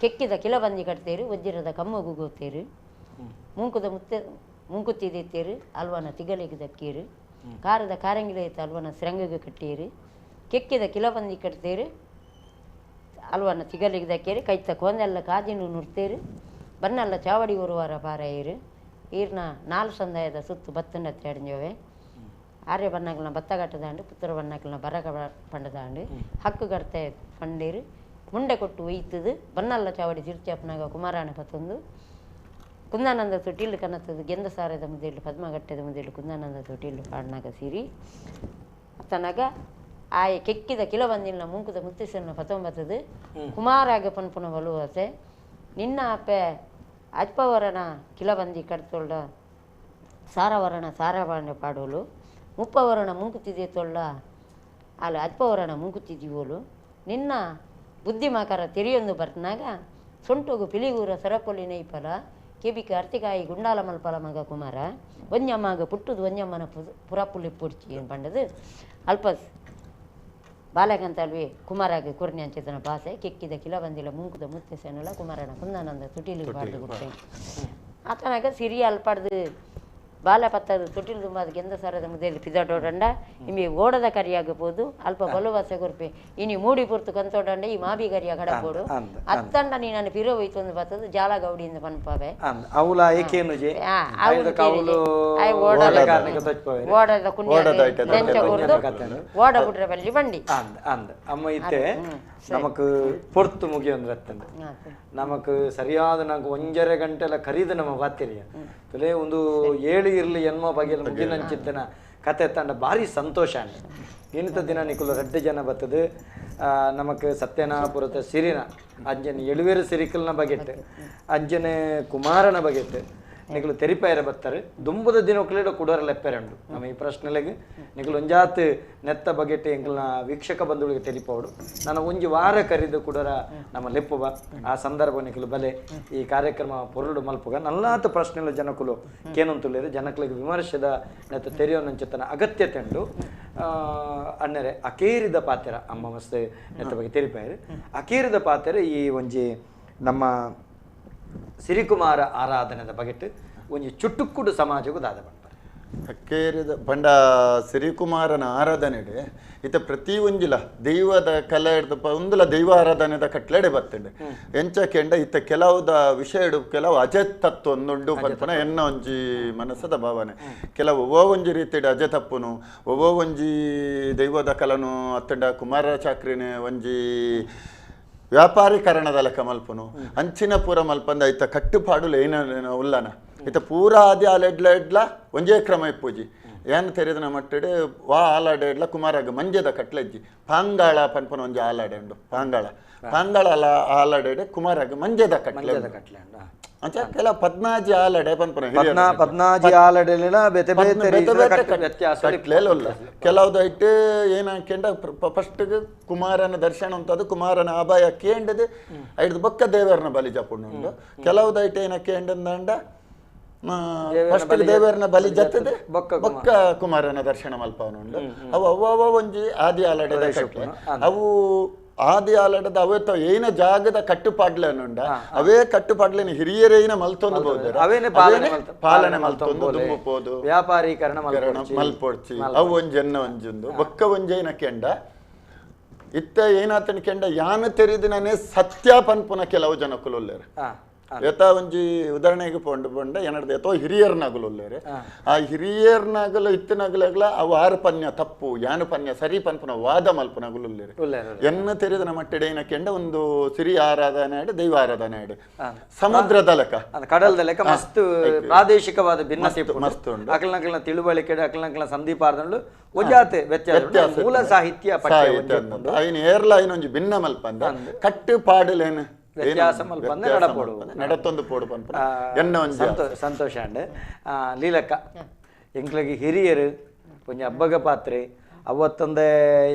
ಕೆಕ್ಕಿದ ಕಿಲಬಂದಿ ಕಟ್ತೇರು ವಜ್ರದ ಕಮ್ಮಗು ಗೊತ್ತೇರು ಮೂಂಕುದ ಮುತ್ತೆ ಮೂಂಕುತ್ತಿದ್ದೇರು ಅಲ್ವನ ತಿಗಲಿಗೆ ದಕ್ಕೀರು ಕಾರದ ಕಾರಂಗಿಲೆ ಅಲ್ವನ ಸ್ರಂಗಿಗೆ ಕಟ್ಟೀರು ಕೆಕ್ಕಿದ ಕಿಲಬಂದಿ ಕಟ್ತೇರು ಅಲ್ವನ ತಿಗಲಿಗೆ ದಕ್ಕೀರು ಕೈತ ಕೋಂದೆಲ್ಲ ಕಾಜಿನ ನುಡ್ತೇರು ಬನ್ನೆಲ್ಲ ಚಾವಡಿ ಉರುವಾರ ಪಾರಾಯಿರು ಈರ್ನ ನಾಲ್ ಸಂದಾಯದ ಸುತ್ತು ಬತ್ತನ್ನ ತೇಡಿഞ്ഞೋವೆ ಆರ್ಯ ಬಣ್ಣಗಳನ್ನ ಬತ್ತಗಟ್ಟದಾಂಡು ಪುತ್ರ ಬಣ್ಣಗಳನ್ನ ಬರ ಪಂಡದಾಂಡು ಹಕ್ಕು ಗಡ್ತೆ ಪಂಡೀರು ಮುಂಡೆ ಕೊಟ್ಟು ಒಯ್ತದು ಬನ್ನಲ್ಲ ಚಾವಡಿ ತಿರುಚಾಪನಾಗ ಕುಮಾರಾಣ ಪತ್ತೊಂದು ಕುಂದಾನಂದ ತೊಟ್ಟಿಲು ಕನತ್ತದು ಗೆಂದ ಸಾರದ ಮುದೇಲು ಪದ್ಮಗಟ್ಟದ ಮುದೇಲು ಕುಂದಾನಂದ ತೊಟ್ಟಿಲು ಪಾಡ್ನಾಗ ಸಿರಿ ಅತ್ತನಾಗ ಆಯ ಕೆಕ್ಕಿದ ಕಿಲಬಂದಿನ ಮೂಂಕುದ ಮುತ್ತಿಸನ್ನ ಪತ್ತೊಂಬತ್ತದು ಕುಮಾರಾಗ ಪನ್ಪುನ ಬಲುವಸೆ ನಿನ್ನ ಅಪ್ಪೆ ಅಜ್ಪವರಣ ಕಿಲಬಂದಿ ಕಡ್ತೊಳ್ಳ ಸಾರವರಣ ಸಾರವರಣ ಪಾಡೋಲು ಮುಪ್ಪವರಣ ಮೂಂಕುತ್ತಿದೆ ತೊಳ್ಳ ಅಲ್ಲ ಅಜ್ಪವರಣ ಮೂಂಕುತ್ತಿದ್ದೀವೋಲು ನಿನ್ನ ಬುದ್ಧಿಮಾಕರ ತೆರೆಯೊಂದು ಬರ್ತನಾಗ ಸೊಂಟೋಗು ಪಿಲಿಗೂರ ಸರಪೊಲಿ ನೈಪಲ ಕೆಬಿಕ ಅರ್ತಿಕಾಯಿ ಗುಂಡಾಲ ಮಲ್ಪಲ ಮಗ ಕುಮಾರ ಒಂಜಮ್ಮಾಗ ಪುಟ್ಟುದು ಒಂಜಮ್ಮನ ಪುರಪುಲಿ ಪುಡ್ಚಿ ಏನು ಪಂಡದು ಅಲ್ಪ ಬಾಲಕಂತಲ್ವಿ ಕುಮಾರಾಗ ಕುರ್ನಿ ಅಂಚಿತನ ಭಾಷೆ ಕೆಕ್ಕಿದ ಕಿಲ ಬಂದಿಲ್ಲ ಮುಂಕುದ ಮುತ್ತೆ ಸೇನಲ್ಲ ಕುಮಾರನ ಕುಂದಾನಂದ ತುಟಿಲಿ ಪಾಡ್ದು ಕೊಟ್ಟೆ ಆತನಾಗ ಸಿರಿಯ ಅಲ್ಪಾಡ್ದು ಬಾಲ ಪತ್ತದ ತೊಟ್ಟಿಲು ತುಂಬಾದ ಗೆಂದ ಸಾರದ ಮುದೇಲಿ ಪಿದಾಟೋಡಂಡ ಇಮಿ ಓಡದ ಕರಿಯಾಗಬಹುದು ಅಲ್ಪ ಬಲುವಾಸೆ ಕೊರ್ಪೆ ಇನಿ ಮೂಡಿ ಪುರ್ತು ಕಂತೋಡಂಡ ಈ ಮಾಬಿ ಕರಿಯ ಕಡಪೋಡು ಅತ್ತಂಡ ನೀನು ಪಿರೋ ಹೋಯ್ತು ಬತ್ತದು ಜಾಲ ಗೌಡಿಯಿಂದ ಪನ್ಪಾವೆ ಓಡದ ಓಡ ಬಿಟ್ರೆ ಬಲ್ಲಿ ಬಂಡಿ ಅಮ್ಮ ಇತ್ತೆ ನಮಕ್ ಪೊರ್ತು ಮುಗಿಯೊಂದು ನಮಕ್ ಸರಿಯಾದ ನಂಗೆ ಒಂಜರೆ ಗಂಟೆಲ್ಲ ಕರೀದು ನಮ್ಮ ಬಾತಿರಿಯ ತುಲೆ ಒಂದು 7 ಇರಲಿ ಎನ್ಮ ಬಗೆಯಲ್ಲಿ ಮುಗಿನಂಚಿದ್ದನ ಕತೆ ತಂಡ ಭಾರಿ ಸಂತೋಷ ಏನಿತ ದಿನ ನಿಕುಲು ರಡ್ಡು ಜನ ಬರ್ತದೆ ನಮಕ್ ಸತ್ಯನಾಪುರದ ಸಿರಿನ ಅಂಜನೆ ಎಳುವೇರು ಸಿರಿಕಲ್ನ ಬಗೆಟ್ಟು ಅಂಜನೆ ಕುಮಾರನ ಬಗೆಟ್ಟು ನಿಕಲು ತೆರಿಪಾಯರ ಬರ್ತಾರೆ ದುಂಬದ ದಿನಕ್ಲೇಡ ಕುಡೋರ ಲೆಪ್ಪೆರಂಡು ನಮ್ಮ ಈ ಪ್ರಶ್ನೆಲೆಗೆ ನಿಕಲು ಒಂಜಾತ್ ನೆತ್ತ ಬಗೆಟ್ ಎಂಕಲ್ನ ವೀಕ್ಷಕ ಬಂಧುಗಳಿಗೆ ತೆರಿಪೋಡು ನಾನು ಒಂಜಿ ವಾರ ಕರಿದು ಕುಡೋರ ನಮ್ಮ ಲೆಪ್ಪುವ ಆ ಸಂದರ್ಭ ನಿಕಲು ಬಲೆ ಈ ಕಾರ್ಯಕ್ರಮ ಪೊರುಡು ಮಲ್ಪುಗ ನಲ್ಲಾತ ಪ್ರಶ್ನೆಲು ಜನಕುಲು ಕೇನಂತುಳ್ಳೇರು ಜನಕುಲಿಗೆ ವಿಮರ್ಶದ ನೆತ್ತ ತೆರೆಯೋನಂಚಿತನ ಅಗತ್ಯತೆ ಉಂಡು ಅಣ್ಣರೆ ಅಕೇರಿದ ಪಾತ್ರ ಅಮ್ಮ ಮಸ್ತ್ ನೆತ್ತ ಬಗ್ಗೆ ತೆರಿಪಾಯರು ಅಕೇರಿದ ಪಾತ್ರ ಈ ಒಂಜಿ ನಮ್ಮ ಸಿರಿಕುಮಾರ ಆರಾಧನೆದ ಬಗೆಟ್ ಒಂಜಿ ಚುಟ್ಟುಕ್ಕುಡು ಸಮಾಜಕ್ಕೂ ದಾದ ಪಂಪರೆ ಅಕ್ಕೇರಿದ ಪಂಡ ಸಿರಿಕುಮಾರನ ಆರಾಧನೆಡೆ ಇತ ಪ್ರತಿ ಒಂಜಿಲ ದೈವದ ಕಲೆ ಹಿಡ್ದಪ್ಪ ಒಂದುಲ ದೈವ ಆರಾಧನೆದ ಕಟ್ಲೆಡೆ ಬರ್ತಂಡೆ ಎಂಚ ಕೆಂಡ ಇತ್ತ ಕೆಲವುದ ವಿಷಯ ಕೆಲವು ಅಜತತ್ವ ಒಂದುಂಡು ಪನ್ಪನ ಎನ್ನ ಒಂಜಿ ಮನಸ್ಸದ ಭಾವನೆ ಕೆಲವು ಒವ್ವೋ ಒಂಜಿ ರೀತಿಡ್ ಅಜ ತಪ್ಪುನು ಒವ್ವೋ ಒಂಜಿ ದೈವದ ಕಲನು ಅತ್ತಂಡ ಕುಮಾರ ಚಾಕ್ರಿನೇ ಒಂಜಿ ವ್ಯಾಪಾರೀಕರಣದ ಲೆಕ್ಕ ಮಲ್ಪುನು ಅಂಚಿನ ಪೂರ ಮಲ್ಪಂದ ಐತ ಕಟ್ಟುಪಾಡುಲು ಏನ ಉಲ್ಲನ ಇತ ಪೂರ ಆದಿ ಆಲೆಡ್ಲ ಎಡ್ಲ ಒಂಜೇ ಕ್ರಮ ಇಪ್ಪುಜಿ ಏನು ತೆರೆದನ ಮಟ್ಟಡೆ ವಾ ಆಲಾಡೆ ಎಡ್ಲ ಕುಮಾರಾಗ ಮಂಜದ ಕಟ್ಲೆಜ್ಜಿ ಪಾಂಗಾಳ ಪನ್ಪನ ಒಂಜಿ ಆಲಾಡೆ ಉಂಡು ಪಾಂಗಾಳ ಪಾಂಗಾಳ ಆಲಾಡೆ ಕುಮಾರಾಗ ಮಂಜದ ಕಟ್ಲೆ ಕಟ್ಲೆ ಅಂಚ ಕೆಲ ಪದ್ನಾಜಿ ಆಲಡೆ ಪನ್ಪನ ಪದ್ನಾಜಿ ಆಲಡೆಲಿನ ಬೇತೆ ಬೇತೆ ವ್ಯತ್ಯಾಸ ಕಟ್ಲೇಲಲ್ಲ ಕೆಲವುದೈಟ್ ಏನಾಕೆಂಡ ಫಸ್ಟ್ ಕುಮಾರನ ದರ್ಶನ ಅಂತದು ಕುಮಾರನ ಅಭಯ ಕೇಂಡದು ಐದು ಬೊಕ್ಕ ದೇವರನ ಬಲಿ ಜಪುಂಡು ಉಂಡು ಕೆಲವುದೈಟ್ ಏನ ಕೇಂಡಂದಾಂಡ ಫಸ್ಟ್ ದೇವರನ ಬಲಿ ಜತ್ತದೆ ಬೊಕ್ಕ ಕುಮಾರನ ದರ್ಶನ ಮಲ್ಪವನುಂಡು ಅವು ಅವ್ವ ಒಂಜಿ ಆದಿ ಆಲಡೆ ಕಟ್ಲೆ ಅವು ಆದಿ ಆಲಡದ ಅವೇತ ಏನ ಜಾಗದ ಕಟ್ಟುಪಾಡ್ಲೇನುಂಡ ಅವೇ ಕಟ್ಟುಪಾಡ್ಲೇನು ಹಿರಿಯರೇನ ಮಲ್ತೊಂದು ಬೋದರು ಅವೇನೆ ಪಾಲನೆ ಮಲ್ತೊಂದು ದುಂಬು ಪೋದು ವ್ಯಾಪಾರೀಕರಣ ಮಲ್ಪೊಡ್ಚಿ ಅವು ಒಂಜೆನ್ನ ಒಂಜೊಂದು ಬೊಕ್ಕ ಒಂಜೈನ ಕೆಂಡ ಇತ್ತ ಏನಾತನ ಕೆಂಡ ಯಾನ ತೆರಿದಿನೇ ಸತ್ಯ ಪನ್ಪುನ ಕೆಲವು ಜನಕುಲುಲ್ಲೇರು. ಯಥ ಒಂಜಿ ಉದಾಹರಣೆಗೆ ಪೋಂಡು ಪಂಡ ಏನರ್ದ ಎತ್ತೋ ಹಿರಿಯರ್ನಾಗಲುಲ್ಲೇರು ಆ ಹಿರಿಯರ್ನಾಗಲು ಇತ್ತನಾಗಲಾಗಲ ಅವು ಆರು ಪನ್ಯ ತಪ್ಪು ಯಾನು ಪನ್ಯ ಸರಿ ಪನ್ಪುನ ವಾದ ಮಲ್ಪುನಾಗಲುಲ್ಲೇರು. ಎನ್ನ ತೆರಿದನ ಮಟ್ಟೆಡೆ ಏನ ಕೆಂಡ ಒಂದು ಸಿರಿ ಆರಾಧನೆ ಆಡು ದೈವ ಆರಾಧನೆ ಆಡು ಸಮುದ್ರದ ಲೆಕ್ಕ ಕಡಲ್ದ ಲೆಕ್ಕ ಮಸ್ತ್ ಪ್ರಾದೇಶಿಕವಾದ ಭಿನ್ನತೆ ಮಸ್ತ್ ಉಂಟು. ಅಕಲ್ನಕಲ್ನ ತಿಳುವಳಿಕೆ ಅಕಲ್ನಕಲ್ನ ಸಂದೀಪಾರ್ದಳು ಒಜಾತೆ ವ್ಯತ್ಯಾಸ ಮೂಲ ಸಾಹಿತ್ಯ ಸಾಹಿತ್ಯ ಐನ ಏರ್ಲ ಐನೊಂಜಿ ಭಿನ್ನ ಮಲ್ಪಂದ ಕಟ್ಟು ಪಾಡಲೇನು ವ್ಯತ್ಯಾಸ ಮಲ್ಪಂದ ನಡಪೋಡು ನಡತೊಂದು ಪೋಡು ಪನ್ಪ ಎನ್ನ ಒಂಜಿ ಸಂತೋಷ ಅಂಡ್ ಲೀಲಕ್ಕ ಎಂಕ್ಲಗೆ ಹಿರಿಯರು ಒಂಜಿ ಹಬ್ಬಗ ಪಾತ್ರೆ ಅವತ್ತೊಂದೇ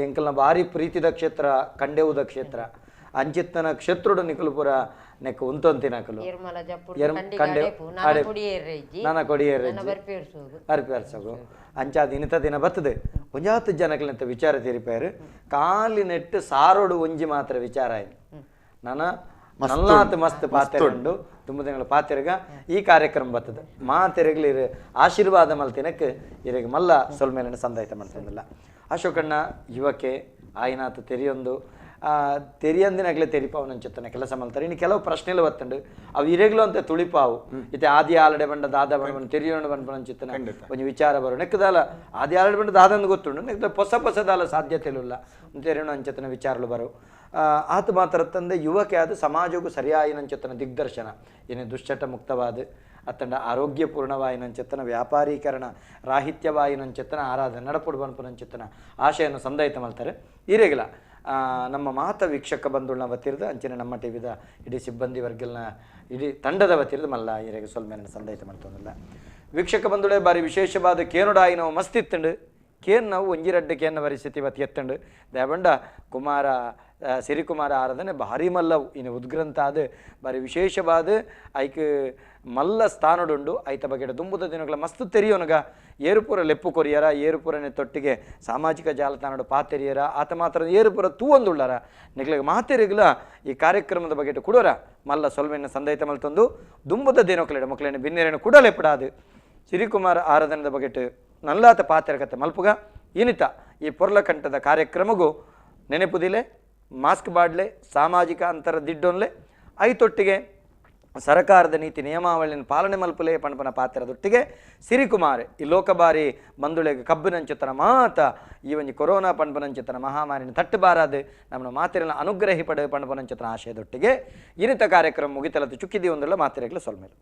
ಎಂಕಲ್ನ ಭಾರಿ ಪ್ರೀತಿದ ಕ್ಷೇತ್ರ ಕಂಡೆವುದ ಕ್ಷೇತ್ರ ಅಂಚಿತ್ತನ ಕ್ಷೇತ್ರೋಡು ನಿಕುಲು ಪೂರ ನೆಕ್ ಉಂತೊಂತಿನಕುಲು ನಾನ ಕೊಡಿಯೇರು ಅರ್ಪೇರ್ಸಗು ಅಂಚಾದ ಇನ್ನಿತ ದಿನ ಬರ್ತದೆ ಒಂಜಾತು ಜನಕ್ಲಂತ ವಿಚಾರ ತೀರಿಪೇರು ಕಾಲಿ ನೆಟ್ಟು ಸಾರೋಡು ಒಂಜಿ ಮಾತ್ರ ವಿಚಾರ ಆಯ್ತು ನಾನ ನಲ್ಲಾತ್ ಮಸ್ತ್ ಪಾತ್ರೆ ಉಂಡು ತುಂಬ ದಿನಗಳ ಪಾತ್ರೆಗ ಈ ಕಾರ್ಯಕ್ರಮ ಬರ್ತದೆ ಮಾತೆರೆಗ್ಲಿ ಆಶೀರ್ವಾದ ಮಲ್ತಿನಕ್ಕೆ ಇರಗ ಮಲ್ಲ ಸೊಲ್ಮೇಲೆ ಸಂದಾಯಿತ ಮಾಡ್ತಂದಿಲ್ಲ. ಅಶೋಕಣ್ಣ ಯುವಕೆ ಆಯ್ನಾತ ತೆರಿಯೊಂದು ತೆರಿಯಂದಿನಾಗಲೇ ತೆರಿಪಾವನಂಚುತ್ತಾನೆ ಕೆಲಸ ಮಾಡ್ತಾರೆ. ಇನ್ನು ಕೆಲವು ಪ್ರಶ್ನೆಗಳು ಬತ್ತಂಡು ಅವು ಇರೆಗ್ಲು ಅಂತ ತುಳಿಪಾವು ಇತ್ತೆ ಆದಿ ಆಲಡೆ ಬಂಡ ದಾದ ಬಂಡ ತೆರಿಯೋಣ ಬಂಡ ಒಂಜಿ ವಿಚಾರ ಬರೋ ನೆಕ್ಕದಾಲ ಆದಿ ಆಲಡೆ ಬಂಡ ದಾದಂದು ಗೊತ್ತುಂಡು ನೆಕ್ಕದ ಹೊಸ ಹೊಸದಾಲ ಸಾಧ್ಯತೆ ಇಲ್ಲ ತೆರಿಯೋಣ ಅಂಚತನ ವಿಚಾರಗಳು ಬರೋ ಆತ ಮಾತ್ರ ತಂದೆ ಯುವಕೆ ಅದು ಸಮಾಜಕ್ಕೂ ಸರಿಯಾಯಿನಂಚತನ ದಿಗ್ದರ್ಶನ ಏನೇ ದುಶ್ಚಟ ಮುಕ್ತವಾದ ಅತ್ತಂಡ ಆರೋಗ್ಯಪೂರ್ಣವಾಯಿನಂಚತನ ವ್ಯಾಪಾರೀಕರಣ ರಾಹಿತ್ಯವಾಯಿನಂಚತನ ಆರಾಧನೆ ನಡಪುಡು ಬನ್ಪುನಂಚತನ ಆಶಯನ್ನು ಸಂದಾಯಿತ ಮಾಡ್ತಾರೆ. ಈರೆಗಲ ನಮ್ಮ ಮಾತ ವೀಕ್ಷಕ ಬಂಧುಗಳನ್ನ ವತಿರ್ದ ಅಂಚಿನ ನಮ್ಮ ಟಿವಿದ ಇಡೀ ಸಿಬ್ಬಂದಿ ವರ್ಗಲ್ನ ಇಡೀ ತಂಡದ ವತಿರ್ದ ಮಲ್ಲ ಈರೆಗೆ ಸೊಲ್ಮೇಲೆ ಸಂದಾಯಿತ ಮಾಡ್ತಂದಿಲ್ಲ. ವೀಕ್ಷಕ ಬಂಧುಗಳೇ ಬಾರಿ ವಿಶೇಷವಾದ ಕೇನುಡಾಯಿ ನಾವು ಮಸ್ತಿತ್ತಂಡು ಕೇನ್ ನಾವು ಒಂಜಿರಡ್ಡೆ ಕೇನ್ನ ಪರಿಸ್ಥಿತಿ ಬತ್ತಿ ಎತ್ತಂಡು ದೇವಂಡ ಕುಮಾರ ಸಿರಿಕುಮಾರ ಆರಾಧನೆ ಭಾರಿ ಮಲ್ಲವು ಇನ್ನು ಉದ್ಗ್ರಂಥ ಅದು ಭಾರಿ ವಿಶೇಷವಾದ ಐಕ್ ಮಲ್ಲ ಸ್ಥಾನಡುಂಡು ಐತ ಬಗೆಡ ದುಂಬುದ ದಿನಗಳ ಮಸ್ತ್ ತೆರಿಯೋನಗ ಏರುಪುರ ಲೆಪ್ಪು ಕೊರಿಯರ ಏರುಪುರನೆ ತೊಟ್ಟಿಗೆ ಸಾಮಾಜಿಕ ಜಾಲತಾಣಡು ಪಾತೆರಿಯರ ಆತ ಮಾತ್ರ ಏರುಪುರ ತೂವೊಂದುಳ್ಳಾರ ನಿಗ್ಲಿಗೆ ಮಾತೆರಿಗ್ಲ ಈ ಕಾರ್ಯಕ್ರಮದ ಬಗೆಟ ಕುಡೋರ ಮಲ್ಲ ಸೊಲ್ಮೆನ್ನ ಸಂದೈತ ಮಲ್ತೊಂದು ದುಂಬುದ ದಿನಕ್ಲೆಡ ಮಕ್ಕಳನ್ನು ಬಿನ್ನೆರೆಯನ್ನು ಕೂಡ ಲೆಪ್ಪಡಾದು ಸಿರಿಕುಮಾರ ಆರಾಧನೆದ ಬಗೆಟ್ ನಲ್ಲಾತ ಪಾತೆರಕತೆ ಮಲ್ಪುಗ ಇನಿತ ಈ ಪೊರ್ಲಕಂಠದ ಕಾರ್ಯಕ್ರಮಗೂ ನೆನೆಪುದಿಲೆ ಮಾಸ್ಕ್ ಬಾಡ್ಲೆ ಸಾಮಾಜಿಕ ಅಂತರ ದಿಡ್ಡೊನ್ಲೆ ಐತೊಟ್ಟಿಗೆ ಸರಕಾರದ ನೀತಿ ನಿಯಮಾವಳಿಯನ್ನು ಪಾಲನೆ ಮಲ್ಪಲೆ ಪಣಪನ ಪಾತ್ರದೊಟ್ಟಿಗೆ ಸಿರಿಕುಮಾರ್ ಈ ಲೋಕಬಾರಿ ಬಂದುಳೆಗೆ ಕಬ್ಬಿನಂಚುತನ ಮಾತ ಈ ಒಂಜಿ ಕೊರೋನಾ ಪಣಪನಂಚುತನ ಮಹಾಮಾರಿನ ತಟ್ಟುಬಾರಾದ ನಮ್ಮ ಮಾತಿರನ್ನ ಅನುಗ್ರಹಿ ಪಡೆ ಪಣಪನಂಚುತನ ಆಶಯದೊಟ್ಟಿಗೆ ಇನಿತ ಕಾರ್ಯಕ್ರಮ ಮುಗಿತಲದ್ದು ಚುಕ್ಕಿದಿ ಒಂದಲ್ಲ ಮಾತಿರಗ್ಲ ಸೊಲ್ಮೇಲೆ.